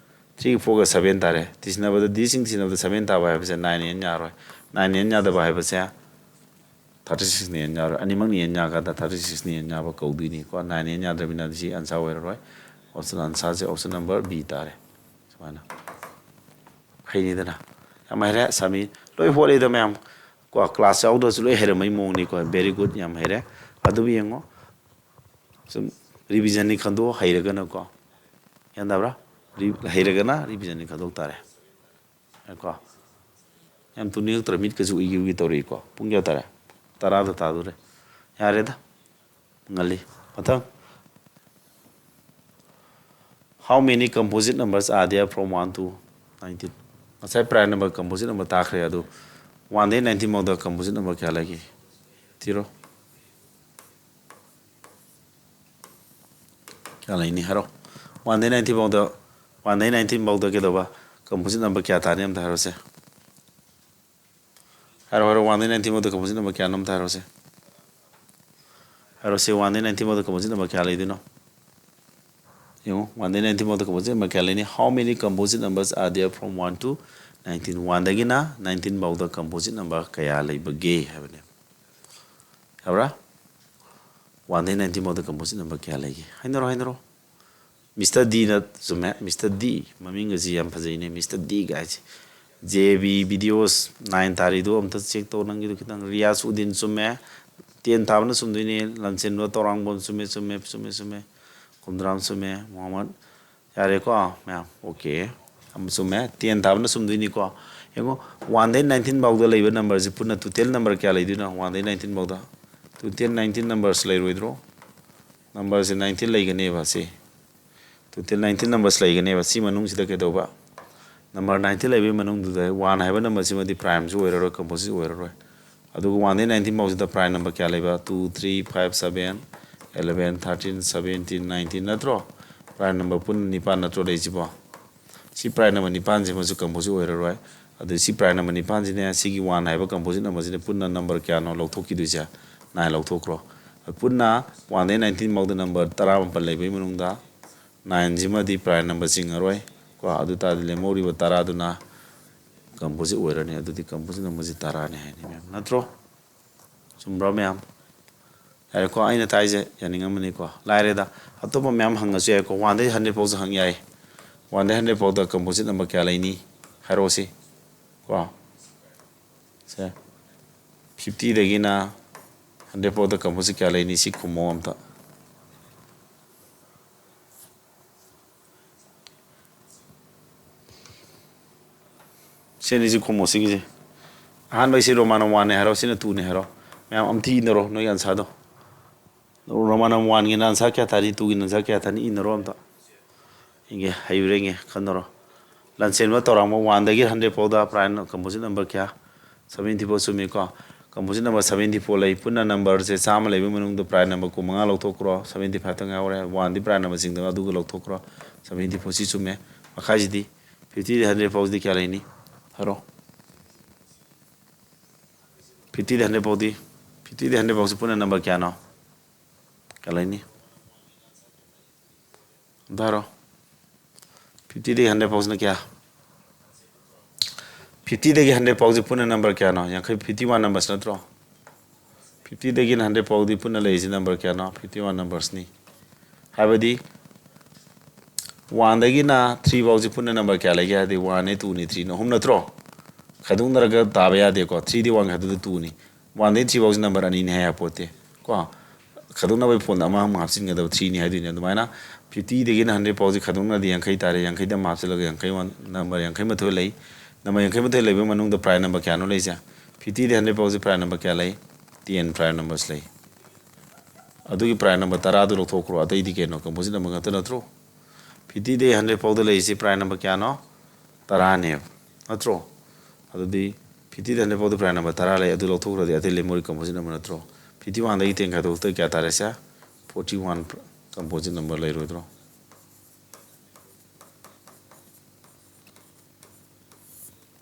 Three ꯒ four ꯒ seven ꯇꯥꯔꯦ꯫ ꯇꯤꯁꯤꯟꯅꯕꯗ, ꯗꯤꯁꯤꯡ ꯇꯤꯁꯤꯟꯅꯕꯗ seven ꯇꯥꯕ ꯍꯥꯏꯕꯁꯦ nine N ꯌꯥꯔꯣꯏ꯫ Nine N ꯌꯥꯗꯕ ꯍꯥꯏꯕꯁꯦ thirty six ꯅ N ꯌꯥꯔꯣꯏ꯫ ꯑꯅꯤꯃꯛꯅ N ꯌꯥꯒꯗ thirty six ꯅ N ꯌꯥꯕ ꯀꯧꯗꯣꯏꯅꯤꯀꯣ꯫ Nine N ꯌꯥꯗ꯭ꯔꯕꯅꯤꯅ ꯁꯤ answer ꯑꯣꯏꯔꯔꯣꯏ꯫ Option answer ꯁꯦ option number B ꯇꯥꯔꯦ꯫ ꯁꯨꯃꯥꯏꯅ꯫ ꯍꯩꯅꯤꯗꯅ꯫ ꯌꯥꯝ ꯍꯩꯔꯦ, ꯁꯥꯃꯤ꯫ ꯂꯣꯏ ꯍꯣꯠꯂꯤꯗ ꯃꯌꯥꯝ꯫ ꯀꯣ, class ꯌꯥꯎꯗ꯭ꯔꯁꯨ ꯂꯣꯏ ꯍꯩꯔꯝꯕꯩ ꯃꯑꯣꯡꯅꯤꯀꯣ꯫ Very good, ꯌꯥꯝ ꯍꯩꯔꯦ꯫ ꯑꯗꯨꯕꯨ ꯌꯦꯡꯉꯣ꯫ ꯁꯨꯝ revision ꯅꯤ ꯈꯟꯗꯣꯛꯑꯣ, ꯍꯩꯔꯒꯅꯀꯣ꯫ ꯒ꯭ꯌꯥꯟ ꯇꯥꯕ꯭ꯔꯥ? ꯔꯤ-, ꯍꯩꯔꯒꯅ revision ꯅꯤ ꯈꯟꯗꯣꯛ ꯇꯥꯔꯦ꯫ ꯀꯣ꯫ ꯌꯥꯝ ꯇꯨꯝꯅꯤꯡꯉꯛꯇ꯭ꯔ, ꯃꯤꯠꯀꯁꯨ ꯎꯏꯒꯦ ꯎꯏꯒꯦ ꯇꯧꯔꯛꯏꯀꯣ꯫ ꯄꯨꯡ ꯀꯌꯥ ꯇꯥꯔꯦ? ꯇꯔꯥꯗ ꯇꯥꯗꯣꯔꯦ꯫ ꯌꯥꯔꯦꯗ꯫ ꯉꯜꯂꯤ꯫ ꯃꯊꯪ꯫ How many composite numbers are there from one to nineteen? ꯉꯁꯥꯏ prime number composite number ꯇꯥꯈ꯭ꯔꯦ, ꯑꯗꯨ one ꯗꯒꯤ nineteen ꯐꯥꯎꯗ composite number ꯀꯌꯥ ꯂꯩꯒꯦ? ꯊꯤꯔꯣ꯫ ꯀꯌꯥ ꯂꯩꯅꯤ ꯍꯥꯏꯔꯣ꯫ One ꯗꯒꯤ nineteen ꯐꯥꯎꯗ, one ꯗꯒꯤ nineteen ꯐꯥꯎꯗ ꯀꯩꯗꯧꯕ? Composite number ꯀꯌꯥ ꯇꯥꯅꯤ ꯑꯝꯇ ꯍꯥꯏꯔꯣꯁꯦ꯫ ꯍꯥꯏꯔꯣ, ꯍꯥꯏꯔꯣ, one ꯗꯒꯤ nineteen ꯐꯥꯎꯗ composite number ꯀꯌꯥꯅꯣ ꯑꯝꯇ ꯍꯥꯏꯔꯣꯁꯦ꯫ ꯍꯥꯏꯔꯣꯁꯦ, one ꯗꯒꯤ nineteen ꯐꯥꯎꯗ composite number ꯀꯌꯥ ꯂꯩꯗꯣꯏꯅꯣ? ꯌꯦꯡꯉꯣ, one ꯗꯒꯤ nineteen ꯐꯥꯎꯗ composite number ꯀꯌꯥ ꯂꯩꯅꯤ? How many composite numbers are there from one to nineteen? One ꯗꯒꯤꯅ nineteen ꯐꯥꯎꯗ composite number ꯀꯌꯥ ꯂꯩꯕꯒꯦ ꯍꯥꯏꯕꯅꯦ꯫ ꯌꯥꯕ꯭ꯔꯥ? One ꯗꯒꯤ nineteen ꯐꯥꯎꯗ composite number ꯀꯌꯥ ꯂꯩꯒꯦ? ꯍꯥꯏꯅꯔꯣ, ꯍꯥꯏꯅꯔꯣ꯫ Mister D ꯅ ꯆꯨꯝꯃꯦ꯫ Mister D, ꯃꯃꯤꯡ ꯑꯁꯤ ꯌꯥꯝ ꯐꯖꯩꯅꯦ, Mister D ꯒꯥꯏꯁꯦ꯫ J B videos nine ꯇꯥꯔꯤꯗꯨ ꯑꯝꯇ check ꯇꯧ, ꯅꯪꯒꯤꯗꯨ ꯈꯤꯇꯪ꯫ ꯔꯤꯌꯥꯁ ꯎꯗꯤꯟ ꯆꯨꯝꯃꯦ꯫ Ten ꯊꯥꯕꯅ ꯆꯨꯝꯗꯣꯏꯅꯦ꯫ ꯂꯟꯆꯦꯟꯕ ꯇꯧꯔꯥꯡꯕꯝ ꯆꯨꯝꯃꯦ, ꯆꯨꯝꯃꯦ, ꯆꯨꯝꯃꯦ, ꯆꯨꯝꯃꯦ꯫ ꯈꯨꯝꯗ꯭ꯔꯥꯝ ꯆꯨꯝꯃꯦ꯫ ꯃꯣꯍꯝꯃꯗ, ꯌꯥꯔꯦꯀꯣ ꯃꯌꯥꯝ? Okay꯫ ꯑꯃ ꯆꯨꯝꯃꯦ꯫ Ten ꯊꯥꯕꯅ ꯆꯨꯝꯗꯣꯏꯅꯤꯀꯣ꯫ ꯌꯦꯡꯉꯣ, one ꯗꯒꯤ nineteen ꯐꯥꯎꯗ ꯂꯩꯕ numberꯁꯦ ꯄꯨꯟꯅ total number ꯀꯌꯥ ꯂꯩꯗꯣꯏꯅꯣ? One ꯗꯒꯤ nineteen ꯐꯥꯎꯗ total nineteen numbers ꯂꯩꯔꯣꯏꯗ꯭ꯔꯣ? Numberꯁꯦ nineteen ꯂꯩꯒꯅꯦꯕ ꯁꯤ꯫ Total nineteen numbers ꯂꯩꯒꯅꯦꯕ꯫ ꯁꯤ ꯃꯅꯨꯡꯁꯤꯗ ꯀꯩꯗꯧꯕ? Number nineteen ꯂꯩꯕꯒꯤ ꯃꯅꯨꯡꯗꯨꯗ one ꯍꯥꯏꯕ numberꯁꯤꯃꯗꯤ primeꯁꯨ ꯑꯣꯏꯔꯔꯣꯏ, composite ꯑꯣꯏꯔꯔꯣꯏ꯫ ꯑꯗꯨꯒ one ꯗꯒꯤ nineteen ꯐꯥꯎꯁꯤꯗ prime number ꯀꯌꯥ ꯂꯩꯕ? Two, three, five, seven, eleven, thirteen, seventeen, nineteen ꯅꯠꯇ꯭ꯔꯣ? Prime number ꯄꯨꯟꯅ ꯅꯤꯄꯥꯟ ꯅꯠꯇ꯭ꯔꯣ ꯂꯩꯁꯤꯕꯣ? ꯁꯤ prime number ꯅꯤꯄꯥꯟꯁꯤꯃꯁꯨ composite ꯑꯣꯏꯔꯔꯣꯏ꯫ ꯑꯗꯨ ꯁꯤ prime number ꯅꯤꯄꯥꯟꯁꯤꯅ ꯁꯤꯒꯤ one ꯍꯥꯏꯕ composite numberꯁꯤꯅ ꯄꯨꯟꯅ number ꯀꯌꯥꯅꯣ ꯂꯧꯊꯣꯛꯈꯤꯗꯣꯏꯁꯦ? Nine ꯂꯧꯊꯣꯛꯈ꯭ꯔꯣ꯫ ꯄꯨꯟꯅ one ꯗꯒꯤ nineteen ꯐꯥꯎꯗ number ꯇꯔꯥꯃꯥꯄꯟ ꯂꯩꯕꯒꯤ ꯃꯅꯨꯡꯗ nineꯁꯤꯃꯗꯤ prime number ꯆꯤꯡꯉꯔꯣꯏ ꯀꯣ꯫ ꯑꯗꯨ ꯇꯥꯔꯗꯤ ꯂꯦꯝꯍꯧꯔꯤꯕ ꯇꯔꯥꯗꯨꯅ composite ꯑꯣꯏꯔꯅꯤ꯫ ꯑꯗꯨꯗꯤ composite numberꯁꯤ ꯇꯔꯥꯅꯤ ꯍꯥꯏꯅꯤ ꯃꯌꯥꯝ, ꯅꯠꯇ꯭ꯔꯣ? ꯆꯨꯝꯕ꯭ꯔꯣ ꯃꯌꯥꯝ? ꯌꯥꯔꯦꯀꯣ, ꯑꯩꯅ ꯇꯥꯏꯁꯦ ꯌꯥꯅꯤꯡꯉꯝꯃꯅꯤꯀꯣ꯫ ꯂꯥꯏꯔꯦꯗ, ꯑꯇꯣꯞꯄ ꯃꯌꯥꯝ ꯍꯪꯉꯁꯨ ꯌꯥꯏꯀꯣ, one ꯗꯒꯤ hundred ꯐꯥꯎꯁꯨ ꯍꯪ ꯌꯥꯏ꯫ One ꯗꯒꯤ hundred ꯐꯥꯎꯗ composite number ꯀꯌꯥ ꯂꯩꯅꯤ? ꯍꯥꯏꯔꯛꯑꯣꯁꯤ ꯀꯣ꯫ ꯁꯦ, fiftyꯗꯒꯤꯅ hundred ꯐꯥꯎꯗ composite ꯀꯌꯥ ꯂꯩꯅꯤ? ꯁꯤ ꯈꯨꯝꯃꯣ ꯑꯝꯇ꯫ ꯁꯤ ꯑꯅꯤꯁꯤ ꯈꯨꯝꯃꯣ, ꯁꯤꯒꯤꯁꯦ꯫ ꯑꯍꯥꯟꯕꯒꯤꯁꯤ Roman number oneꯅꯦ ꯍꯥꯏꯔꯣ, ꯁꯤꯅ twoꯅꯦ ꯍꯥꯏꯔꯣ꯫ ꯃꯌꯥꯝ ꯑꯝꯇ ꯏꯅꯔꯣ ꯅꯣꯏꯒꯤ answerꯗꯣ꯫ Roman number oneꯒꯤꯅ answer ꯀꯌꯥ ꯇꯥꯅꯤ, twoꯒꯤꯅ answer ꯀꯌꯥ ꯇꯥꯅꯤ, ꯏꯅꯔꯣ ꯑꯝꯇ꯫ ꯏꯪꯒꯦ, ꯍꯩꯕ꯭ꯔꯥ ꯌꯦꯡꯒꯦ, ꯈꯟꯅꯔꯣ꯫ ꯂꯟꯆꯦꯟꯕ ꯇꯧꯔꯥꯡꯕ, one ꯗꯒꯤ hundred ꯐꯥꯎꯗ prime composite number ꯀꯌꯥ? Seventy four ꯆꯨꯝꯃꯤꯀꯣ꯫ Composite number seventy four ꯂꯩ꯫ ꯄꯨꯟꯅ numberꯁꯦ ꯆꯥꯝꯃ ꯂꯩꯕ ꯃꯅꯨꯡꯗ prime number ꯀꯨꯟꯃꯉꯥ ꯂꯧꯊꯣꯛꯈ꯭ꯔꯣ, seventy five ꯇ ꯉꯥꯏꯍꯧꯔꯦ꯫ One ꯗꯤ prime number ꯆꯤꯡꯗꯕ, ꯑꯗꯨꯒ ꯂꯧꯊꯣꯛꯈ꯭ꯔꯣ꯫ Seventy four ꯁꯤ ꯆꯨꯝꯃꯦ꯫ ꯃꯈꯥꯏꯁꯤꯗꯤ fifty ꯗꯒꯤ hundred ꯐꯥꯎꯁꯤꯗꯤ ꯀꯌꯥ ꯂꯩꯅꯤ? ꯍꯥꯏꯔꯣ꯫ Fifty ꯗꯒꯤ hundred ꯐꯥꯎꯗꯤ, fifty ꯗꯒꯤ hundred ꯐꯥꯎꯁꯤ ꯄꯨꯟꯅ number ꯀꯌꯥꯅꯣ? ꯀꯌꯥ ꯂꯩꯅꯤ? ꯑꯝꯇ ꯍꯥꯏꯔꯣ꯫ Fifty ꯗꯒꯤ hundred ꯐꯥꯎꯁꯤꯅ ꯀꯌꯥ? Fifty ꯗꯒꯤ hundred ꯐꯥꯎꯁꯤ ꯄꯨꯟꯅ number ꯀꯌꯥꯅꯣ? ꯌꯥꯡꯈꯩ, fifty one numbers ꯅꯠꯇ꯭ꯔꯣ? Fifty ꯗꯒꯤꯅ hundred ꯐꯥꯎꯗꯤ ꯄꯨꯟꯅ ꯂꯩꯔꯤꯁꯤ number ꯀꯌꯥꯅꯣ? Fifty one numbersꯅꯤ꯫ ꯍꯥꯏꯕꯗꯤ one ꯗꯒꯤꯅ three ꯐꯥꯎꯁꯤ ꯄꯨꯟꯅ number ꯀꯌꯥ ꯂꯩꯒꯦ ꯍꯥꯏꯔꯗꯤ, one ꯅꯦ, two ꯅꯦ, three ꯅꯦ, ꯑꯍꯨꯝ ꯅꯠꯇ꯭ꯔꯣ? ꯈꯥꯏꯗꯣꯛꯅꯔꯒ ꯇꯥꯕ ꯌꯥꯗꯦꯀꯣ꯫ Three ꯗꯤ one ꯈꯥꯏꯗꯣꯛꯇ two ꯅꯤ꯫ One ꯗꯒꯤ three ꯐꯥꯎꯁꯤ number ꯑꯅꯤꯅꯤ ꯍꯥꯏ ꯌꯥꯄꯣꯠꯇꯦ ꯀꯣ꯫ ꯈꯥꯏꯗꯣꯛꯅꯕꯒꯤ ꯐꯣꯟꯗ ꯑꯃ ꯑꯃꯨꯛ ꯍꯥꯞꯆꯤꯟꯒꯗꯕ, three ꯅꯤ ꯍꯥꯏꯗꯣꯏꯅꯦ꯫ ꯑꯗꯨꯃꯥꯏꯅ fifty ꯗꯒꯤꯅ hundred ꯐꯥꯎꯁꯤ ꯈꯥꯏꯗꯣꯛꯅꯔꯗꯤ ꯌꯥꯡꯈꯩ ꯇꯥꯔꯦ꯫ ꯌꯥꯡꯈꯩꯗ ꯑꯃ ꯍꯥꯞꯆꯤꯜꯂꯒ ꯌꯥꯡꯈꯩ one number ꯌꯥꯡꯈꯩ ꯃꯥꯊꯣꯏ ꯂꯩ꯫ Number ꯌꯥꯡꯈꯩ ꯃꯥꯊꯣꯏ ꯂꯩꯕ ꯃꯅꯨꯡꯗ prime number ꯀꯌꯥꯅꯣ ꯂꯩꯁꯦ? Fifty ꯗꯒꯤ hundred ꯐꯥꯎꯁꯤ prime number ꯀꯌꯥ ꯂꯩ? Ten prime numbers ꯂꯩ꯫ ꯑꯗꯨꯒꯤ prime number ꯇꯔꯥꯗꯨ ꯂꯧꯊꯣꯛꯈ꯭ꯔꯣ꯫ ꯑꯇꯩꯗꯤ ꯀꯩꯅꯣ? Composite number ꯉꯥꯛꯇ ꯅꯠꯇ꯭ꯔꯣ? Fifty ꯗꯒꯤ hundred ꯐꯥꯎꯗ ꯂꯩꯔꯤꯁꯤ prime number ꯀꯌꯥꯅꯣ? ꯇꯔꯥꯅꯦꯕ, ꯅꯠꯇ꯭ꯔꯣ? ꯑꯗꯨꯗꯤ fifty ꯗꯒꯤ hundred ꯐꯥꯎꯗ prime number ꯇꯔꯥ ꯂꯩ, ꯑꯗꯨ ꯂꯧꯊꯣꯛꯈ꯭ꯔꯗꯤ ꯑꯇꯩ ꯂꯦꯝꯍꯧꯔꯤ composite number ꯅꯠꯇ꯭ꯔꯣ? Fifty one ꯗꯒꯤ ten ꯈꯥꯏꯗꯣꯛꯇ ꯀꯌꯥ ꯇꯥꯔꯦ ꯁꯦ? Forty one composite number ꯂꯩꯔꯣꯏꯗ꯭ꯔꯣ?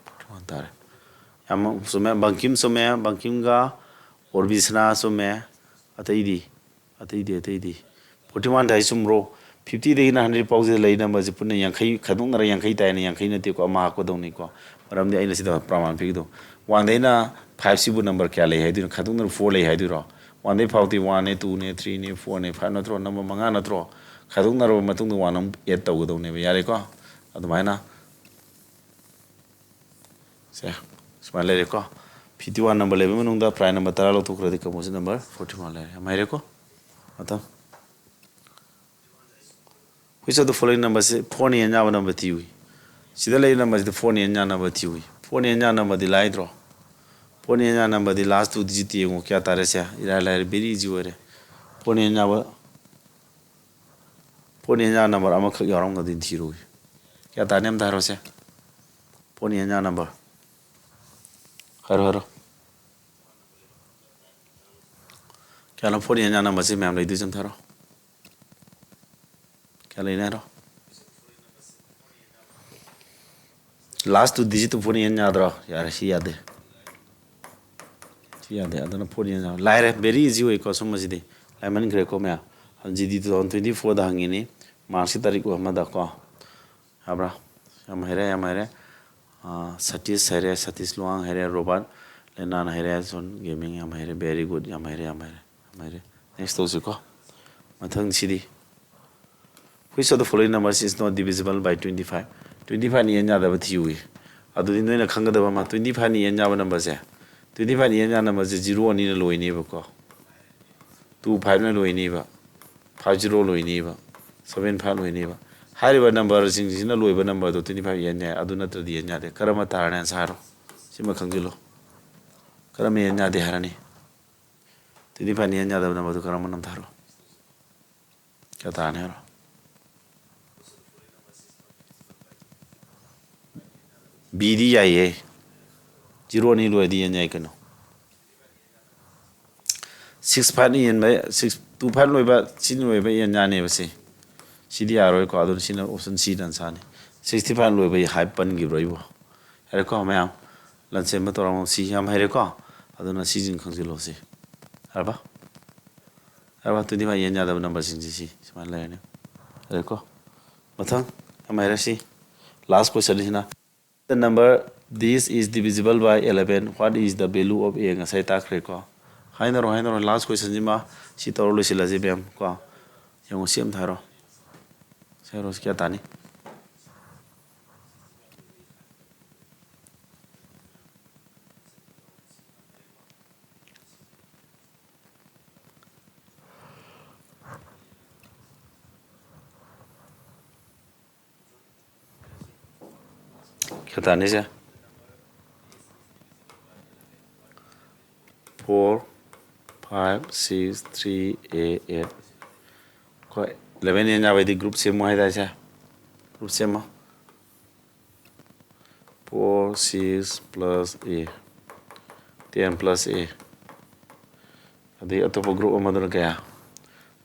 Forty one ꯇꯥꯔꯦ꯫ ꯌꯥꯝ ꯆꯨꯝꯃꯦ꯫ ꯕꯪꯀꯤꯝ ꯆꯨꯝꯃꯦ, ꯕꯪꯀꯤꯝꯒ ꯑꯣꯔꯕꯤꯁꯅꯥ ꯆꯨꯝꯃꯦ꯫ ꯑꯇꯩꯗꯤ? ꯑꯇꯩꯗꯤ, ꯑꯇꯩꯗꯤ꯫ Forty one ꯍꯥꯏ ꯆꯨꯝꯕ꯭ꯔꯣ? Fifty ꯗꯒꯤꯅ hundred ꯐꯥꯎꯁꯤꯗ ꯂꯩ numberꯁꯤ ꯄꯨꯟꯅ ꯌꯥꯡꯈꯩ, ꯈꯥꯏꯗꯣꯛꯅꯔ ꯌꯥꯡꯈꯩ ꯇꯥꯏꯅ, ꯌꯥꯡꯈꯩ ꯅꯠꯇꯦꯀꯣ, ꯑꯃ ꯍꯥꯞꯀꯗꯧꯅꯤꯀꯣ꯫ ꯃꯔꯝꯗꯤ ꯑꯩꯅ ꯁꯤꯗ ꯄ꯭ꯔꯃꯥꯟ ꯄꯤꯒꯗꯧ꯫ One ꯗꯩꯅ five ꯁꯤꯕꯨ number ꯀꯌꯥ ꯂꯩ ꯍꯥꯏꯗꯣꯏꯅꯣ? ꯈꯥꯏꯗꯣꯛꯅꯔ four ꯂꯩ ꯍꯥꯏꯗꯣꯏꯔꯣ? One ꯗꯩ five ꯇꯤ one ꯅꯦ, two ꯅꯦ, three ꯅꯦ, four ꯅꯦ, five ꯅꯠꯇ꯭ꯔꯣ? Number ꯃꯉꯥ ꯅꯠꯇ꯭ꯔꯣ? ꯈꯥꯏꯗꯣꯛꯅꯔꯕ ꯃꯇꯨꯡꯗ one ꯑꯃꯨꯛ add ꯇꯧꯒꯗꯧꯅꯦꯕ꯫ ꯌꯥꯔꯦꯀꯣ? ꯑꯗꯨꯃꯥꯏꯅ ꯁꯦ, ꯁꯨꯃꯥꯏꯅ ꯂꯩꯔꯦꯀꯣ꯫ Fifty one number ꯂꯩꯕ ꯃꯅꯨꯡꯗ prime number ꯇꯔꯥ ꯂꯧꯊꯣꯛꯈ꯭ꯔꯗꯤ composite number forty one ꯂꯩꯔꯦ꯫ ꯌꯥꯝ ꯍꯩꯔꯦꯀꯣ? ꯃꯇꯝ꯫ Which of the following number ꯁꯤ four ꯅ ꯌꯦꯟ ꯌꯥꯕ number ꯊꯤꯌꯨ꯫ ꯁꯤꯗ ꯂꯩꯔꯤꯕ number ꯁꯤꯗ four ꯅ ꯌꯦꯟ ꯌꯥꯅꯕ ꯊꯤꯌꯨ꯫ Four ꯅ ꯌꯦꯟ ꯌꯥ numberꯗꯤ ꯂꯥꯏꯗ꯭ꯔꯣ? Four ꯅ ꯌꯦꯟ ꯌꯥ numberꯗꯤ last two digit ꯌꯦꯡꯉꯣ, ꯀꯌꯥ ꯇꯥꯔꯦ ꯁꯦ? ꯏꯔꯥꯏ ꯂꯥꯏꯔꯦ, very easy ꯑꯣꯏꯔꯦ꯫ Four ꯅ ꯌꯦꯟ ꯌꯥꯕ ꯐꯣꯔ ꯅ ꯏꯌꯥ ꯅꯝꯕꯔ ꯑꯃꯈꯛ ꯌꯥꯎꯔꯝꯒꯗꯤ ꯊꯤꯔꯨꯏ꯫ ꯀꯌꯥ ꯇꯥꯅꯤ ꯑꯝꯇ ꯍꯥꯏꯔꯣꯁꯦ꯫ ꯐꯣꯔ ꯅ ꯏꯌꯥ ꯅꯝꯕꯔ꯫ ꯍꯥꯏꯔꯣ, ꯍꯥꯏꯔꯣ꯫ ꯀꯌꯥꯅꯣ ꯐꯣꯔ ꯅ ꯏꯌꯥ ꯅꯝꯕꯔꯁꯦ ꯃꯌꯥꯝ ꯂꯩꯗꯣꯏꯁꯦ ꯑꯝꯇ ꯍꯥꯏꯔꯣ꯫ ꯀꯌꯥ ꯂꯩꯅꯤ ꯍꯥꯏꯔꯣ꯫ ꯂꯥꯁ ꯇꯨ ꯗꯤꯖꯤꯠꯇꯨ ꯐꯣꯔ ꯅ ꯏꯌꯥ ꯌꯥꯗ꯭ꯔꯣ? ꯌꯥꯔꯦ, ꯁꯤ ꯌꯥꯗꯦ꯫ ꯁꯤ ꯌꯥꯗꯦ꯫ ꯑꯗꯨꯅ ꯐꯣꯔ ꯅ ꯏꯌꯥ ꯂꯥꯏꯔꯦ, very easy ꯑꯣꯏꯀꯣ ꯁꯨꯝꯕꯁꯤꯗꯤ꯫ ꯂꯥꯏꯃꯟꯈ꯭ꯔꯦꯀꯣ ꯃꯌꯥꯝ꯫ ꯍꯧꯖꯤꯛꯇꯤ two thousand twenty fourꯗ ꯍꯪꯉꯤꯅꯤ, ꯃꯥꯔꯁꯀꯤ ꯇꯥꯔꯤꯛ ꯑꯃꯗꯀꯣ꯫ ꯌꯥꯕ꯭ꯔꯥ? ꯌꯥꯝ ꯍꯩꯔꯦ, ꯌꯥꯝ ꯍꯩꯔꯦ꯫ ꯑꯥ, ꯁꯇꯤꯁ ꯍꯩꯔꯦ, ꯁꯇꯤꯁ ꯂꯨꯋꯥꯡ ꯍꯩꯔꯦ, ꯔꯣꯕꯥꯔꯠ ꯂꯦꯅꯥꯟ ꯍꯩꯔꯦ, ꯖꯣꯟ ꯒꯦꯃꯤꯡ ꯌꯥꯝ ꯍꯩꯔꯦ, very good, ꯌꯥꯝ ꯍꯩꯔꯦ, ꯌꯥꯝ ꯍꯩꯔꯦ, ꯌꯥꯝ ꯍꯩꯔꯦ꯫ Next ꯇꯧꯁꯤꯀꯣ꯫ ꯃꯊꯪꯁꯤꯗꯤ, which of the following numbers is not divisible by twenty five? Twenty fiveꯅ ꯏꯌꯥꯟ ꯌꯥꯗꯕ ꯊꯤꯌꯨꯏ꯫ ꯑꯗꯨꯗꯤ ꯅꯣꯏꯅ ꯈꯪꯒꯗꯕ ꯑꯃ, twenty fiveꯅ ꯏꯌꯥꯟ ꯌꯥꯕ ꯅꯝꯕꯔꯁꯦ, twenty fiveꯅ ꯏꯌꯥꯟ ꯌꯥꯕ ꯅꯝꯕꯔꯁꯦ zero ꯑꯅꯤꯅ ꯂꯣꯏꯅꯦꯕꯀꯣ, two fiveꯅ ꯂꯣꯏꯅꯦꯕ, five zero ꯂꯣꯏꯅꯦꯕ, seven five ꯂꯣꯏꯅꯦꯕ꯫ ꯍꯥꯏꯔꯤꯕ ꯅꯝꯕꯔꯁꯤꯡꯁꯤꯅ ꯂꯣꯏꯕ ꯅꯝꯕꯔꯗꯣ twenty five ꯏꯌꯥꯟ ꯌꯥꯏ, ꯑꯗꯨ ꯅꯠꯇ꯭ꯔꯗꯤ ꯏꯌꯥꯟ ꯌꯥꯗꯦ꯫ ꯀꯔꯝꯕ ꯇꯥꯔꯅꯤ ꯑꯟꯁꯔ ꯍꯥꯏꯔꯣ? ꯁꯤꯃ ꯈꯪꯖꯤꯜꯂꯣ꯫ ꯀꯔꯝꯕ ꯏꯌꯥꯟ ꯌꯥꯗꯦ ꯍꯥꯏꯔꯅꯤ? Twenty fiveꯅ ꯏꯌꯥꯟ ꯌꯥꯗꯕ ꯅꯝꯕꯔꯗꯣ ꯀꯔꯝꯕꯅꯣ ꯑꯝꯇ ꯍꯥꯏꯔꯣ꯫ ꯀꯌꯥ ꯇꯥꯔꯅꯤ ꯍꯥꯏꯔꯣ? Bꯗꯤ ꯌꯥꯏꯌꯦ꯫ Zero ꯑꯅꯤ ꯂꯣꯏꯔꯗꯤ ꯏꯌꯥꯟ ꯌꯥꯏ ꯀꯩꯅꯣ꯫ Six fiveꯅ ꯏꯌꯥꯟꯕ, six, two five ꯂꯣꯏꯕ, ꯁꯤꯅ ꯂꯣꯏꯕ ꯏꯌꯥꯟ ꯌꯥꯅꯦꯕ ꯁꯤ꯫ ꯁꯤꯗꯤ ꯌꯥꯔꯣꯏꯀꯣ, ꯑꯗꯨꯅ ꯁꯤꯅ option Cꯗ ꯑꯟꯁꯔꯅꯤ꯫ Sixty five ꯂꯣꯏꯕ ꯍꯥꯏ ꯄꯟꯈꯤꯕ꯭ꯔꯣ ꯑꯩꯕꯨ? ꯌꯥꯔꯦꯀꯣ ꯃꯌꯥꯝ, ꯂꯟꯁꯦꯟꯕ ꯇꯧꯔꯝꯃꯣ꯫ ꯁꯤ ꯌꯥꯝ ꯍꯩꯔꯦꯀꯣ, ꯑꯗꯨꯅ ꯁꯤꯁꯤꯡ ꯈꯪꯖꯤꯜꯂꯣ ꯁꯤ꯫ ꯌꯥꯔꯕ? ꯌꯥꯔꯕ? Twenty five ꯏꯌꯥꯟ ꯌꯥꯗꯕ ꯅꯝꯕꯔꯁꯤꯡꯁꯤ ꯁꯤ ꯁꯨꯃꯥꯏꯅ ꯂꯩꯔꯅꯤ꯫ ꯌꯥꯔꯦꯀꯣ? ꯃꯊꯪ ꯌꯥꯝ ꯍꯩꯔꯦ ꯁꯤ꯫ Last questionꯁꯤꯅ, the number this is divisible by eleven, what is the value of A? ꯉꯁꯥꯏ ꯇꯥꯛꯈ꯭ꯔꯦꯀꯣ꯫ ꯍꯥꯏꯅꯔꯣ, ꯍꯥꯏꯅꯔꯣ, last questionꯁꯤꯃ ꯁꯤ ꯇꯧꯔ ꯂꯣꯏꯁꯤꯜꯂꯁꯤ ꯃꯌꯥꯝ ꯀꯣ꯫ ꯌꯦꯡꯉꯣ ꯁꯤ ꯑꯝꯇ ꯍꯥꯏꯔꯣ꯫ ꯁꯤ ꯍꯥꯏꯔꯣ, ꯁꯤ ꯀꯌꯥ ꯇꯥꯅꯤ? ꯀꯌꯥ ꯇꯥꯅꯤꯁꯦ? Four, five, six, three, eight, eight꯫ ꯀꯣ, eleven ꯍꯦꯟ ꯌꯥꯕꯩꯗꯤ group ꯁꯦꯝꯃꯣ ꯍꯥꯏꯗꯥꯏꯁꯦ? Group ꯁꯦꯝꯃꯣ꯫ Four, six plus a, ten plus a, ꯑꯗꯩ ꯑꯇꯣꯞꯄ group ꯑꯃꯗꯨꯅ ꯀꯌꯥ?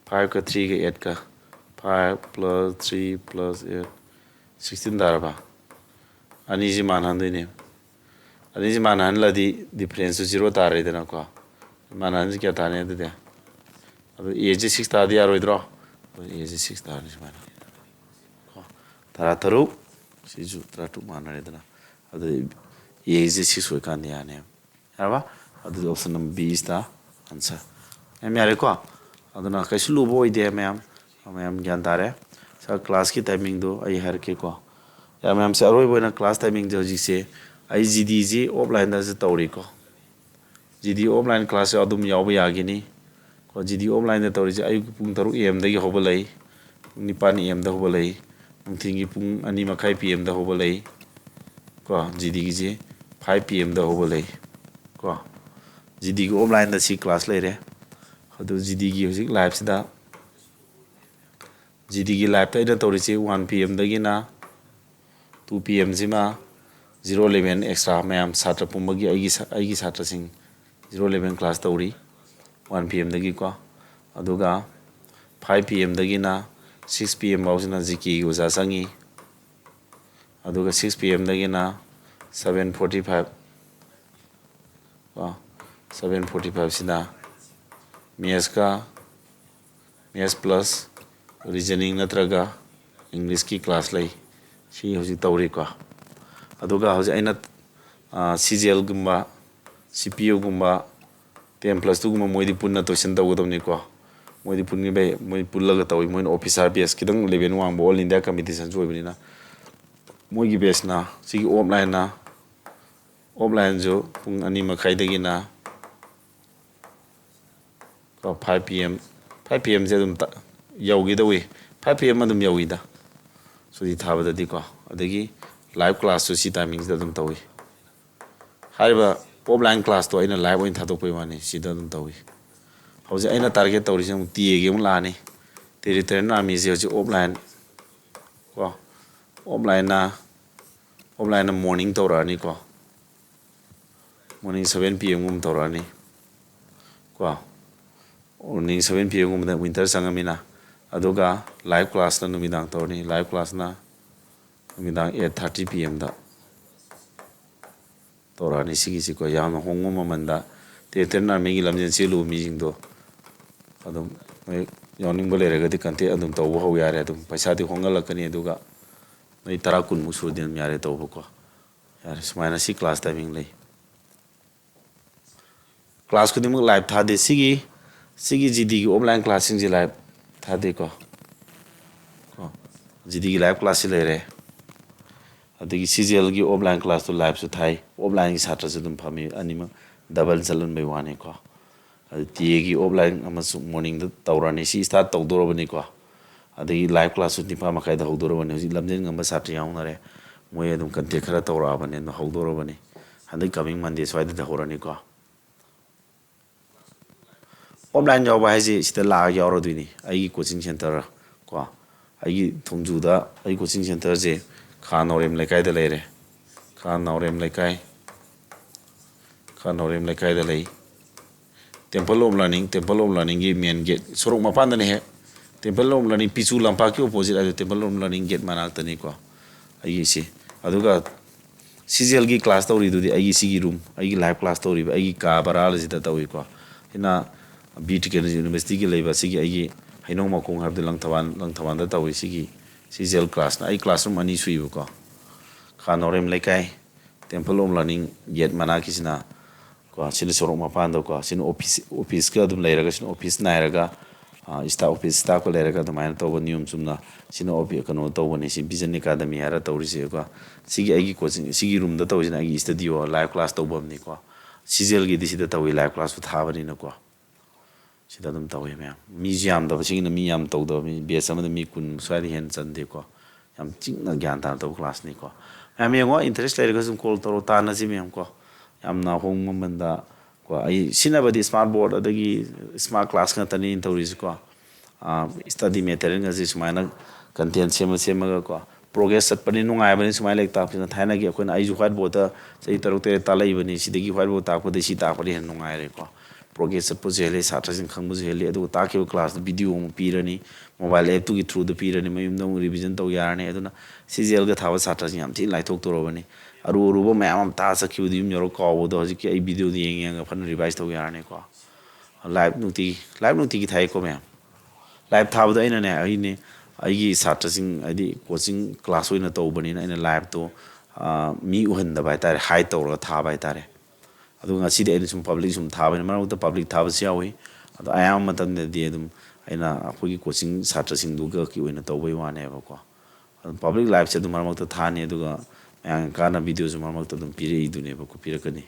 Five ꯀ three ꯒ eight ꯀ꯫ Five plus three plus eight, sixteen ꯇꯥꯔꯕ? ꯑꯅꯤꯁꯤ ꯃꯥꯟꯅꯍꯟꯗꯣꯏꯅꯦ꯫ ꯑꯅꯤꯁꯤ ꯃꯥꯟꯅꯍꯜꯂꯗꯤ difference ꯇꯨ zero ꯇꯥꯔꯦꯗꯅꯀꯣ꯫ ꯃꯥꯟꯅꯍꯟꯁꯤ ꯀꯌꯥ ꯇꯥꯅꯤ ꯑꯗꯨꯗꯤ? ꯑꯗꯨ a ꯁꯤ six ꯇꯥꯔꯗꯤ ꯌꯥꯔꯣꯏꯗ꯭ꯔꯣ? ꯑꯗꯨ a ꯁꯤ six ꯇꯥꯔꯅꯤ ꯁꯨꯃꯥꯏꯅ꯫ ꯀꯣ, ꯇꯔꯥꯇꯔꯨꯛ, ꯁꯤꯁꯨ ꯇꯔꯥꯇꯔꯨꯛ ꯃꯥꯟꯅꯔꯦꯗꯅ꯫ ꯑꯗꯨꯗꯤ a ꯁꯤ six ꯑꯣꯏꯀꯥꯟꯗ ꯌꯥꯅꯦꯕ꯫ ꯌꯥꯔꯕ? ꯑꯗꯨꯗꯤ option number B is the answer꯫ ꯌꯥꯝ ꯌꯥꯔꯦꯀꯣ? ꯑꯗꯨꯅ ꯀꯩꯁꯨ ꯂꯨꯕ ꯑꯣꯏꯗꯦ ꯃꯌꯥꯝ꯫ ꯃꯌꯥꯝ ꯒ꯭ꯌꯥꯟ ꯇꯥꯔꯦ꯫ ꯁꯥꯔ, class ꯀꯤ timing ꯗꯨ ꯑꯩ ꯍꯥꯏꯔꯛꯀꯦꯀꯣ꯫ ꯌꯥꯝ, ꯃꯌꯥꯝꯁꯦ ꯑꯔꯣꯏꯕ ꯑꯣꯏꯅ class timing ꯁꯦ ꯍꯧꯖꯤꯛꯁꯦ ꯑꯩ G D ꯁꯤ offline ꯗꯁꯨ ꯇꯧꯔꯤꯀꯣ꯫ G D offline class ꯁꯨ ꯑꯗꯨꯝ ꯌꯥꯎꯕ ꯌꯥꯒꯅꯤ꯫ ꯀꯣ, G D offline ꯗ ꯇꯧꯔꯤꯁꯦ ꯑꯌꯨꯛꯀꯤ ꯄꯨꯡ ꯇꯔꯨꯛ A M ꯗꯒꯤ ꯍꯧꯕ ꯂꯩ, ꯄꯨꯡ ꯅꯤꯄꯥꯟ A M ꯗ ꯍꯧꯕ ꯂꯩ, ꯅꯨꯡꯊꯤꯜꯒꯤ ꯄꯨꯡ ꯑꯅꯤ ꯃꯈꯥꯏ P M ꯗ ꯍꯧꯕ ꯂꯩ꯫ ꯀꯣ, G D ꯒꯤꯁꯦ five P M ꯗ ꯍꯧꯕ ꯂꯩ꯫ ꯀꯣ, G D ꯒꯤ offline ꯗ ꯁꯤ class ꯂꯩꯔꯦ꯫ ꯑꯗꯨ G D ꯒꯤ ꯍꯧꯖꯤꯛ live ꯁꯤꯗ, G D ꯒꯤ live ꯇ ꯑꯩꯅ ꯇꯧꯔꯤꯁꯤ one P M ꯗꯒꯤꯅ two P M ꯁꯤꯃ zero eleven extra ꯃꯌꯥꯝ ꯁꯥꯇ꯭ꯔ ꯄꯨꯝꯕꯒꯤ, ꯑꯩꯒꯤ ꯁꯥ-, ꯑꯩꯒꯤ ꯁꯥꯇ꯭ꯔꯁꯤꯡ zero eleven class ꯇꯧꯔꯤ, one P M ꯗꯒꯤꯀꯣ꯫ ꯑꯗꯨꯒ five P M ꯗꯒꯤꯅ six P M ꯐꯥꯎꯁꯤꯅ G K ꯒꯤ ꯑꯣꯖꯥ ꯆꯪꯉꯤ꯫ ꯑꯗꯨꯒ six P M ꯗꯒꯤꯅ seven forty five ꯀꯣ, seven forty five ꯁꯤꯗ maths ꯀ, maths plus reasoning ꯅꯠꯇ꯭ꯔꯒ English ꯀꯤ class ꯂꯩ꯫ ꯁꯤ ꯍꯧꯖꯤꯛ ꯇꯧꯔꯤꯀꯣ꯫ ꯑꯗꯨꯒ ꯍꯧꯖꯤꯛ ꯑꯩꯅ, ꯑ, C G L ꯒꯨꯝꯕ, C P U ꯒꯨꯝꯕ, ten plus two ꯒꯨꯝꯕ ꯃꯣꯏꯗꯤ ꯄꯨꯟꯅ tuition ꯇꯧꯒꯗꯕꯅꯤꯀꯣ꯫ ꯃꯣꯏꯗꯤ ꯄꯨꯟꯈꯤꯕꯩ, ꯃꯣꯏ ꯄꯨꯜꯂꯒ ꯇꯧꯏ꯫ ꯃꯣꯏꯅ officer batch, ꯈꯤꯇꯪ level ꯋꯥꯡꯕ, all India competition ꯁꯨ ꯑꯣꯏꯕꯅꯤꯅ꯫ ꯃꯣꯏꯒꯤ batch ꯅ, ꯁꯤꯒꯤ offline ꯅ, offline ꯁꯨ ꯄꯨꯡ ꯑꯅꯤ ꯃꯈꯥꯏꯗꯒꯤꯅ ꯀꯣ, five P M, five P M ꯁꯦ ꯑꯗꯨꯝ ꯇ-, ꯌꯧꯒꯦ ꯇꯧꯏ꯫ Five P M ꯑꯗꯨꯝ ꯌꯧꯏꯗ, ꯁꯨꯇꯤ ꯊꯥꯕꯗꯗꯤꯀꯣ꯫ ꯑꯗꯒꯤ live class ꯁꯨ ꯁꯤ timing ꯁꯤꯗ ꯑꯗꯨꯝ ꯇꯧꯏ꯫ ꯍꯥꯏꯔꯤꯕ offline class ꯇꯣ ꯑꯩꯅ live ꯑꯣꯏꯅ ꯊꯥꯗꯣꯛꯄꯩ ꯋꯥꯅꯤ, ꯁꯤꯗ ꯑꯗꯨꯝ ꯇꯧꯏ꯫ ꯍꯧꯖꯤꯛ ꯑꯩꯅ target ꯇꯧꯔꯤꯁꯦ ꯑꯃꯨꯛ T A ꯒꯤ ꯑꯃꯨꯛ ꯂꯥꯛꯑꯅꯤ꯫ Territorial Armyꯁꯦ ꯍꯧꯖꯤꯛ offline ꯀꯣ, offlineꯅ offlineꯅ morning ꯇꯧꯔꯛꯑꯅꯤꯀꯣ, morning seven P Mꯒꯨꯝꯕ ꯇꯧꯔꯛꯑꯅꯤ ꯀꯣ, morning seven P Mꯒꯨꯝꯕꯗ winter ꯆꯪꯉꯃꯤꯅ꯫ ꯑꯗꯨꯒ live classꯅ ꯅꯨꯃꯤꯗꯥꯡ ꯇꯧꯔꯅꯤ, live classꯅ ꯅꯨꯃꯤꯗꯥꯡ eight thirty P Mꯗ ꯇꯧꯔꯛꯑꯅꯤ꯫ ꯁꯤꯒꯤꯁꯤꯀꯣ ꯌꯥꯝꯅ ꯍꯣꯡꯕ ꯃꯃꯜꯗ Territorial Armyꯒꯤ ꯂꯝꯖꯦꯜ ꯆꯦꯜꯂꯨꯕ ꯃꯤꯁꯤꯡꯗꯣ ꯑꯗꯨꯝ ꯅꯣꯏ ꯌꯥꯎꯅꯤꯡꯕ ꯂꯩꯔꯒꯗꯤ contact ꯑꯗꯨꯝ ꯇꯧꯕ ꯍꯧ ꯌꯥꯔꯦ꯫ ꯑꯗꯨꯝ ꯄꯩꯁꯥꯗꯤ ꯍꯣꯡꯒꯠꯂꯛꯀꯅꯤ, ꯑꯗꯨꯒ ꯅꯣꯏ ꯇꯔꯥ ꯀꯨꯟꯃꯨꯛ ꯁꯨꯔꯗꯤ ꯑꯗꯨꯝ ꯌꯥꯔꯦ ꯇꯧꯕꯀꯣ꯫ ꯌꯥꯔꯦ, ꯁꯨꯃꯥꯏꯅ ꯁꯤ class timing ꯂꯩ꯫ Class ꯈꯨꯗꯤꯡꯃꯛ live ꯊꯥꯗꯦ꯫ ꯁꯤꯒꯤ ꯁꯤꯒꯤ GDꯒꯤ offline classꯁꯤꯡꯁꯤ live ꯊꯥꯗꯦꯀꯣ꯫ ꯀꯣ, GDꯒꯤ live classꯁꯤ ꯂꯩꯔꯦ꯫ ꯑꯗꯒꯤ CGLꯒꯤ offline classꯇꯨ liveꯁꯨ ꯊꯥꯏ, offlineꯒꯤ ꯁꯥꯇ꯭ꯔꯁꯨ ꯑꯗꯨꯝ ꯐꯝꯃꯤ, ꯑꯅꯤꯃꯛ double ꯆꯠꯍꯟꯕꯩ ꯋꯥꯅꯤꯀꯣ꯫ ꯑꯗꯨ TAꯒꯤ offline ꯑꯃꯁꯨ morningꯗ ꯇꯧꯔꯅꯤ꯫ ꯁꯤ start ꯇꯧꯗꯣꯔꯕꯅꯤꯀꯣ꯫ ꯑꯗꯒꯤ live classꯁꯨ ꯅꯤꯄꯥꯟ ꯃꯈꯥꯏꯗ ꯍꯧꯗꯣꯔꯕꯅꯤ꯫ ꯍꯧꯖꯤꯛ ꯂꯝꯖꯦꯟ ꯉꯝꯕ ꯁꯥꯇ꯭ꯔ ꯌꯥꯎꯅꯔꯦ, ꯃꯣꯏ ꯑꯗꯨꯝ contact ꯈꯔ ꯇꯧꯔꯛꯑꯕꯅꯤ, ꯑꯗꯨꯝ ꯍꯧꯗꯣꯔꯕꯅꯤ꯫ ꯍꯟꯗꯛ coming Monday ꯁ꯭ꯋꯥꯏꯗꯗꯤ ꯍꯧꯔꯅꯤꯀꯣ꯫ Offline ꯌꯥꯎꯕ ꯍꯥꯏꯁꯦ ꯁꯤꯗ ꯂꯥꯛꯑꯒ ꯌꯥꯎꯔꯗꯣꯏꯅꯤ꯫ ꯑꯩꯒꯤ coaching centre ꯀꯣ, ꯑꯩꯒꯤ ꯊꯣꯡꯖꯨꯗ ꯑꯩ coaching centreꯁꯦ ꯈꯥ ꯅꯥꯎꯔꯦꯝ ꯂꯩꯀꯥꯏꯗ ꯂꯩꯔꯦ꯫ ꯈꯥ ꯅꯥꯎꯔꯦꯝ ꯂꯩꯀꯥꯏ, ꯈꯥ ꯅꯥꯎꯔꯦꯝ ꯂꯩꯀꯥꯏꯗ ꯂꯩ꯫ Temple of Learning, Temple of Learningꯒꯤ main gate, ꯁꯣꯔꯣꯛ ꯃꯄꯥꯟꯗꯅꯦ ꯍꯦꯛ꯫ Temple of Learning, ꯄꯤꯆꯨ ꯂꯝꯄꯥꯛꯀꯤ opposite ꯍꯥꯏꯗꯣ Temple of Learning gate ꯃꯅꯥꯛꯇꯅꯤꯀꯣ ꯑꯩꯒꯤꯁꯤ꯫ ꯑꯗꯨꯒ CGLꯒꯤ class ꯇꯧꯔꯤꯗꯨꯗꯤ ꯑꯩꯒꯤ ꯁꯤꯒꯤ room, ꯑꯩꯒꯤ live class ꯇꯧꯔꯤꯕ ꯑꯩꯒꯤ ꯀꯥ ꯕꯔꯥꯁꯤꯗ ꯇꯧꯏꯀꯣ꯫ ꯁꯤꯅ ꯕꯤꯔ ꯇꯤꯀꯦꯟꯗ꯭ꯔ Universityꯒꯤ ꯂꯩꯕ ꯁꯤꯒꯤ ꯑꯩꯒꯤ ꯍꯩꯅꯧ ꯃꯈꯣꯡ ꯍꯥꯏꯕꯗꯣ, ꯂꯪꯊꯕꯥꯜ, ꯂꯪꯊꯕꯥꯜꯗ ꯇꯧꯏ꯫ ꯁꯤꯒꯤ CGL classꯅ ꯑꯩ classroom ꯑꯅꯤ ꯁꯨꯏꯕꯀꯣ꯫ ꯈꯥ ꯅꯥꯎꯔꯦꯝ ꯂꯩꯀꯥꯏ, Temple of Learning gate ꯃꯅꯥꯛꯀꯤꯁꯤꯅ ꯀꯣ, ꯁꯤꯅ ꯁꯣꯔꯣꯛ ꯃꯄꯥꯟꯗꯀꯣ, ꯁꯤꯅ office, officeꯀ ꯑꯗꯨꯝ ꯂꯩꯔꯒ, ꯁꯤꯅ office ꯅꯥꯏꯔꯒ, staff, office staffꯀ ꯂꯩꯔꯒ ꯑꯗꯨꯃꯥꯏꯅ ꯇꯧꯕ ꯅꯤꯌꯣꯝ ꯆꯨꯝꯅ꯫ ꯁꯤꯅ office, ꯀꯩꯅꯣ ꯇꯧꯕꯅꯤ, ꯁꯤ Vision Academy ꯍꯥꯏꯔ ꯇꯧꯔꯤꯁꯦꯀꯣ꯫ ꯁꯤꯒꯤ ꯑꯩꯒꯤ coaching, ꯁꯤꯒꯤ roomꯗ ꯇꯧꯔꯤꯁꯤꯅ ꯑꯩꯒꯤ studio, live class ꯇꯧꯐꯝꯅꯤꯀꯣ꯫ CGLꯒꯤꯗꯤ ꯁꯤꯗ ꯇꯧꯏ, live classꯁꯨ ꯊꯥꯕꯅꯤꯅꯀꯣ꯫ ꯁꯤꯗ ꯑꯗꯨꯝ ꯇꯧꯏ ꯃꯌꯥꯝ꯫ ꯃꯤꯁꯨ ꯌꯥꯝꯗꯕ, ꯁꯤꯒꯤꯅ ꯃꯤ ꯌꯥꯝ ꯇꯧꯗꯕ, ꯃꯤ batch ꯑꯃꯗ ꯃꯤ ꯀꯨꯟ ꯁ꯭ꯋꯥꯏꯗ ꯍꯦꯟꯅ ꯆꯟꯗꯦꯀꯣ꯫ ꯌꯥꯝ ꯆꯤꯛꯅ ꯒ꯭ꯌꯥꯟ ꯇꯥꯅ ꯇꯧꯕ classꯅꯤꯀꯣ꯫ ꯃꯌꯥꯝ ꯌꯦꯡꯉꯣ, interest ꯂꯩꯔꯒꯁꯨ ꯑꯗꯨꯝ call ꯇꯧꯔꯣ, ꯇꯥꯟꯅꯁꯤ ꯃꯌꯥꯝ ꯀꯣ꯫ ꯌꯥꯝꯅ ꯑꯍꯣꯡꯕ ꯃꯃꯜꯗ ꯀꯣ꯫ ꯑꯩ ꯁꯤꯖꯤꯟꯅꯕꯗꯤ smart board ꯑꯗꯒꯤ smart class ꯉꯥꯛꯇꯅꯤ ꯑꯩꯅ ꯇꯧꯔꯤꯁꯤꯀꯣ꯫ ꯁ꯭ꯇꯗꯤ ꯃꯦꯇꯔꯤꯌꯦꯜꯒꯁꯦ ꯁꯨꯃꯥꯏꯅ ꯀꯟꯇꯦꯟ ꯁꯦꯝꯃ ꯁꯦꯝꯃꯒꯀꯣ, ꯄ꯭ꯔꯣꯒ꯭ꯔꯦꯁ ꯆꯠꯄꯅꯤ, ꯅꯨꯡꯉꯥꯏꯕꯅꯤ꯫ ꯁꯨꯃꯥꯏꯅ ꯂꯥꯏꯔꯤꯛ ꯇꯥꯛꯄꯁꯤꯅ ꯊꯥꯏꯅꯒꯤ ꯑꯩꯈꯣꯏꯅ, ꯑꯩꯁꯨ ꯋꯥꯏꯠ ꯕꯣꯔꯗꯇ ꯆꯍꯤ ꯇꯔꯨꯛ ꯇꯔꯦꯠ ꯇꯥꯛꯂꯛꯏꯕꯅꯤ꯫ ꯁꯤꯗꯒꯤ ꯋꯥꯏꯠ ꯕꯣꯔꯗ ꯇꯥꯛꯄꯗꯒꯤ ꯁꯤ ꯇꯥꯛꯄꯗꯤ ꯍꯦꯟꯅ ꯅꯨꯡꯉꯥꯏꯔꯦꯀꯣ꯫ ꯄ꯭ꯔꯣꯒ꯭ꯔꯦꯁ ꯆꯠꯄꯁꯨ ꯍꯦꯜꯂꯤ, ꯁꯥꯇ꯭ꯔꯁꯤꯡ ꯈꯪꯕꯁꯨ ꯍꯦꯜꯂꯤ꯫ ꯑꯗꯨꯒ ꯇꯥꯛꯈꯤꯕ ꯀ꯭ꯂꯥꯁꯇ ꯚꯤꯗꯤꯑꯣ ꯑꯃꯨꯛ ꯄꯤꯔꯅꯤ, ꯃꯣꯕꯥꯏꯜ ꯑꯦꯞꯇꯨꯒꯤ ꯊ꯭ꯔꯨꯗ ꯄꯤꯔꯅꯤ, ꯃꯌꯨꯝꯗ ꯑꯃꯨꯛ ꯔꯤꯚꯤꯖꯟ ꯇꯧ ꯌꯥꯔꯅꯤ꯫ ꯑꯗꯨꯅ ꯁꯤ ꯖꯤ ꯑꯦꯜꯒ ꯊꯥꯕ ꯁꯥꯇ꯭ꯔꯁꯤꯡ ꯌꯥꯝ ꯊꯤꯅ ꯂꯥꯏꯊꯣꯛꯇꯣꯔꯕꯅꯤ꯫ ꯑꯔꯨ ꯑꯔꯨꯕ ꯃꯌꯥꯝ ꯑꯃ ꯇꯥꯛꯑ ꯆꯠꯈꯤꯕꯗꯨ ꯌꯨꯝ ꯌꯧꯔꯒ ꯀꯥꯎꯕꯗꯣ ꯍꯧꯖꯤꯛꯀꯤ ꯑꯩ ꯚꯤꯗꯤꯑꯣꯗ ꯌꯦꯡ ꯌꯦꯡꯉꯒ ꯐꯖꯅ ꯔꯤꯚꯥꯏꯁ ꯇꯧ ꯌꯥꯔꯅꯤꯀꯣ꯫ ꯂꯥꯏꯚ ꯅꯨꯡꯇꯤꯒꯤ, ꯂꯥꯏꯚ ꯅꯨꯡꯇꯤꯒꯤ ꯊꯥꯏꯀꯣ ꯃꯌꯥꯝ꯫ ꯂꯥꯏꯚ ꯊꯥꯕꯗꯣ ꯑꯩꯅꯅꯦ, ꯑꯩꯅꯦ, ꯑꯩꯒꯤ ꯁꯥꯇ꯭ꯔꯁꯤꯡ, ꯍꯥꯏꯗꯤ ꯀꯣꯆꯤꯡ ꯀ꯭ꯂꯥꯁ ꯑꯣꯏꯅ ꯇꯧꯕꯅꯤꯅ ꯑꯩꯅ ꯂꯥꯏꯚꯇꯣ, ꯑ, ꯃꯤ ꯎꯍꯟꯗꯕ ꯍꯥꯏꯇꯥꯔꯦ, ꯍꯥꯏꯠ ꯇꯧꯔꯒ ꯊꯥꯕ ꯍꯥꯏꯇꯥꯔꯦ꯫ ꯑꯗꯨꯒ ꯉꯁꯤꯗꯤ ꯑꯩꯅ ꯁꯨꯝ ꯄꯕ꯭ꯂꯤꯛ ꯁꯨꯝ ꯊꯥꯕꯅꯤ, ꯃꯔꯛ ꯃꯔꯛꯇ ꯄꯕ꯭ꯂꯤꯛ ꯊꯥꯕꯁꯨ ꯌꯥꯎꯏ꯫ ꯑꯗꯣ ꯑꯌꯥꯝꯕ ꯃꯇꯝꯗꯗꯤ ꯑꯗꯨꯝ ꯑꯩꯅ ꯑꯩꯈꯣꯏꯒꯤ ꯀꯣꯆꯤꯡ ꯁꯥꯇ꯭ꯔꯁꯤꯡꯗꯨꯒ ꯑꯣꯏꯅ ꯇꯧꯕꯩ ꯋꯥꯅꯦꯕꯀꯣ꯫ ꯑꯗꯨꯝ ꯄꯕ꯭ꯂꯤꯛ ꯂꯥꯏꯚꯁꯦ ꯑꯗꯨꯝ ꯃꯔꯛ ꯃꯔꯛꯇ ꯊꯥꯅꯤ, ꯑꯗꯨꯒ ꯃꯌꯥꯝꯒꯤ ꯀꯥꯟꯅꯕ ꯚꯤꯗꯤꯑꯣꯁꯨ ꯃꯔꯛ ꯃꯔꯛꯇ ꯑꯗꯨꯝ ꯄꯤꯔꯛꯏꯗꯨꯅꯦꯕꯀꯣ, ꯄꯤꯔꯛꯀꯅꯤ꯫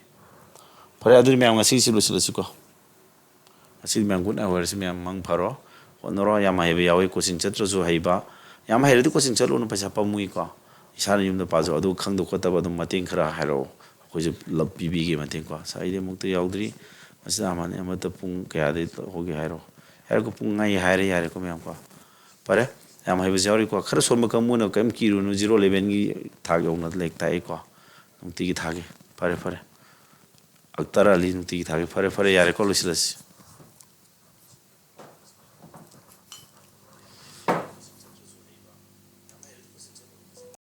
ꯐꯔꯦ, ꯑꯗꯨꯗꯤ ꯃꯌꯥꯝ ꯉꯁꯤꯒꯤꯁꯤ ꯂꯣꯏꯁꯤꯜꯂꯁꯤꯀꯣ꯫ ꯉꯁꯤꯗꯤ ꯃꯌꯥꯝ ꯒꯨꯗ ꯅꯥꯏꯠ ꯑꯣꯏꯔꯁꯤ, ꯃꯌꯥꯝ ꯃꯪ ꯐꯔꯣ꯫ ꯍꯣꯠꯅꯔꯣ, ꯌꯥꯝ ꯍꯩꯕ ꯌꯥꯎꯋꯤ ꯀꯣꯆꯤꯡ ꯆꯠꯇ꯭ꯔꯁꯨ ꯍꯩꯕ꯫ ꯌꯥꯝ ꯍꯩꯔꯗꯤ ꯀꯣꯆꯤꯡ ꯆꯠꯂꯨꯅꯨ, ꯄꯩꯁꯥ ꯄꯥꯝꯃꯨꯏꯀꯣ꯫ ꯏꯁꯥꯅ ꯌꯨꯝꯗ ꯄꯥꯖꯧ꯫ ꯑꯗꯨ ꯈꯪꯗ ꯈꯣꯠꯇꯕ ꯑꯗꯨꯝ ꯃꯇꯦꯡ ꯈꯔ ꯍꯥꯏꯔꯛꯑꯣ, ꯑꯩꯈꯣꯏꯁꯨ ꯄꯨꯂꯞ ꯄꯤꯕꯤꯒꯦ ꯃꯇꯦꯡꯀꯣ꯫ ꯑꯁ, ꯑꯩꯗꯤ ꯑꯃꯨꯛꯇ ꯌꯥꯎꯗ꯭ꯔꯤ꯫ ꯃꯁꯤꯗ ꯑꯃꯅꯤ ꯑꯃꯠꯇ ꯄꯨꯡ ꯀꯌꯥꯗꯩ ꯍꯧꯒꯦ ꯍꯥꯏꯔꯣ꯫ ꯍꯥꯏꯔꯣꯀꯣ, ꯄꯨꯡ ꯑꯩ ꯍꯥꯏꯔꯦ, ꯌꯥꯔꯦꯀꯣ ꯃꯌꯥꯝꯀꯣ꯫ ꯐꯔꯦ, ꯌꯥꯝ ꯍꯩꯕꯁꯨ ꯌꯥꯎꯔꯤꯀꯣ꯫ ꯈꯔ ꯁꯣꯟꯕ ꯀꯥꯡꯕꯨꯅ ꯀꯔꯤꯝ ꯀꯤꯔꯨꯅꯨ, ꯖꯤꯔꯣ ꯂꯦꯚꯦꯟꯒꯤ ꯊꯥꯛ ꯌꯧꯅ ꯂꯥꯏꯔꯤꯛ ꯇꯥꯛꯏꯀꯣ꯫ ꯅꯨꯡꯇꯤꯒꯤ ꯊꯥꯒꯦ꯫ ꯐꯔꯦ, ꯐꯔꯦ꯫ ꯑꯛꯇꯔ ꯑꯂꯤ ꯅꯨꯡꯇꯤꯒꯤ ꯊꯥꯒꯦ꯫ ꯐꯔꯦ, ꯐꯔꯦ, ꯌꯥꯔꯦꯀꯣ, ꯂꯣꯏꯁꯤꯜꯂꯁꯤ꯫